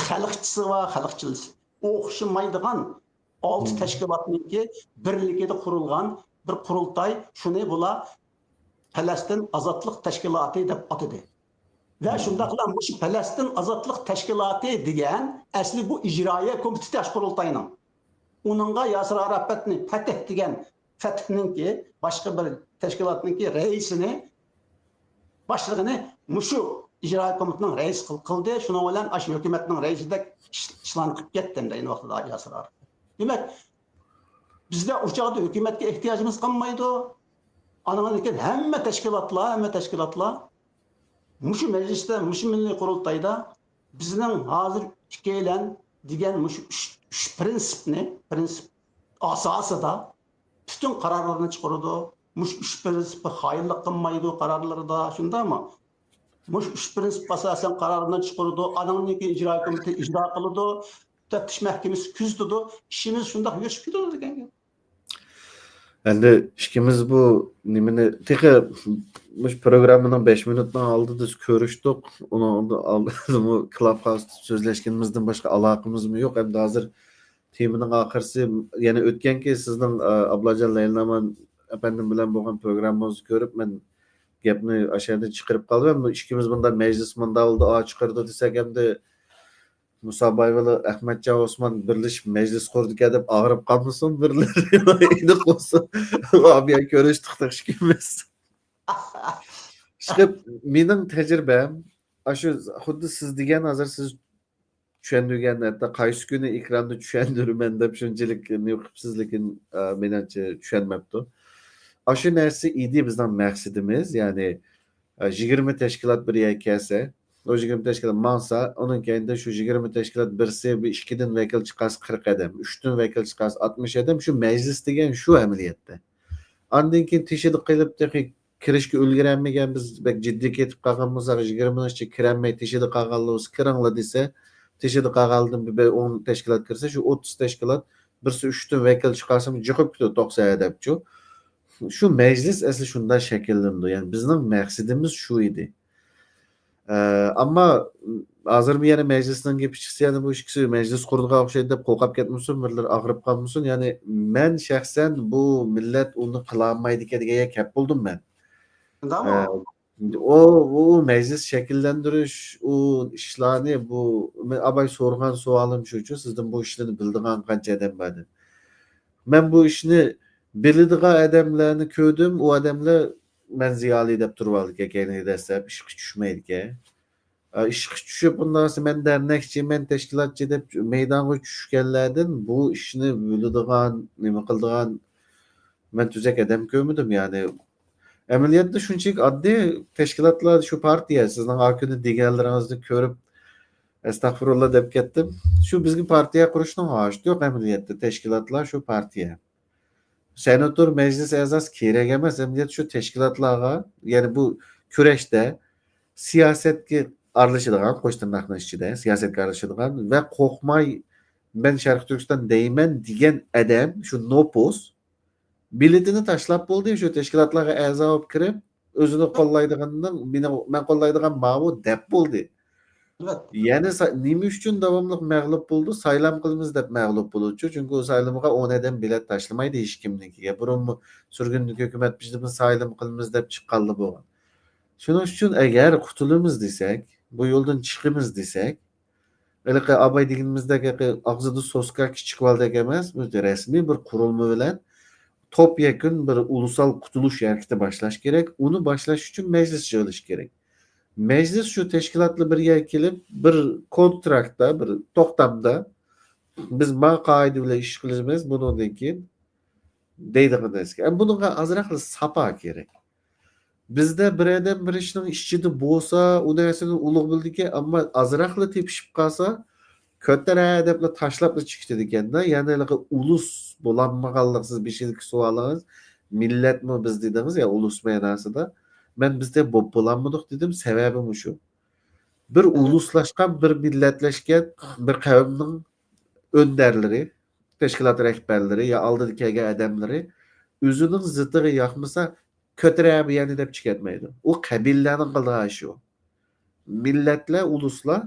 خەلقچىسى بار، خەلقچىلىسى. ئوخشىمايدىغان ئالتە تەشكىلاتنىڭكى بىرلىكىدە قۇرۇلغان بىر قۇرۇلتاي، شۇنى بۇلار پەلەستىن ئازادلىق تەشكىلاتى دەپ ئاتىدى. ۋە شۇنداقلا مۇشۇ پەلەستىن ئازادلىق تەشكىلاتى دېگەن ئەسلى بۇ ئىجرائىيە كومىتېتى ئاشۇ قۇرۇلتاينىڭ. ئۇنىڭغا ياسىر ئاراپەتنى، پەتھ دېگەن، پەتھنىڭكى، باشقا بىر تەشكىلاتنىڭكى رەئىسىنى، باشلىقىنى مۇشۇ ئىجرائىيە كومىتېتىنىڭ رەئىسى قىل-، قىلدى. شۇنىڭ بىلەن ئاشۇ ھۆكۈمەتنىڭ رەئىسىدەك ئىش-، ئىشلارنى قىلىپ كەتتى ئەمدى ئەينى ۋاقىتتا ياسىر ئاراپەت. دېمەك، بىزدە ئۇ چاغدا ھۆكۈمەتكە ئېھتىياجىمىز قالمايدۇ. ئانىڭدىن كېيىن ھەممە تەشكىلاتلار، ھەممە تەشكىلاتلار مۇشۇ مەجلىستە، مۇشۇ مىللىي قۇرۇلتايدا بىزنىڭ ھازىر ئىككىيلەن دېگەن مۇشۇ ئۈچ، ئۈچ پىرىنسىپنى، پىرىنسىپ ئاساسىدا پۈتۈن قارارلىرىنى چىقىرىدۇ. مۇشۇ ئۈچ پىرىنسىپقا خائىنلىق قىلمايدۇ قارارلىرىدا، شۇنداقمۇ؟ مۇشۇ ئۈچ پىرىنسىپ ئاساسەن قارارلىرىنى چىقىرىدۇ، ئانىڭدىن كېيىن ئىجرا كومىتېتى ئىجرا قىلىدۇ، تەپتىش مەھكىمىسى كۆزىتىدۇ، ئىشىمىز شۇنداق يۈرۈشۈپ كېتىدۇ دېگەن گەپ. ئەمدى ئىككىمىز بۇ نېمىنى تېخى مۇشۇ پروگراممىنىڭ بەش مىنۇتنىڭ ئالدىدا كۆرۈشتۇق. ئۇنىڭ ئالدىدىمۇ كلاب ھاۋستا سۆزلەشكىنىمىزدىن باشقا ئالاقىمىزمۇ يوق. ئەمدى ھازىر تېمىنىڭ ئاخىرسى، يەنە ئۆتكەنكى سىزنىڭ، ئە، ئابلاجان لەيلىنامان ئەپەندىم بىلەن بولغان پروگراممىڭىزنى كۆرۈپ، مەن گەپنى ئاشۇ يەردىن چىقىرىپ قالدىم. ئەمدى ئىككىمىز مۇنداق مەجلىس مۇنداق بولدى، ئا، چىقىرىدۇ دېسەك، ئەمدى مۇسا بايۋەنلى، ئەخمەتجان ئوسمان بىرلىشىپ مەجلىس قۇردىكەن دەپ ئاغرىپ قالمىسۇن بىرلىرى. ئېنىق بولسۇن. بۇ يەردە كۆرۈشتۇق ئىككىمىز. ئىشقىلىپ، مېنىڭ تەجرىبەم، ئاشۇ خۇددى سىز دېگەن، ھازىر سىز چۈشەندۈرگەن، ھەتتا قايسى كۈنى ئېكراندا چۈشەندۈرىمەن دەپ شۇنچىلىك نېمە قىپسىز، لېكىن، ئە، مېنىڭچە چۈشەنمەپتۇ. ئاشۇ نەرسە ئىدى بىزنىڭ مەقسىتىمىز، يەنى، ئە، يىگىرمە تەشكىلات بىر يەرگە كەلسە، ئۇ يىگىرمە تەشكىلات ماڭسا، ئۇنىڭ كەينىدە شۇ يىگىرمە تەشكىلات بىرسى بىر ئىككىدىن ۋەكىل چىقارسا قىرىق ئادەم، ئۈچتىن ۋەكىل چىقارسا ئاتمىش ئادەم، شۇ مەجلىس دېگەن شۇ ئەمەلىيەتتە. ئاندىن كېيىن تېشىدا قېلىپ تېخى كىرىشكە ئۈلگۈرەلمىگەن، بىز بەك جىددىي كېتىپ قالغان بولساق، يىگىرمىنىڭ ئىچىگە كىرەلمەي، تېشىدا قالغانلار بولسا كىرىڭلار دېسە، تېشىدا قالغانلىرىدىن بىر بەش ئون تەشكىلات كىرسە، شۇ ئوتتۇز تەشكىلات بىرسى ئۈچتىن ۋەكىل چىقارسىمۇ جىقىپ كېتىدۇ توقسان ئادەمچۇ. شۇ مەجلىس ئەسلى شۇنداق شەكىللىنىدۇ. يەنى بىزنىڭ مەقسىتىمىز شۇ ئىدى. ئە، ئەمما ھازىرمۇ يەنە مەجلىسنىڭ گېپى چىقسا، يەنە بۇ ئىككىسى مەجلىس قۇرىدىغان ئوخشايدۇ دەپ قورقۇپ كەتمىسۇن، بىرلىرى ئاغرىپ قالمىسۇن. يەنى مەن شەخسەن بۇ مىللەت ئۇنى قىلالمايدىكەن دېگەن يەرگە كەپ بولدۇم مەن. شۇنداقمۇ؟ ئە، ئۇ، ئۇ مەجلىس شەكىللەندۈرۈش، ئۇ ئىشلارنى، بۇ مەن ئاباي سورىغان سوئالىم شۇچۇ، سىزدىن بۇ ئىشلارنى بىلىدىغان قانچە ئادەم بار دەپ. مەن بۇ ئىشنى بىلىدىغان ئادەملەرنى كۆردۈم، ئۇ ئادەملەر مەن زىيالىي دەپ تۇرۇۋالىدىكەن، كەينىگە دەسسەپ ئىشقا چۈشمەيدىكەن. ئا، ئىشقا چۈشۈپ، ئۇنداق مەن دەرنەكچى، مەن تەشكىلاتچى دەپ مەيدانغا چۈشكەنلەردىن بۇ ئىشنى بىلىدىغان، نېمە قىلىدىغان، مەن تۈزەك ئادەم كۆرمىدىم، يەنى. ئەمەلىيەتتە شۇنچىلىك ئاددىي تەشكىلاتلار، شۇ پارتىيە، سىزنىڭ ئاكۈنى دېگەنلىرىڭىزنى كۆرۈپ، ئەستەغپۇرۇللا دەپ كەتتىم. شۇ بىزگە پارتىيە قۇرۇشنىڭ ھاجىتى يوق ئەمەلىيەتتە، تەشكىلاتلار شۇ پارتىيە. سېناتور، مەجلىس ئەزاسى كېرەك ئەمەس، ئەمەلىيەتتە شۇ تەشكىلاتلارغا، يەنى بۇ كۈرەشتە سىياسەتكە ئارىلىشىدىغان، قوش تىرناقنىڭ ئىچىدە سىياسەتكە ئارىلىشىدىغان ۋە قورقماي، مەن شەرقىي تۈركىستان دەيمەن دېگەن ئادەم، شۇ نوپۇس، بېلىتىنى تاشلاپ بولدى، شۇ تەشكىلاتلارغا ئەزا بولۇپ كىرىپ، ئۆزىنى قوللايدىغىنىنىڭ، مېنى، مەن قوللايدىغان ماۋۇ دەپ بولدى. ئەلۋەتتە. يەنە سا-، نېمە ئۈچۈن داۋاملىق مەغلۇپ بولىدۇ؟ سايلام قىلىمىز دەپ مەغلۇپ بولىدۇچۇ. چۈنكى ئۇ سايلىمىغا ئون ئادەم بېلەت تاشلىمايدۇ ھېچكىمنىڭكىگە. بۇرۇنمۇ سۈرگۈندىن ھۆكۈمەت بىزدە بىر سايلام قىلىمىز دەپ چىققانلا بولغان. شۇنىڭ ئۈچۈن ئەگەر قۇتۇلىمىز دېسەك، بۇ يولدىن چىقىمىز دېسەك، ھېلىقى ئاباي دېگىنىمىزدەك، ھېلىقى ئاغزىدا سوسكا كىچىك بالىدەك ئەمەس، بۇ رەسمىي بىر قۇرۇلما بىلەن توپ يەكۈن بىر ئۇلۇسال قۇتۇلۇش ھەرىكىتى باشلاش كېرەك. ئۇنى باشلاش ئۈچۈن مەجلىس يىغىلىشى كېرەك. مەجلىس شۇ تەشكىلاتلار بىر يەرگە كېلىپ، بىر كونتراكتتا، بىر توختامدا، بىز ما قائىدە بىلەن ئىش قىلىمىز، بۇنىڭدىن كېيىن دەيدىغان نەرسىگە. ئەمما بۇنىڭغا ئازراقلا ساپا كېرەك. بىزدە بىر ئادەم بىر ئىشنىڭ ئىچىدە بولسا، ئۇ نەرسىنى ئۇلۇغ بىلىدىكەن، ئەمما ئازراقلا تېپىشىپ قالسا، كۆتۈرە دەپلا تاشلاپلا چىقىدىكەن-دە. يەنى ھېلىقى ئۇلۇس بولالمىغانلىقى، سىز بېشىدىكى سوئالىڭىز، مىللەتمۇ بىز دېدىڭىز يا، ئۇلۇس مەناسىدا. مەن بىز دەپ بولۇپ بولالمىدۇق دېدىم، سەۋەبى مۇشۇ. بىر ئۇلۇسلاشقان، بىر مىللەتلەشكەن بىر قەۋمنىڭ ئۆندەرلىرى، تەشكىلات رەھبەرلىرى يا ئالدىدا كەلگەن ئادەملىرى ئۆزىنىڭ زىتىغا ياقمىسا، كۆتۈرە بۇ يەرنى دەپ چىقىۋەتمەيدۇ. ئۇ قەبىلىلەرنىڭ قىلىدىغان ئىشى ئۇ. مىللەتلەر، ئۇلۇسلار،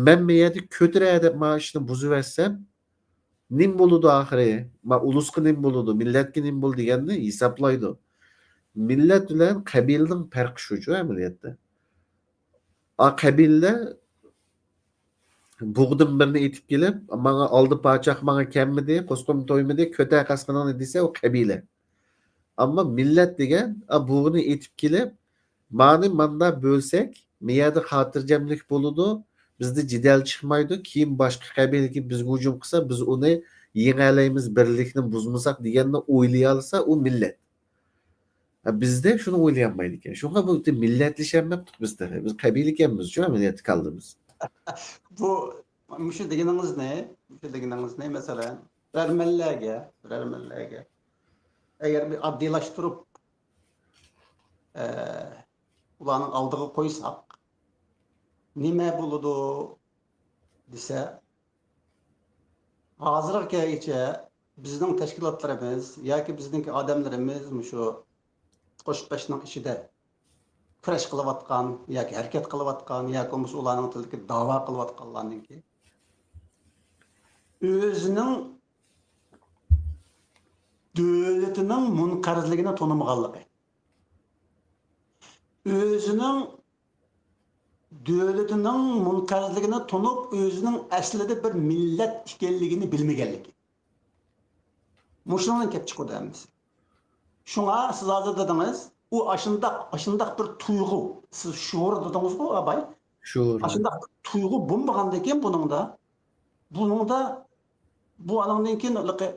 مەن بۇ يەردە كۆتۈرە دەپ مانا ئىشنى بۇزۇۋەتسەم، نېمە بولىدۇ ئاخىرى؟ ما ئۇلۇسقا نېمە بولىدۇ؟ مىللەتكە نېمە بولىدۇ دېگەننى ھېسابلايدۇ. مىللەت بىلەن قەبىلىنىڭ پەرقى شۇچۇ ئەمەلىيەتتە. ئا، قەبىلىلەر بۇغدىن بىرنى ئېتىپ كېلىپ، ماڭا ئالدى پاچاق، ماڭا كەلمىدى، قوسقۇم تويمىدى، كۆتەر قاسقىنىڭنى دېسە، ئۇ قەبىلە. ئەمما مىللەت دېگەن، ئا، بۇغنى ئېتىپ كېلىپ، مانى ماندا بۆلسەك، مىيەدە خاتىرجەملىك بولىدۇ، بىزدە جېدەل چىقمايدۇ، كېيىن باشقا قەبىلىگە بىزگە ھۇجۇم قىلسا، بىز ئۇنى يېڭەلەيمىز، بىرلىكنى بۇزمىساق دېگەننى ئويلىيالىسا، ئۇ مىللەت. ھە، بىزدە شۇنى ئويلىيالمايدىكەن. شۇڭا بۇ مىللەتلىشەلمەپتۇق بىز تېخى. بىز قەبىلىكەنمىزچۇ، ئەمەلىيەتتە كاللىمىز. بۇ، مۇشۇ دېگىنىڭىزنى، مۇشۇ دېگىنىڭىزنى، مەسىلەن، بىرەرمەنلەرگە، بىرەرمەنلەرگە ئەگەر بىر ئاددىيلاشتۇرۇپ، ئە، ئۇلارنىڭ ئالدىغا قويساق، نېمە بولىدۇ دېسە، ھازىرغا كەلگۈچە بىزنىڭ تەشكىلاتلىرىمىز ياكى بىزنىڭكى ئادەملىرىمىز مۇشۇ قوشۇپ بەشنىڭ ئىچىدە كۈرەش قىلىۋاتقان ياكى ھەرىكەت قىلىۋاتقان ياكى بولمىسا ئۇلارنىڭ تىلىدىكى داۋا قىلىۋاتقانلارنىڭكى ئۆزىنىڭ دۆلىتىنىڭ مۇنقەرزلىكىنى تونۇمىغانلىقى، ئۆزىنىڭ دۆلىتىنىڭ مۇنقەرزلىكىنى تونۇپ، ئۆزىنىڭ ئەسلىدە بىر مىللەت ئىكەنلىكىنى بىلمىگەنلىكى. مۇشۇنىڭدىن كېلىپ چىقىدۇ ھەممىسى. شۇڭا سىز ھازىر دېدىڭىز، ئۇ ئاشۇنداق، ئاشۇنداق بىر تۇيغۇ، سىز شور دېدىڭىزغۇ، ئاباي؟ شور. ئاشۇنداق بىر تۇيغۇ بولمىغاندىن كېيىن بۇنىڭدا، بۇنىڭدا، بۇ ئانىڭدىن كېيىن ھېلىقى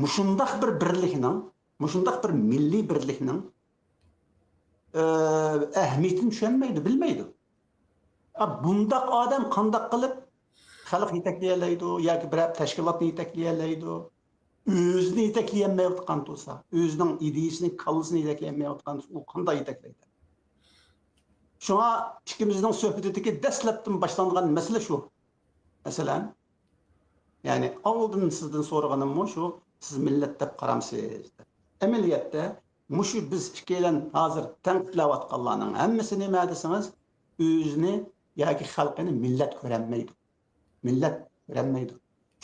مۇشۇنداق بىر بىرلىكنىڭ، مۇشۇنداق بىر مىللىي بىرلىكنىڭ، ئە، ئەھمىيىتىنى چۈشەنمەيدۇ، بىلمەيدۇ. ئا، بۇنداق ئادەم قانداق قىلىپ خەلق يېتەكلىيەلەيدۇ ياكى بىرەر تەشكىلاتنى يېتەكلىيەلەيدۇ؟ ئۆزىنى يېتەكلىيەلمەيۋاتقان تۇرسا، ئۆزىنىڭ ئىدىيىسىنى، كاللىسىنى يېتەكلىيەلمەيۋاتقان تۇرسا، ئۇ قانداق يېتەكلەيدۇ؟ شۇڭا ئىككىمىزنىڭ سۆھبىتىدىكى دەسلەپتىن باشلانغان مەسىلە شۇ. مەسىلەن، يەنى ئالدىن سىزدىن سورىغىنىممۇ شۇ، سىز مىللەت دەپ قارامسىز دەپ. ئەمەلىيەتتە مۇشۇ بىز ئىككىيلەن ھازىر تەنقىدلەۋاتقانلارنىڭ ھەممىسى نېمە دېسىڭىز، ئۆزىنى ياكى خەلقىنى مىللەت كۆرەلمەيدۇ. مىللەت كۆرەلمەيدۇ.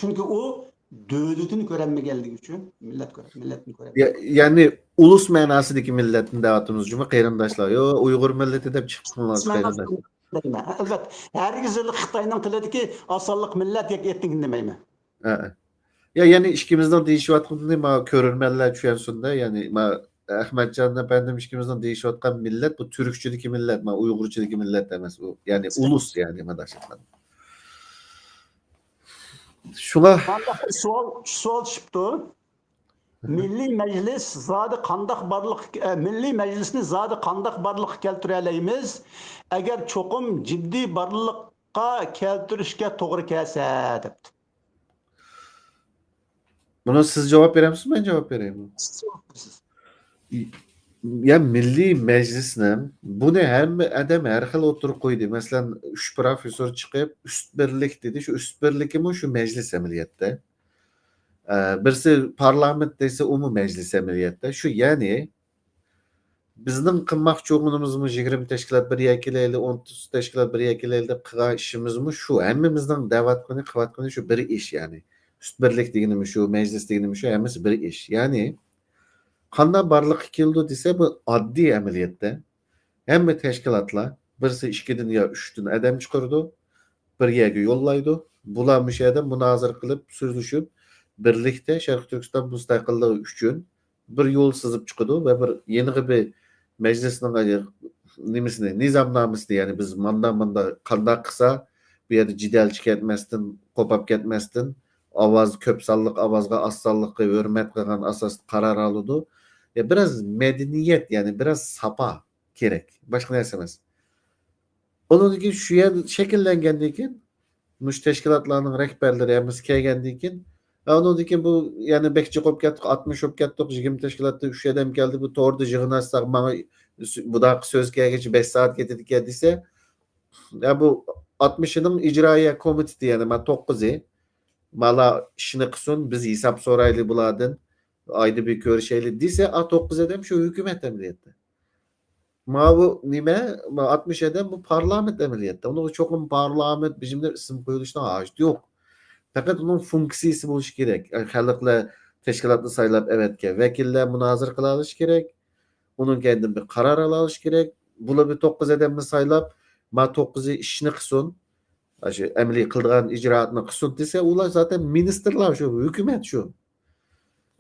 چۈنكى ئۇ دۆلىتىنى كۆرەلمىگەنلىكى ئۈچۈن مىللەت كۆرە-، مىللەتنى كۆرەلمەيدۇ. يا-، يەنى ئۇلۇس مەناسىدىكى مىللەتنى دەۋاتىمىز جۇمۇ قېرىنداشلار. يو، ئۇيغۇر مىللىتى دەپ چىقىپ قالماڭلار قېرىنداشلار. دەيمەن. ئەلۋەتتە، ھەرگىز خىتاينىڭ تىلىدىكى ئاسانلىق مىللەت ياكى ئېتنىك دېمەيمەن. ھە. يا، يەنى ئىككىمىزنىڭ دېيىشىۋاتقىنىنى ما كۆرۈرمەنلەر چۈشەنسۇن-دە، يەنى ما ئەخمەتجان ئەپەندىم ئىككىمىزنىڭ دېيىشىۋاتقان مىللەت، بۇ تۈركچىدىكى مىللەت، ما ئۇيغۇرچىدىكى مىللەت ئەمەس ئۇ. يەنى ئۇلۇس، يەنى ما داشلىقلار. شۇلا. سوئال، سوئال چۈشۈپتۇ. مىللىي مەجلىس زادى قانداق بارلىق، ئە، مىللىي مەجلىسنى زادى قانداق بارلىققا كەلتۈرەلەيمىز؟ ئەگەر چوقۇم جىددىي بارلىققا كەلتۈرۈشكە توغرا كەلسە، دەپتۇ. بۇنى سىز جاۋاب بېرەمسىز، مەن جاۋاب بېرەيمۇ؟ سىز جاۋاب بېرىسىز. يا مىللىي مەجلىسنىڭ، بۇنى ھەممە ئادەم ھەر خىل ئوتتۇرىغا قويدى. مەسىلەن، ئۈچ پروفېسسور چىقىپ، ئۈست بىرلىك دېدى. شۇ ئۈست بىرلىكىمۇ شۇ مەجلىس ئەمەلىيەتتە. ئە، بىرسى پارلامېنت دېسە، ئۇمۇ مەجلىس ئەمەلىيەتتە. شۇ، يەنى، بىزنىڭ قىلماقچى بولغىنىمىزمۇ يىگىرمە تەشكىلات بىر يەرگە كېلەيلى، ئوتتۇز تەشكىلات بىر يەرگە كېلەيلى دەپ قىلغان ئىشىمىزمۇ شۇ. ھەممىمىزنىڭ دەۋاتقىنى، قىلىۋاتقىنى شۇ بىر ئىش، يەنى. ئۈست بىرلىك دېگىنىمۇ شۇ، مەجلىس دېگىنىمۇ شۇ، ھەممىسى بىر ئىش. يەنى، قانداق بارلىققا كېلىدۇ دېسە، بۇ ئاددىي ئەمەلىيەتتە. ھەممە تەشكىلاتلار بىرسى ئىككىدىن يا ئۈچتىن ئادەم چىقىرىدۇ، بىر يەرگە يوللايدۇ. بۇلار مۇشۇ يەردە مۇنازىرە قىلىپ، سۆزلىشىپ، بىرلىكتە شەرقىي تۈركىستان مۇستەقىللىقى ئۈچۈن بىر يول سىزىپ چىقىدۇ ۋە بىر يېڭى بىر مەجلىسنىڭ نېمىسىنى، نىزامنامىسىنى، يەنى بىز ماندا، ماندا قانداق قىلسا، بۇ يەردە جېدەل چىقىۋەتمەستىن، قوپاپ كەتمەستىن، ئاۋاز، كۆپ سانلىق ئاۋازغا ئاز سانلىققا ھۆرمەت قىلغان ئاساستا قارار ئالىدۇ. يا بىراز مەدەنىيەت، يەنى بىراز ساپا كېرەك. باشقا نەرسە ئەمەس. ئۇنىڭدىن كېيىن شۇ يەر شەكىللەنگەندىن كېيىن، مۇشۇ تەشكىلاتلارنىڭ رەھبەرلىرى ھەممىسى كەلگەندىن كېيىن، ھە، ئۇنىڭدىن كېيىن بۇ يەنە بەك جىق بولۇپ كەتتۇق، ئاتمىش بولۇپ كەتتۇق، يىگىرمە تەشكىلاتتىن ئۈچ ئادەم كەلدى، بۇ توردا يىغىنلاشساق، ماڭا بۇنداق سۆز كەلگىچە بەش سائەت كېتىدىكەن دېسە، يا بۇ ئاتمىشىنىڭ ئىجرائىيە كومىتېتى، يەنى ما توققۇزى، مالا ئىشنى قىلسۇن، بىز ھېساب سورايلى بۇلاردىن، ئايدا بىر كۆرۈشەيلى دېسە، ئا توققۇز ئادەم شۇ ھۆكۈمەت ئەمەلىيەتتە. ماۋۇ نېمە؟ ماۋۇ ئاتمىش ئادەم بۇ پارلامېنت ئەمەلىيەتتە. ئۇنىڭغا چوقۇم پارلامېنت، بىر نېمە ئىسىم قويۇلۇشىنىڭ ھاجىتى يوق. پەقەت ئۇنىڭ فۇنكسىيىسى بولۇشى كېرەك. خەلقلەر تەشكىلاتنى سايلاپ ئەۋەتكەن ۋەكىللەر مۇنازىرە قىلالىشى كېرەك. ئۇنىڭ كەينىدىن بىر قارار ئالالىشى كېرەك. بۇلار بىر توققۇز ئادەمنى سايلاپ، ما توققۇزى ئىشنى قىلسۇن. ئاشۇ ئەمەلىي قىلىدىغان ئىجرائاتنى قىلسۇن دېسە، ئۇلار زاتەن مىنىستىرلار شۇ، ھۆكۈمەت شۇ.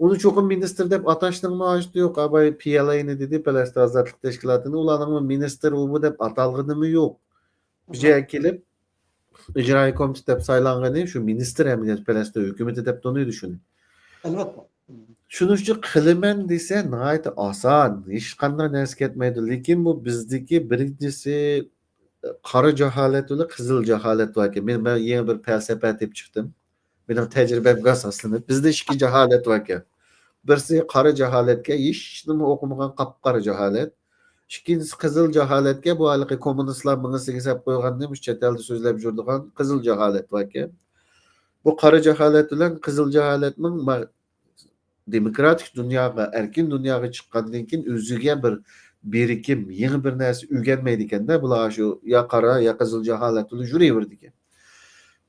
ئۇنى چوقۇم مىنىستىر دەپ ئاتاشنىڭمۇ ھاجىتى يوق. ئاباي پىيەلەينى دېدى، پەلەستىن ئازادلىق تەشكىلاتىنى، ئۇلارنىڭمۇ مىنىستىر ئۇ بۇ دەپ ئاتالغىنىمۇ يوق. بۇ جايغا كېلىپ، ئىجرائىي كومىتېت دەپ سايلانغىنى شۇ مىنىستىر ئەمەلىيەتتە پەلەستىن ھۆكۈمىتى دەپ تونۇيدۇ شۇنى. ئەلۋەتتە. شۇنىڭ ئۈچۈن قىلىمەن دېسە ناھايىتى ئاسان، ھېچقانداق نەرسە كەتمەيدۇ. لېكىن بۇ بىزدىكى بىرىنچىسى قارا جاھالەت بىلەن قىزىل جاھالەت باركەن. مەن، مەن يېڭى بىر پەلسەپە تېپىپ چىقتىم. مېنىڭ تەجرىبەمگە ئاساسلىنىپ، بىزدە ئىككى جاھالەت باركەن. بىرسى قارا جاھالەتكە، ھېچنېمە ئوقۇمىغان قاپقارا جاھالەت. ئىككىنچىسى قىزىل جاھالەتكە، بۇ ھېلىقى كوممۇنىستلار مېڭىسىگە سەپ قويغان، مۇشۇ چەت ئەلدە سۆزلەپ يۈرىدىغان قىزىل جاھالەت باركەن. بۇ قارا جاھالەت بىلەن قىزىل جاھالەتنىڭ ما-، دېموكراتىك دۇنياغا، ئەركىن دۇنياغا چىققاندىن كېيىن ئۆزىگە بىر بىرىكىم، يېڭى بىر نەرسە ئۆگەنمەيدىكەن-دە، بۇلار شۇ يا قارا، يا قىزىل جاھالەت بىلەن يۈرۈۋېرىدىكەن.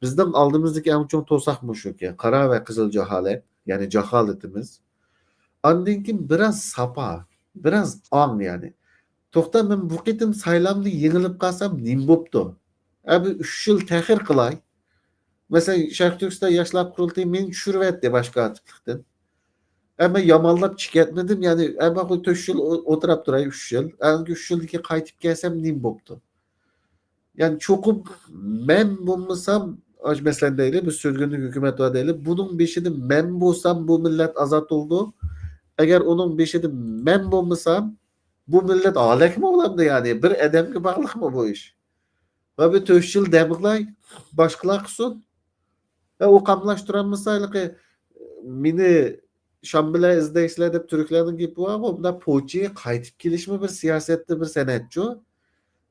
بىزنىڭ ئالدىمىزدىكى ئەڭ چوڭ توساق مۇشۇكەن، قارا ۋە قىزىل جاھالەت، يەنى جاھالىتىمىز. ئاندىن كېيىن بىراز ساپا، بىراز ئاڭ، يەنى. توختا، مەن بۇ قېتىم سايلامدا يېڭىلىپ قالسام نېمە بوپتۇ؟ ئە، بىر ئۈچ يىل تەخىر قىلاي. مەسىلەن، شەرقىي تۈركىستان ياشلار قۇرۇلتىيى مېنى چۈشۈرۈۋەتتى باش كاتىپلىقتىن. ئەمما يامانلاپ چىقىۋەتمىدىم، يەنى، ئەمما بۇ تۆت يىل ئو-، ئولتۇراپ تۇراي، ئۈچ يىل. ئەنگە ئۈچ يىلدىن كېيىن قايتىپ كەلسەم نېمە بوپتۇ؟ يەنى چوقۇم مەن بولمىسام، ئاش، مەسىلەن دەيلى، بىز سۈرگۈنلۈك ھۆكۈمەت بار دەيلى، بۇنىڭ بېشىدا مەن بولسام بۇ مىللەت ئازاد بولىدۇ. ئەگەر ئۇنىڭ بېشىدا مەن بولمىسام، بۇ مىللەت ھالاكمۇ بولامدۇ يەنى؟ بىر ئادەمگە باغلىقمۇ بۇ ئىش؟ ۋە بىر تۆت يىل دەم ئالاي، باشقىلار قىلسۇن. ۋە ئۇ قاملاشتۇرالمىسا، ھېلىقى مېنى شام بىلەن ئىزدەيسىلەر دەپ تۈركلەرنىڭ گېپى بارغۇ، بۇنداق پوچى قايتىپ كېلىشمۇ بىر سىياسەتتە بىر سەنئەتچۇ.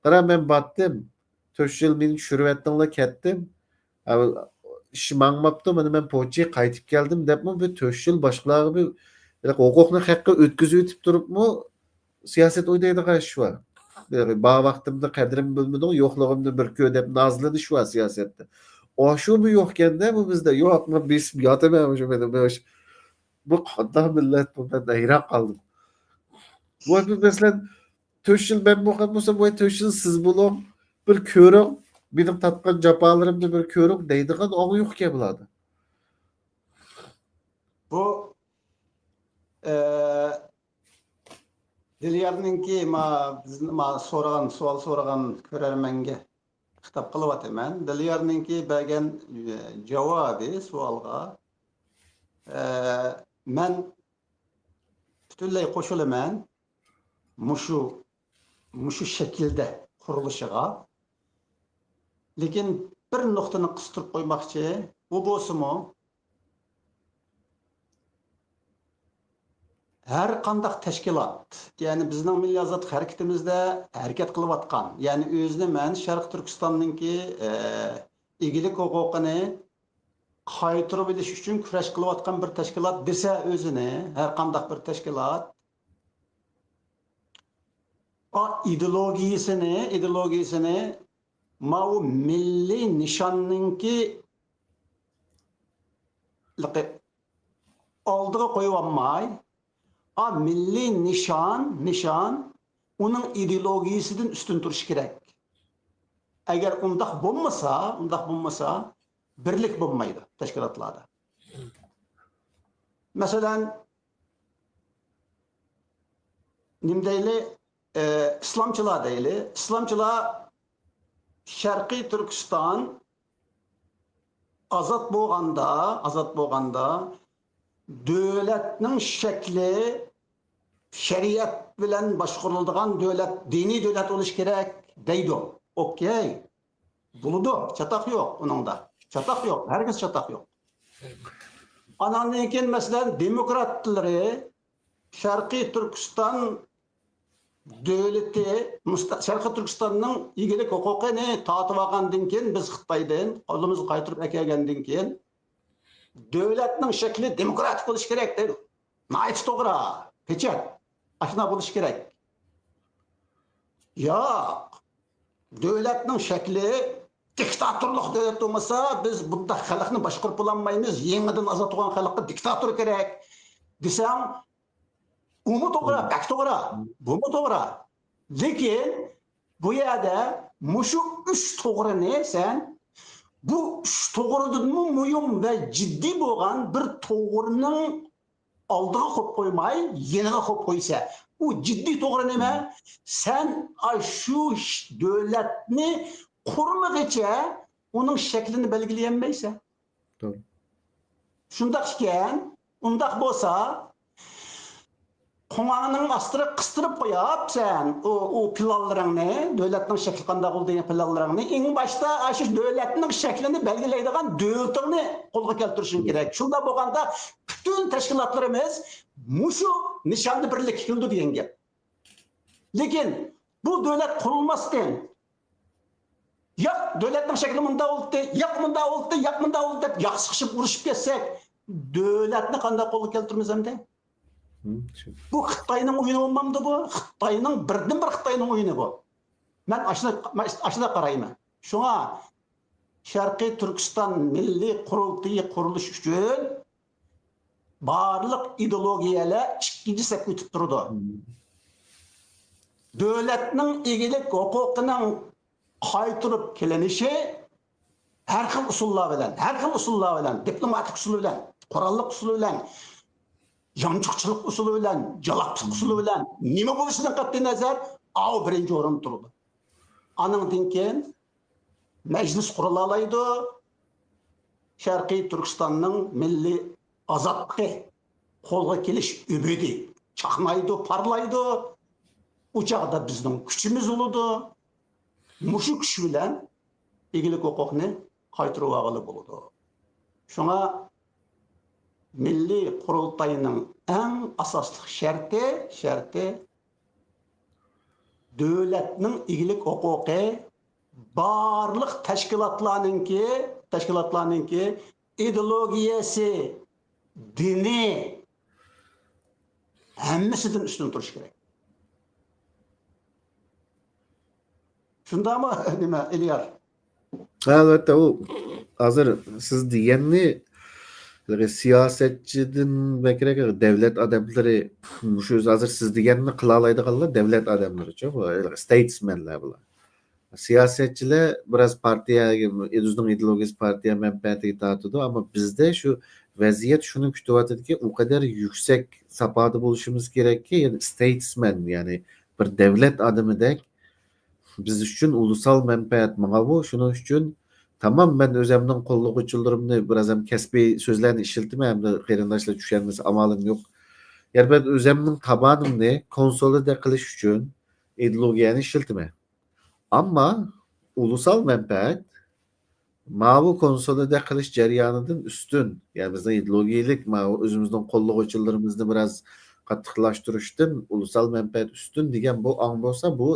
قارا، مەن باتتىم. تۆت يىل مېنى چۈشۈرۈۋەتتىڭلار، كەتتىم. ئا، ئىش ماڭماپتۇ، مانا مەن پوچى قايتىپ كەلدىم دەپمۇ بىر تۆت يىل باشقىلارغا بىر، بىر ھوقۇقنى ھەققە ئۆتكۈزۈۋېتىپ تۇرۇپمۇ سىياسەت ئوينايدىغان ئىش بار. بار ۋاقتىمدا قەدرىمنى بىلمىدىڭ، يوقلۇقۇمنى بىر كۆر دەپ نازلىنىش بار سىياسەتتە. ئاشۇمۇ يوقكەندە بۇ بىزدە. يوق، مەن بېسىپ ياتىمەن مۇشۇ مېنىڭ مۇشۇ. بۇ قانداق مىللەت بۇ؟ مەن ھەيران قالدىم. بۇ مەسىلەن، تۆت يىل مەن بولغان بولسام، ۋاي، تۆت يىل سىز بولۇڭ، بىر كۆرۈڭ، مېنىڭ تارتقان جاپالىرىمنى بىر كۆرۈڭ دەيدىغان ئاڭ يوقكەن بۇلاردا. بۇ، ئە، دىليارنىڭكى ما-، بىزنى ما-، سورىغان، سوئال سورىغان كۆرەرمەنگە خىتاب قىلىۋاتىمەن. دىليارنىڭكى بەرگەن، ئە، جاۋابى سوئالغا، ئە، مەن پۈتۈنلەي قوشۇلىمەن مۇشۇ، مۇشۇ شەكىلدە قۇرۇلۇشىغا. لېكىن بىر نۇقتىنى قىستۇرۇپ قويماقچى. ئۇ بولسىمۇ، ھەر قانداق تەشكىلات، يەنى بىزنىڭ مىللىي ئازادلىق ھەرىكىتىمىزدە ھەرىكەت قىلىۋاتقان، يەنى ئۆزىنى مەن شەرقىي تۈركىستاننىڭكى، ئە، ئىگىلىك ھوقۇقىنى قايتۇرۇۋېلىش ئۈچۈن كۈرەش قىلىۋاتقان بىر تەشكىلات دېسە ئۆزىنى، ھەر قانداق بىر تەشكىلات، ئا، ئىدېئولوگىيىسىنى، ئىدېئولوگىيىسىنى ماۋۇ مىللىي نىشاننىڭكى لىقى ئالدىغا قويۇۋالماي، ئا، مىللىي نىشان، نىشان ئۇنىڭ ئىدېئولوگىيىسىدىن ئۈستۈن تۇرۇشى كېرەك. ئەگەر ئۇنداق بولمىسا، ئۇنداق بولمىسا، بىرلىك بولمايدۇ تەشكىلاتلاردا. مەسىلەن، نېمە دەيلى، ئە، ئىسلامچىلار دەيلى. ئىسلامچىلار شەرقىي تۈركىستان ئازاد بولغاندا، ئازاد بولغاندا دۆلەتنىڭ شەكلى شەرىئەت بىلەن باشقۇرۇلىدىغان دۆلەت، دىنىي دۆلەت بولۇشى كېرەك دەيدۇ. ئوكەي. بولىدۇ، چاتاق يوق ئۇنىڭدا. چاتاق يوق، ھەرگىز چاتاق يوق. ئاناندىن كېيىن، مەسىلەن، دېموكراتلىرى شەرقىي تۈركىستان دۆلىتى، مۇستا-، شەرقىي تۈركىستاننىڭ ئىگىلىك ھوقۇقىنى تارتىۋالغاندىن كېيىن، بىز خىتايدىن قولىمىزغا قايتۇرۇپ ئەكەلگەندىن كېيىن، دۆلەتنىڭ شەكلى دېموكراتىك بولۇشى كېرەك دەيدۇ. ناھايىتى توغرا، پېچەت. ئاشۇنداق بولۇشى كېرەك. ياق. دۆلەتنىڭ شەكلى دىكتاتورلۇق دۆلەت بولمىسا، بىز بۇنداق خەلقنى باشقۇرۇپ بولالمايمىز، يېڭىدىن ئازاد بولغان خەلققە دىكتاتور كېرەك دېسەڭ، ئۇمۇ توغرا، بەك توغرا، بۇمۇ توغرا. لېكىن بۇ يەردە مۇشۇ ئۈچ توغرىنى سەن، بۇ ئۈچ توغرىدىنمۇ مۇھىم ۋە جىددىي بولغان بىر توغرىنىڭ ئالدىغا قويۇپ قويماي، يېنىغا قويۇپ قويسا، ئۇ جىددىي توغرا نېمە؟ سەن ئاشۇ ش-، دۆلەتنى قۇرمىغىچە ئۇنىڭ شەكلىنى بەلگىلىيەلمەيسەن. توغرا. شۇنداق ئىكەن، ئۇنداق بولسا، قوڭاڭنىڭ ئاستىغا قىستۇرۇپ قويۇپ سەن ئۇ، ئۇ پىلانلىرىڭنى، دۆلەتنىڭ شەكلى قانداق بولىدۇ دېگەن پىلانلىرىڭنى، ئەڭ باشتا ئاشۇ دۆلەتنىڭ شەكلىنى بەلگىلەيدىغان دۆلىتىڭنى قولغا كەلتۈرۈشۈڭ كېرەك. شۇنداق بولغاندا پۈتۈن تەشكىلاتلىرىمىز مۇشۇ نىشاندا بىرلىككە كېلىدۇ دېگەن گەپ. لېكىن بۇ دۆلەت قۇرۇلماستىن، ياق، دۆلەتنىڭ شەكلى مۇنداق بولدى، ياق، مۇنداق بولدى، ياق، مۇنداق بولدى دەپ ياق سىقىشىپ ئۇرۇشۇپ كەتسەك، دۆلەتنى قانداق قولغا كەلتۈرىمىز ئەمدى؟ بۇ خىتاينىڭ ئويۇنى بولمامدۇ بۇ؟ خىتاينىڭ، بىردىنبىر خىتاينىڭ ئويۇنى بۇ. مەن ئاشۇنداق، مەن ئاشۇنداق قارايمەن. شۇڭا شەرقىي تۈركىستان مىللىي قۇرۇلتىيى قۇرۇلۇش ئۈچۈن بارلىق ئىدېئولوگىيەلەر ئىككىنچى سەپكە ئۆتۈپ تۇرىدۇ. دۆلەتنىڭ ئىگىلىك ھوقۇقىنىڭ قايتۇرۇپ كېلىنىشى ھەر خىل ئۇسۇللار بىلەن، ھەر خىل ئۇسۇللار بىلەن، دىپلوماتىك ئۇسۇل بىلەن، قوراللىق ئۇسۇل بىلەن، يانچۇقچىلىق ئۇسۇلى بىلەن، جالاقلىق ئۇسۇلى بىلەن، نېمە بولۇشىدىن قەتئىينەزەر، ئاۋۇ بىرىنچى ئورۇندا تۇرىدۇ. ئانىڭدىن كېيىن مەجلىس قۇرۇلالايدۇ، شەرقىي تۈركىستاننىڭ مىللىي ئازادلىقى قولغا كېلىش ئۈمىدى چاقنايدۇ، پارلايدۇ. ئۇ چاغدا بىزنىڭ كۈچىمىز بولىدۇ. مۇشۇ كۈچ بىلەن ئىگىلىك ھوقۇقنى قايتۇرۇۋالغىلى بولىدۇ. شۇڭا مىللىي قۇرۇلتاينىڭ ئەڭ ئاساسلىق شەرتى، شەرتى دۆلەتنىڭ ئىگىلىك ھوقۇقى بارلىق تەشكىلاتلارنىڭكى، تەشكىلاتلارنىڭكى ئىدېئولوگىيەسى، دىنى ھەممىسىدىن ئۈستۈن تۇرۇشى كېرەك. شۇنداقمۇ نېمە، ئېلىيار؟ ئەلۋەتتە، ئۇ ھازىر سىز دېگەننى، سىياسەتچىدىن بەكرەك دەۋلەت ئادەملىرى مۇشۇ ھازىر سىز دېگەننى قىلالايدىغانلار دەۋلەت ئادەملىرىچۇ، ستېيتسمەنلەر بۇلار. سىياسەتچىلەر بىراز پارتىيەگە، ئۆزىنىڭ ئىدېئولوگىيىسى پارتىيە مەنپەئەتىگە تارتىدۇ، ئەمما بىزدە شۇ ۋەزىيەت شۇنى كۈتۈۋاتىدۇكى، ئۇ قەدەر يۈكسەك ساپادا بولۇشىمىز كېرەككى، يەنى ستېيتسمەن، يەنى بىر دەۋلەت ئادىمىدەك بىز ئۈچۈن ئۇلۇسال مەنپەئەت ماڭا بۇ، شۇنىڭ ئۈچۈن تامام مەن ئۆزەمنىڭ قوللىغۇچىلىرىمنى بىراز ھەم كەسپىي سۆزلەرنى ئىشلىتىمەن، ھەمدە قېرىنداشلار چۈشەنمىسە ئامالىم يوق. يەنى مەن ئۆزەمنىڭ تاۋانىمنى كونسولىدە قىلىش ئۈچۈن ئىدېئولوگىيەنى ئىشلىتىمەن. ئەمما ئۇلۇسال مەنپەئەت ماۋۇ كونسولىدە قىلىش جەريانىدىن ئۈستۈن، يەنى بىزنىڭ ئىدېئولوگىيەلىك ماۋۇ ئۆزىمىزنىڭ قوللىغۇچىلىرىمىزنى بىراز قاتتىقلاشتۇرۇشتىن ئۇلۇسال مەنپەئەت ئۈستۈن دېگەن بۇ ئاڭ بولسا، بۇ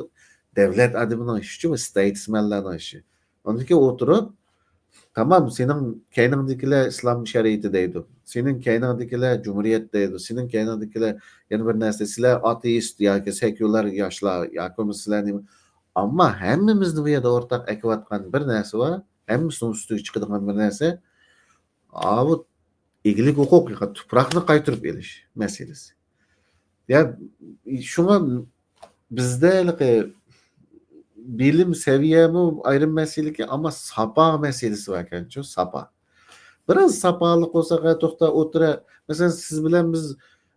دەۋلەت ئادىمىنىڭ ئىشى، بۇ ستېيتسمەنلەرنىڭ ئىشى. ئاندىن كېيىن ئولتۇرۇپ، تامام، سېنىڭ كەينىڭدىكىلەر ئىسلام شەرىئىتى دەيدۇ، سېنىڭ كەينىڭدىكىلەر جۇمھۇرىيەت دەيدۇ، سېنىڭ كەينىڭدىكىلەر يەنە بىر نەرسە، سىلەر ئاتېئىست ياكى سېكۇلار ياشلار ياكى بولمىسا سىلەر نېمە. ئەمما ھەممىمىزنى بۇ يەردە ئورتاق ئەكىۋاتقان بىر نەرسە بار، ھەممىسىنىڭ ئۈستىگە چىقىدىغان بىر نەرسە، ئاۋۇ ئىگىلىك ھوقۇق، تۇپراقنى قايتۇرۇپ ئېلىش مەسىلىسى. يا، شۇڭا بىزدە ھېلىقى بىلىم سەۋىيەمۇ ئايرىم مەسىلىكى، ئەمما ساپا مەسىلىسى باركەنچۇ، ساپا. بىراز ساپالىق بولساق، ھە، توختا، ئولتۇرە. مەسىلەن، سىز بىلەن بىز،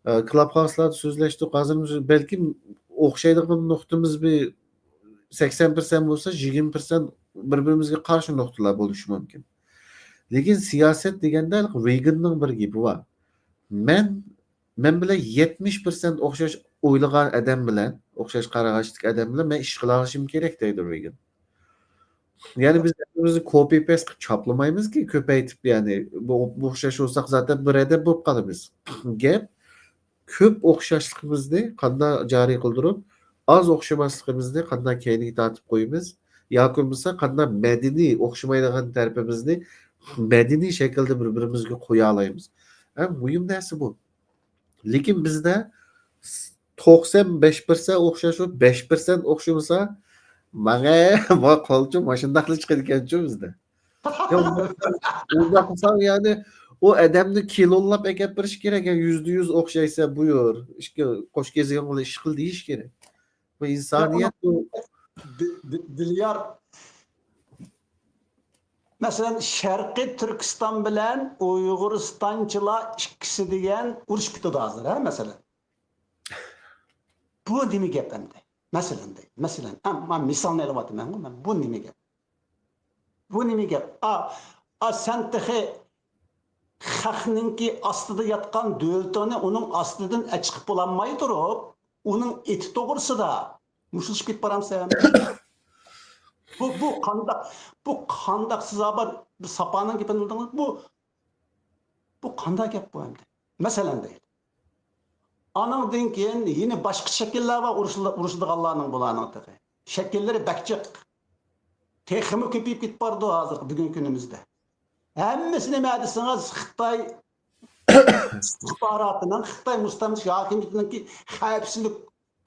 ئە، كلاب ھاوسلاردا سۆزلەشتۇق. ھازىر بەلكىم ئوخشايدىغان نۇقتىمىز بىر سەكسەن پىرسەنت بولسا، يىگىرمە پىرسەنت بىر-بىرىمىزگە قارشى نۇقتىلار بولۇشى مۇمكىن. لېكىن سىياسەت دېگەندە رېيگاننىڭ بىر گېپى بار. مەن، مەن بىلەن يەتمىش پىرسەنت ئوخشاش ئويلىغان ئادەم بىلەن، ئوخشاش قاراشتىكى ئادەم بىلەن مەن ئىش قىلالىشىم كېرەك دەيدۇ رېيگان. يەنى بىز ئۆزىمىزنى كوپى پېست قىلىپ چاپلىمايمىزكى، كۆپەيتىپ، يەنى بۇ، بۇ ئوخشاش بولساق زاتەن بىر ئادەم بولۇپ قالىمىز. گەپ كۆپ ئوخشاشلىقىمىزنى قانداق جارى قىلدۇرۇپ، ئاز ئوخشىماسلىقىمىزنى قانداق كەينىگە تارتىپ قويىمىز، ياكى بولمىسا قانداق مەدەنىي ئوخشىمايدىغان تەرىپىمىزنى مەدەنىي شەكىلدە بىر-بىرىمىزگە قويالايمىز. ھە، مۇھىم نەرسە بۇ. لېكىن بىزدە توقسان بەش پىرسەنت ئوخشاش، بەش پىرسەنت ئوخشىمىسا، ماڭە، ما قولچۇ ماشۇنداقلا چىقىدىكەنچۇ بىزدە. يا، ئۇنداق قىلساڭ، يەنى ئۇ ئادەمنى كلونلاپ ئەكەپ بېرىش كېرەك. يا، يۈزدە يۈز ئوخشايسەن، بۇيۇر، ئىشقا قوش كېزىگىڭ بىلەن ئىش قىل دېيىش كېرەك. بۇ ئىنسانىيەت بۇ. دى-، دى-، دىليار، مەسىلەن، شەرقىي تۈركىستان بىلەن ئۇيغۇرىستانچىلار ئىككىسى دېگەن ئۇرۇش پۈتىدۇ ھازىر، ھە، مەسىلەن. بۇ نېمە گەپ ئەمدى؟ مەسىلەن دەي، مەسىلەن، ئەمما مىسالنى ئېلىۋاتىمەنغۇ مەن، بۇ نېمە گەپ؟ بۇ نېمە گەپ؟ ئا، ئا، سەن تېخى خەقنىڭكى ئاستىدا ياتقان دۆلىتىڭنى ئۇنىڭ ئاستىدىن ئەچىقىپ بولالماي تۇرۇپ، ئۇنىڭ ئېتى توغرىسىدا مۇشتلىشىپ كېتىپ بارامسەن؟ بۇ، بۇ قانداق، بۇ قانداق سىز بىر ساپانىڭ گېپىنى قىلدىڭىز؟ بۇ، بۇ قانداق گەپ بۇ ئەمدى؟ مەسىلەن دەيلى. ئانىڭدىن كېيىن يەنە باشقا شەكىللەر بار، ئۇرۇشلا-، ئۇرۇشىدىغانلارنىڭ بۇلارنىڭ تېخى. شەكىللىرى بەك جىق. تېخىمۇ كۆپىيىپ كېتىپ بارىدۇ ھازىرقى بۈگۈنكى كۈنىمىزدە. ھەممىسى نېمە دېسىڭىز، خىتاي ئىستىخباراتىنىڭ، خىتاي مۇستەملىكە ھاكىمىيىتىنىڭكى خەۋپسىزلىك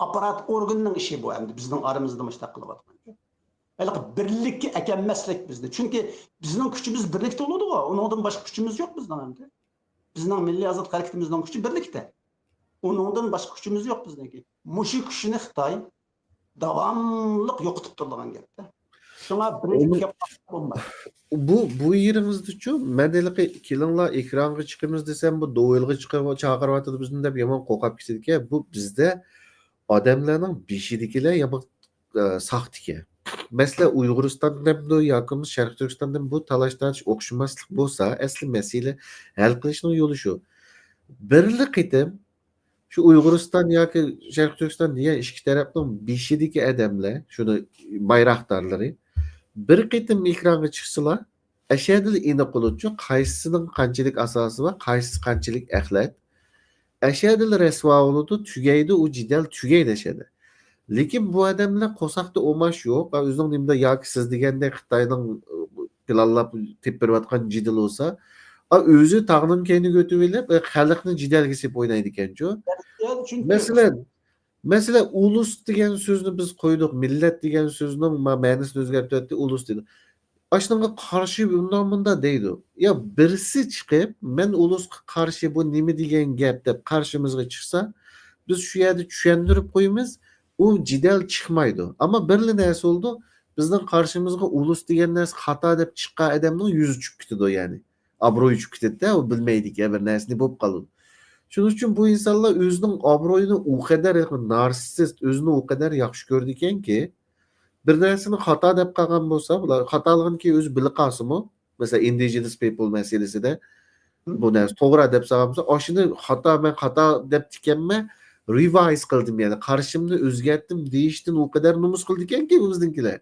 ئاپپارات ئورگىنىنىڭ ئىشى بۇ ئەمدى بىزنىڭ ئارىمىزدا مۇشۇنداق قىلىۋاتقان. ھېلىقى بىرلىككە ئەكەلمەسلىك بىزنى. چۈنكى بىزنىڭ كۈچىمىز بىرلىكتە بولىدىغۇ. ئۇنىڭدىن باشقا كۈچىمىز يوق بىزنىڭ ئەمدى. بىزنىڭ مىللىي ئازادلىق ھەرىكىتىمىزنىڭ كۈچى بىرلىكتە. ئۇنىڭدىن باشقا كۈچىمىز يوق بىزنىڭكى. مۇشۇ كۈچنى خىتاي داۋاملىق يوقىتىپ تۇرىدىغان گەپتە. شۇڭا بىرىنچى ئۇنى گەپ بولمايدۇ. بۇ، بۇ يېرىڭىزدىچۇ، مەن ھېلىقى كېلىڭلار ئېكرانغا چىقىمىز دېسەم، بۇ دوۋيلغا چىقىپ چاقىرىۋاتىدۇ بىزنى دەپ يامان قورقۇپ كېتىدىكەن. بۇ بىزدە ئادەملەرنىڭ بېشىدىكىلەر يامان، ئە، ساختىكەن. مەسىلەن، ئۇيغۇرىستان دەمدۇ ياكى بولمىسا شەرقىي تۈركىستان دەم، بۇ تالاش تارتىش ئوخشىماسلىق بولسا، ئەسلى مەسىلە ھەل قىلىشنىڭ يولى شۇ. بىرلا قېتىم شۇ ئۇيغۇرىستان ياكى شەرقىي تۈركىستان دېگەن ئىككى تەرەپنىڭ بېشىدىكى ئادەملەر، شۇنى بايراقدارلىرى، بىر قېتىم ئېكرانغا چىقسىلا، ئەشەدىلا ئېنىق بولىدۇچۇ، قايسىسىنىڭ قانچىلىك ئاساسى بار، قايسىسى قانچىلىك ئەخلەت. ئەشەدىلا رەسۋا بولىدۇ، تۈگەيدۇ، ئۇ جېدەل تۈگەيدۇ ئەشەدە. لېكىن بۇ ئادەملەر قورساقتا ئوماش يوق، ئا، ئۆزىنىڭ نېمىدە ياكى سىز دېگەندەك خىتاينىڭ، ئە، پىلانلاپ تېپىپ بېرىۋاتقان جېدىلى بولسا، ئا، ئۆزى تاغنىڭ كەينىگە ئۆتۈۋېلىپ، ئە، خەلقنى جېدەلگە سېلىپ ئوينايدىكەنچۇ. چۈنكى مەسىلەن، مەسىلەن، ئۇلۇس دېگەن سۆزنى بىز قويدۇق، مىللەت دېگەن سۆزنىڭ ما-، مەنىسىنى ئۆزگەرتىۋەتتى، ئۇلۇس دېدى. ئاشۇنىڭغا قارشى بۇنداق مۇنداق دەيدۇ. يا بىرسى چىقىپ، مەن ئۇلۇسقا قارشى، بۇ نېمە دېگەن گەپ دەپ قارشىمىزغا چىقسا، بىز شۇ يەردە چۈشەندۈرۈپ قويىمىز، ئۇ جېدەل چىقمايدۇ. ئەمما بىرلا نەرسە بولىدۇ، بىزنىڭ قارشىمىزغا ئۇلۇس دېگەن نەرسە خاتا دەپ چىققان ئادەمنىڭ يۈزى چۈشۈپ كېتىدۇ، يەنى. ئابرۇيى چۈشۈپ كېتىدىدە، ئۇ بىلمەيدىكەن بىر نەرسىنى، بولۇپ قالىدۇ. شۇنىڭ ئۈچۈن بۇ ئىنسانلار ئۆزىنىڭ ئابرۇيىنى ئۇ قەدەر، نارسىسست، ئۆزىنى ئۇ قەدەر ياخشى كۆرىدىكەنكى، بىر نەرسىنى خاتا دەپ قالغان بولسا، بۇلار خاتالىقىنى كېيىن ئۆزى بىلىپ قالسىمۇ، مەسىلەن، ئىندىجېنس پىپل مەسىلىسىدە بۇ نەرسە توغرا دەپ سالغان بولسا، ئاشۇنى خاتا، مەن خاتا دەپتىكەنمەن، رىۋايز قىلدىم، يەنى قارىشىمنى ئۆزگەرتتىم دېيىشتىن ئۇ قەدەر نومۇس قىلىدىكەنكى بۇ بىزنىڭكىلەر.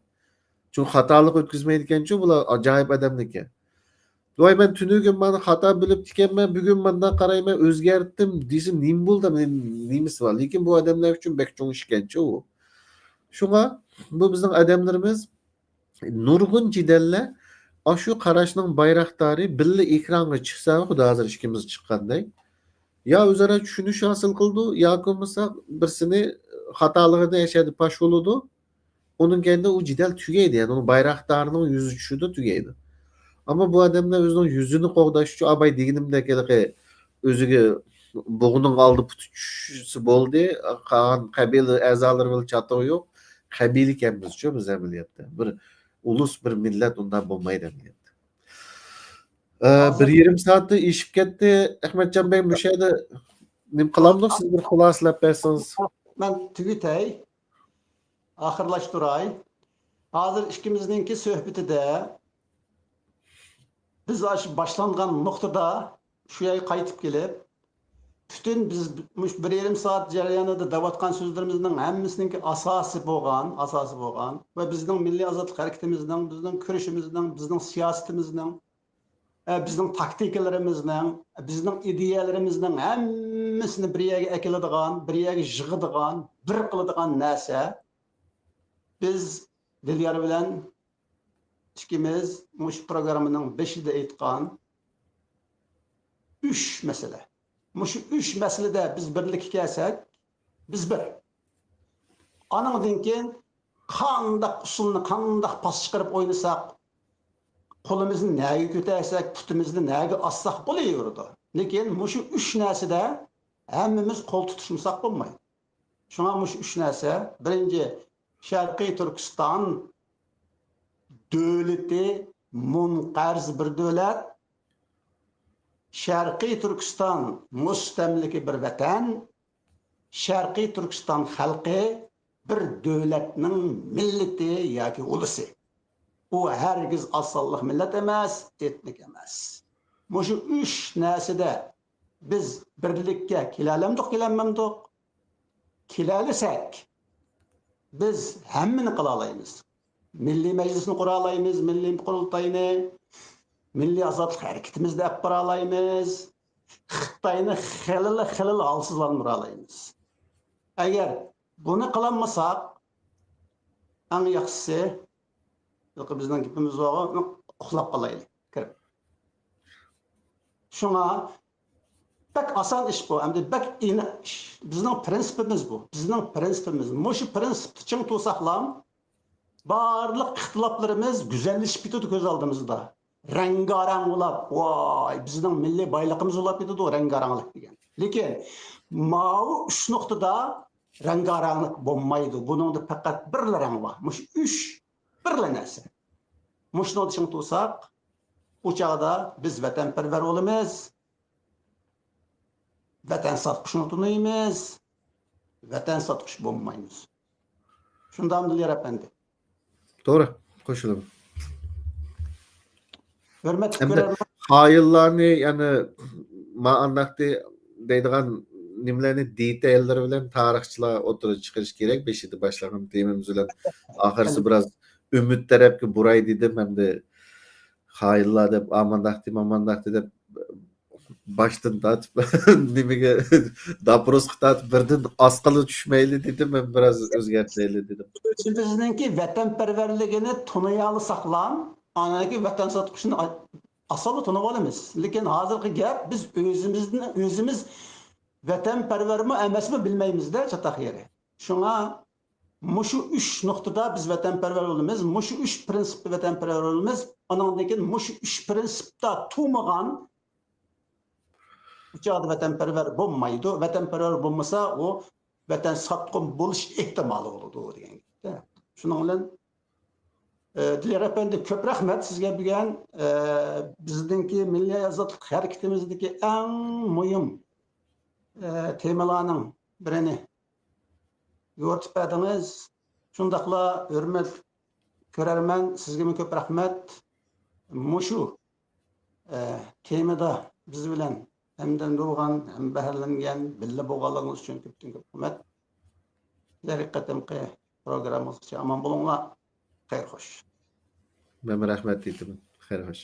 چۈنكى خاتالىق ئۆتكۈزمەيدىكەنچۇ، بۇلار ئاجايىپ ئادەملىككەن. ۋاي، مەن تۈنۈگۈن مانا خاتا بىلىپتىكەنمەن، بۈگۈن مانداق قارايمەن، ئۆزگەرتتىم دېسە نېمە بولدى، نېمىسى بار؟ لېكىن بۇ ئادەملەر ئۈچۈن بەك چوڭ ئىشكەنچۇ ئۇ. شۇڭا بۇ بىزنىڭ ئادەملىرىمىز نۇرغۇن جېدەللەر ئاشۇ قاراشنىڭ بايراقدارى بىللە ئېكرانغا چىقسا، خۇدا ھازىر ئىككىمىز چىققاندەك، يا ئۆزئارا چۈشىنىش ھاسىل قىلىدۇ، ياكى بولمىسا بىرسىنى خاتالىقىدا ياشايدۇ، پاش بولىدۇ. ئۇنىڭ كەينىدە ئۇ جېدەل تۈگەيدۇ، يەنى ئۇنىڭ بايراقدارىنىڭ يۈزى چۈشىدۇ، تۈگەيدۇ. ئەمما بۇ ئادەملەر ئۆزىنىڭ يۈزىنى قوغداش ئۈچۈن، ئاباي دېگىنىمدەك ھېلىقى ئۆزىگە بۇغنىڭ ئالدى پۇتى چۈشسە بولدى، قالغان قەبىلە ئەزالىرى بىلەن چاتىقى يوق، قەبىلە ئىكەنمىزچۇ بىز ئەمەلىيەتتە. بىر ئۇلۇس، بىر مىللەت ئۇنداق بولمايدۇ ئەمەلىيەتتە. ئە، بىر يېرىم سائەتتە ئېشىپ كەتتى. ئەخمەتجان بەگ، مۇشۇ يەردە نېمە قىلامدۇق؟ سىز بىر خۇلاسىلەپ بەرسىڭىز. مەن تۈگىتەي، ئاخىرلاشتۇراي. ھازىر ئىككىمىزنىڭكى سۆھبىتىدە بىز ئاشۇ باشلانغان نۇقتىدا شۇ يەرگە قايتىپ كېلىپ، پۈتۈن بىز مۇشۇ بىر يېرىم سائەت جەريانىدا دەۋاتقان سۆزلىرىمىزنىڭ ھەممىسىنىڭكى ئاساسى بولغان، ئاساسى بولغان ۋە بىزنىڭ مىللىي ئازادلىق ھەرىكىتىمىزنىڭ، بىزنىڭ كۈرىشىمىزنىڭ، بىزنىڭ سىياسىتىمىزنىڭ، ئە، بىزنىڭ تاكتىكىلىرىمىزنىڭ، بىزنىڭ ئىدىيەلىرىمىزنىڭ ھەممىسىنى بىر يەرگە ئەكېلىدىغان، بىر يەرگە يىغىدىغان، بىر قىلىدىغان نەرسە، بىز دىليار بىلەن ئىككىمىز مۇشۇ پروگراممىنىڭ بېشىدا ئېيتقان ئۈچ مەسىلە. مۇشۇ ئۈچ مەسىلىدە بىز بىرلىككە كەلسەك، بىز بىر. ئانىڭدىن كېيىن قانداق ئۇسۇلنى، قانداق پاس چىقىرىپ ئوينىساق، قولىمىزنى نەگە كۆتەرسەك، پۇتىمىزنى نەگە ئاسساق بولۇۋېرىدۇ. لېكىن مۇشۇ ئۈچ نەرسىدە ھەممىمىز قول تۇتۇشمىساق بولمايدۇ. شۇڭا مۇشۇ ئۈچ نەرسە، بىرىنچى، شەرقىي تۈركىستان دۆلىتى مۇنقەرز بىر دۆلەت، شەرقىي تۈركىستان مۇستەملىكە بىر ۋەتەن، شەرقىي تۈركىستان خەلقى بىر دۆلەتنىڭ مىللىتى ياكى ئۇلۇسى. ئۇ ھەرگىز ئاز سانلىق مىللەت ئەمەس، ئېتنىك ئەمەس. مۇشۇ ئۈچ نەرسىدە بىز بىرلىككە كېلەلەمدۇق، كېلەلمەمدۇق؟ كېلەلىسەك، بىز ھەممىنى قىلالايمىز. مىللىي مەجلىسنى قۇرالايمىز، مىللىي قۇرۇلتاينى، مىللىي ئازادلىق ھەرىكىتىمىزنى ئەپ بارالايمىز. خىتاينى خېلىلا، خېلىلا ھالسىزلاندۇرالايمىز. ئەگەر بۇنى قىلالمىساق، ئەڭ ياخشىسى ھېلىقى بىزنىڭ گېپىمىز بارغۇ، ئۇخلاپ قالايلى كىرىپ. شۇڭا بەك ئاسان ئىش بۇ، ئەمدى بەك ئېنىق ئىش. بىزنىڭ پىرىنسىپىمىز بۇ، بىزنىڭ پىرىنسىپىمىز. مۇشۇ پىرىنسىپتا چىڭ تۇرساقلام، بارلىق ئىختىلاپلىرىمىز گۈزەللىشىپ كېتىدۇ كۆز ئالدىمىزدا. رەڭگارەڭ بولاپ، ۋاي، بىزنىڭ مىللىي بايلىقىمىز بولاپ كېتىدۇ رەڭگارەڭلىك دېگەن. لېكىن ماۋۇ ئۈچ نۇقتىدا رەڭگارەڭلىك بولمايدۇ. بۇنىڭدا پەقەت بىرلا رەڭ بار. مۇشۇ ئۈچ بىرلا نەرسە. مۇشۇنىڭدا چىڭ تۇرساق، ئۇ چاغدا بىز ۋەتەنپەرۋەر بولىمىز، ۋەتەن ساتقۇچىنى تونۇيمىز، ۋەتەن ساتقۇچى بولمايمىز. شۇنداقمۇ، دىليار ئەپەندى؟ توغرا، قوشۇلىمەن. ھۆرمەتلىك ئەمدى كۆرەرمەن. خائىنلارنى، يەنى، ما ئانداقتى دەيدىغان نېمىلەرنى دېتاللىرى بىلەن تارىخچىلار ئوتتۇرىغا چىقىرىشى كېرەك. بېشىدا باشلىغان تېمىمىز بىلەن ئاخىرسى بىراز ئۈمىد تەرەپكە بۇراي دېدىم، ئەمدى خائىنلار دەپ، ئامانداقتى، مامانداقتى دەپ، باشتىن تارتىپ، نېمىگە، داپروسقا تارتىپ، بىردىن ئاسقىلى چۈشمەيلى دېدىم، مەن بىراز ئۆزگەرتەيلى دېدىم. ئۆزىمىزنىڭكى ۋەتەنپەرۋەرلىكىنى تونۇيالىساقلا، ئانىڭكى ۋەتەن ساتقۇچىنى ئاسانلا تونۇۋالىمىز. لېكىن ھازىرقى گەپ، بىز ئۆزىمىزنى، ئۆزىمىز ۋەتەنپەرۋەرمۇ ئەمەسمۇ بىلمەيمىز-دە، چاتاق يېرى. شۇڭا مۇشۇ ئۈچ نۇقتىدا بىز ۋەتەنپەرۋەر بولىمىز، مۇشۇ ئۈچ پىرىنسىپتا ۋەتەنپەرۋەر بولىمىز. ئانىڭدىن كېيىن مۇشۇ ئۈچ پىرىنسىپتا تۇرمىغان، ئۇ چاغدا ۋەتەنپەرۋەر بولمايدۇ. ۋەتەنپەرۋەر بولمىسا، ئۇ ۋەتەن ساتقۇن بولۇش ئېھتىمالى بولىدۇ دېگەن گەپ. شۇنىڭ بىلەن، ئە، دىليار ئەپەندى، كۆپ رەھمەت سىزگە بۈگۈن، ئە، بىزنىڭكى مىللىي ئازادلىق ھەرىكىتىمىزدىكى ئەڭ مۇھىم، ئە، تېمىلارنىڭ بىرىنى يورۇتۇپ بەردىڭىز. شۇنداقلا ھۆرمەتلىك كۆرەرمەن، سىزگىمۇ كۆپ رەھمەت. مۇشۇ، ئە، تېمىدا بىز بىلەن ھەمدەم بولغان، ھەم بەھرىلەنگەن، بىللە بولغانلىقىڭىز ئۈچۈن كۆپتىن كۆپ رەھمەت. كېلەر قېتىمقى پروگراممىغىچە ئامان بولۇڭلار. خەير خوش. مەنمۇ رەھمەت ئېيتىمەن. خەير خوش.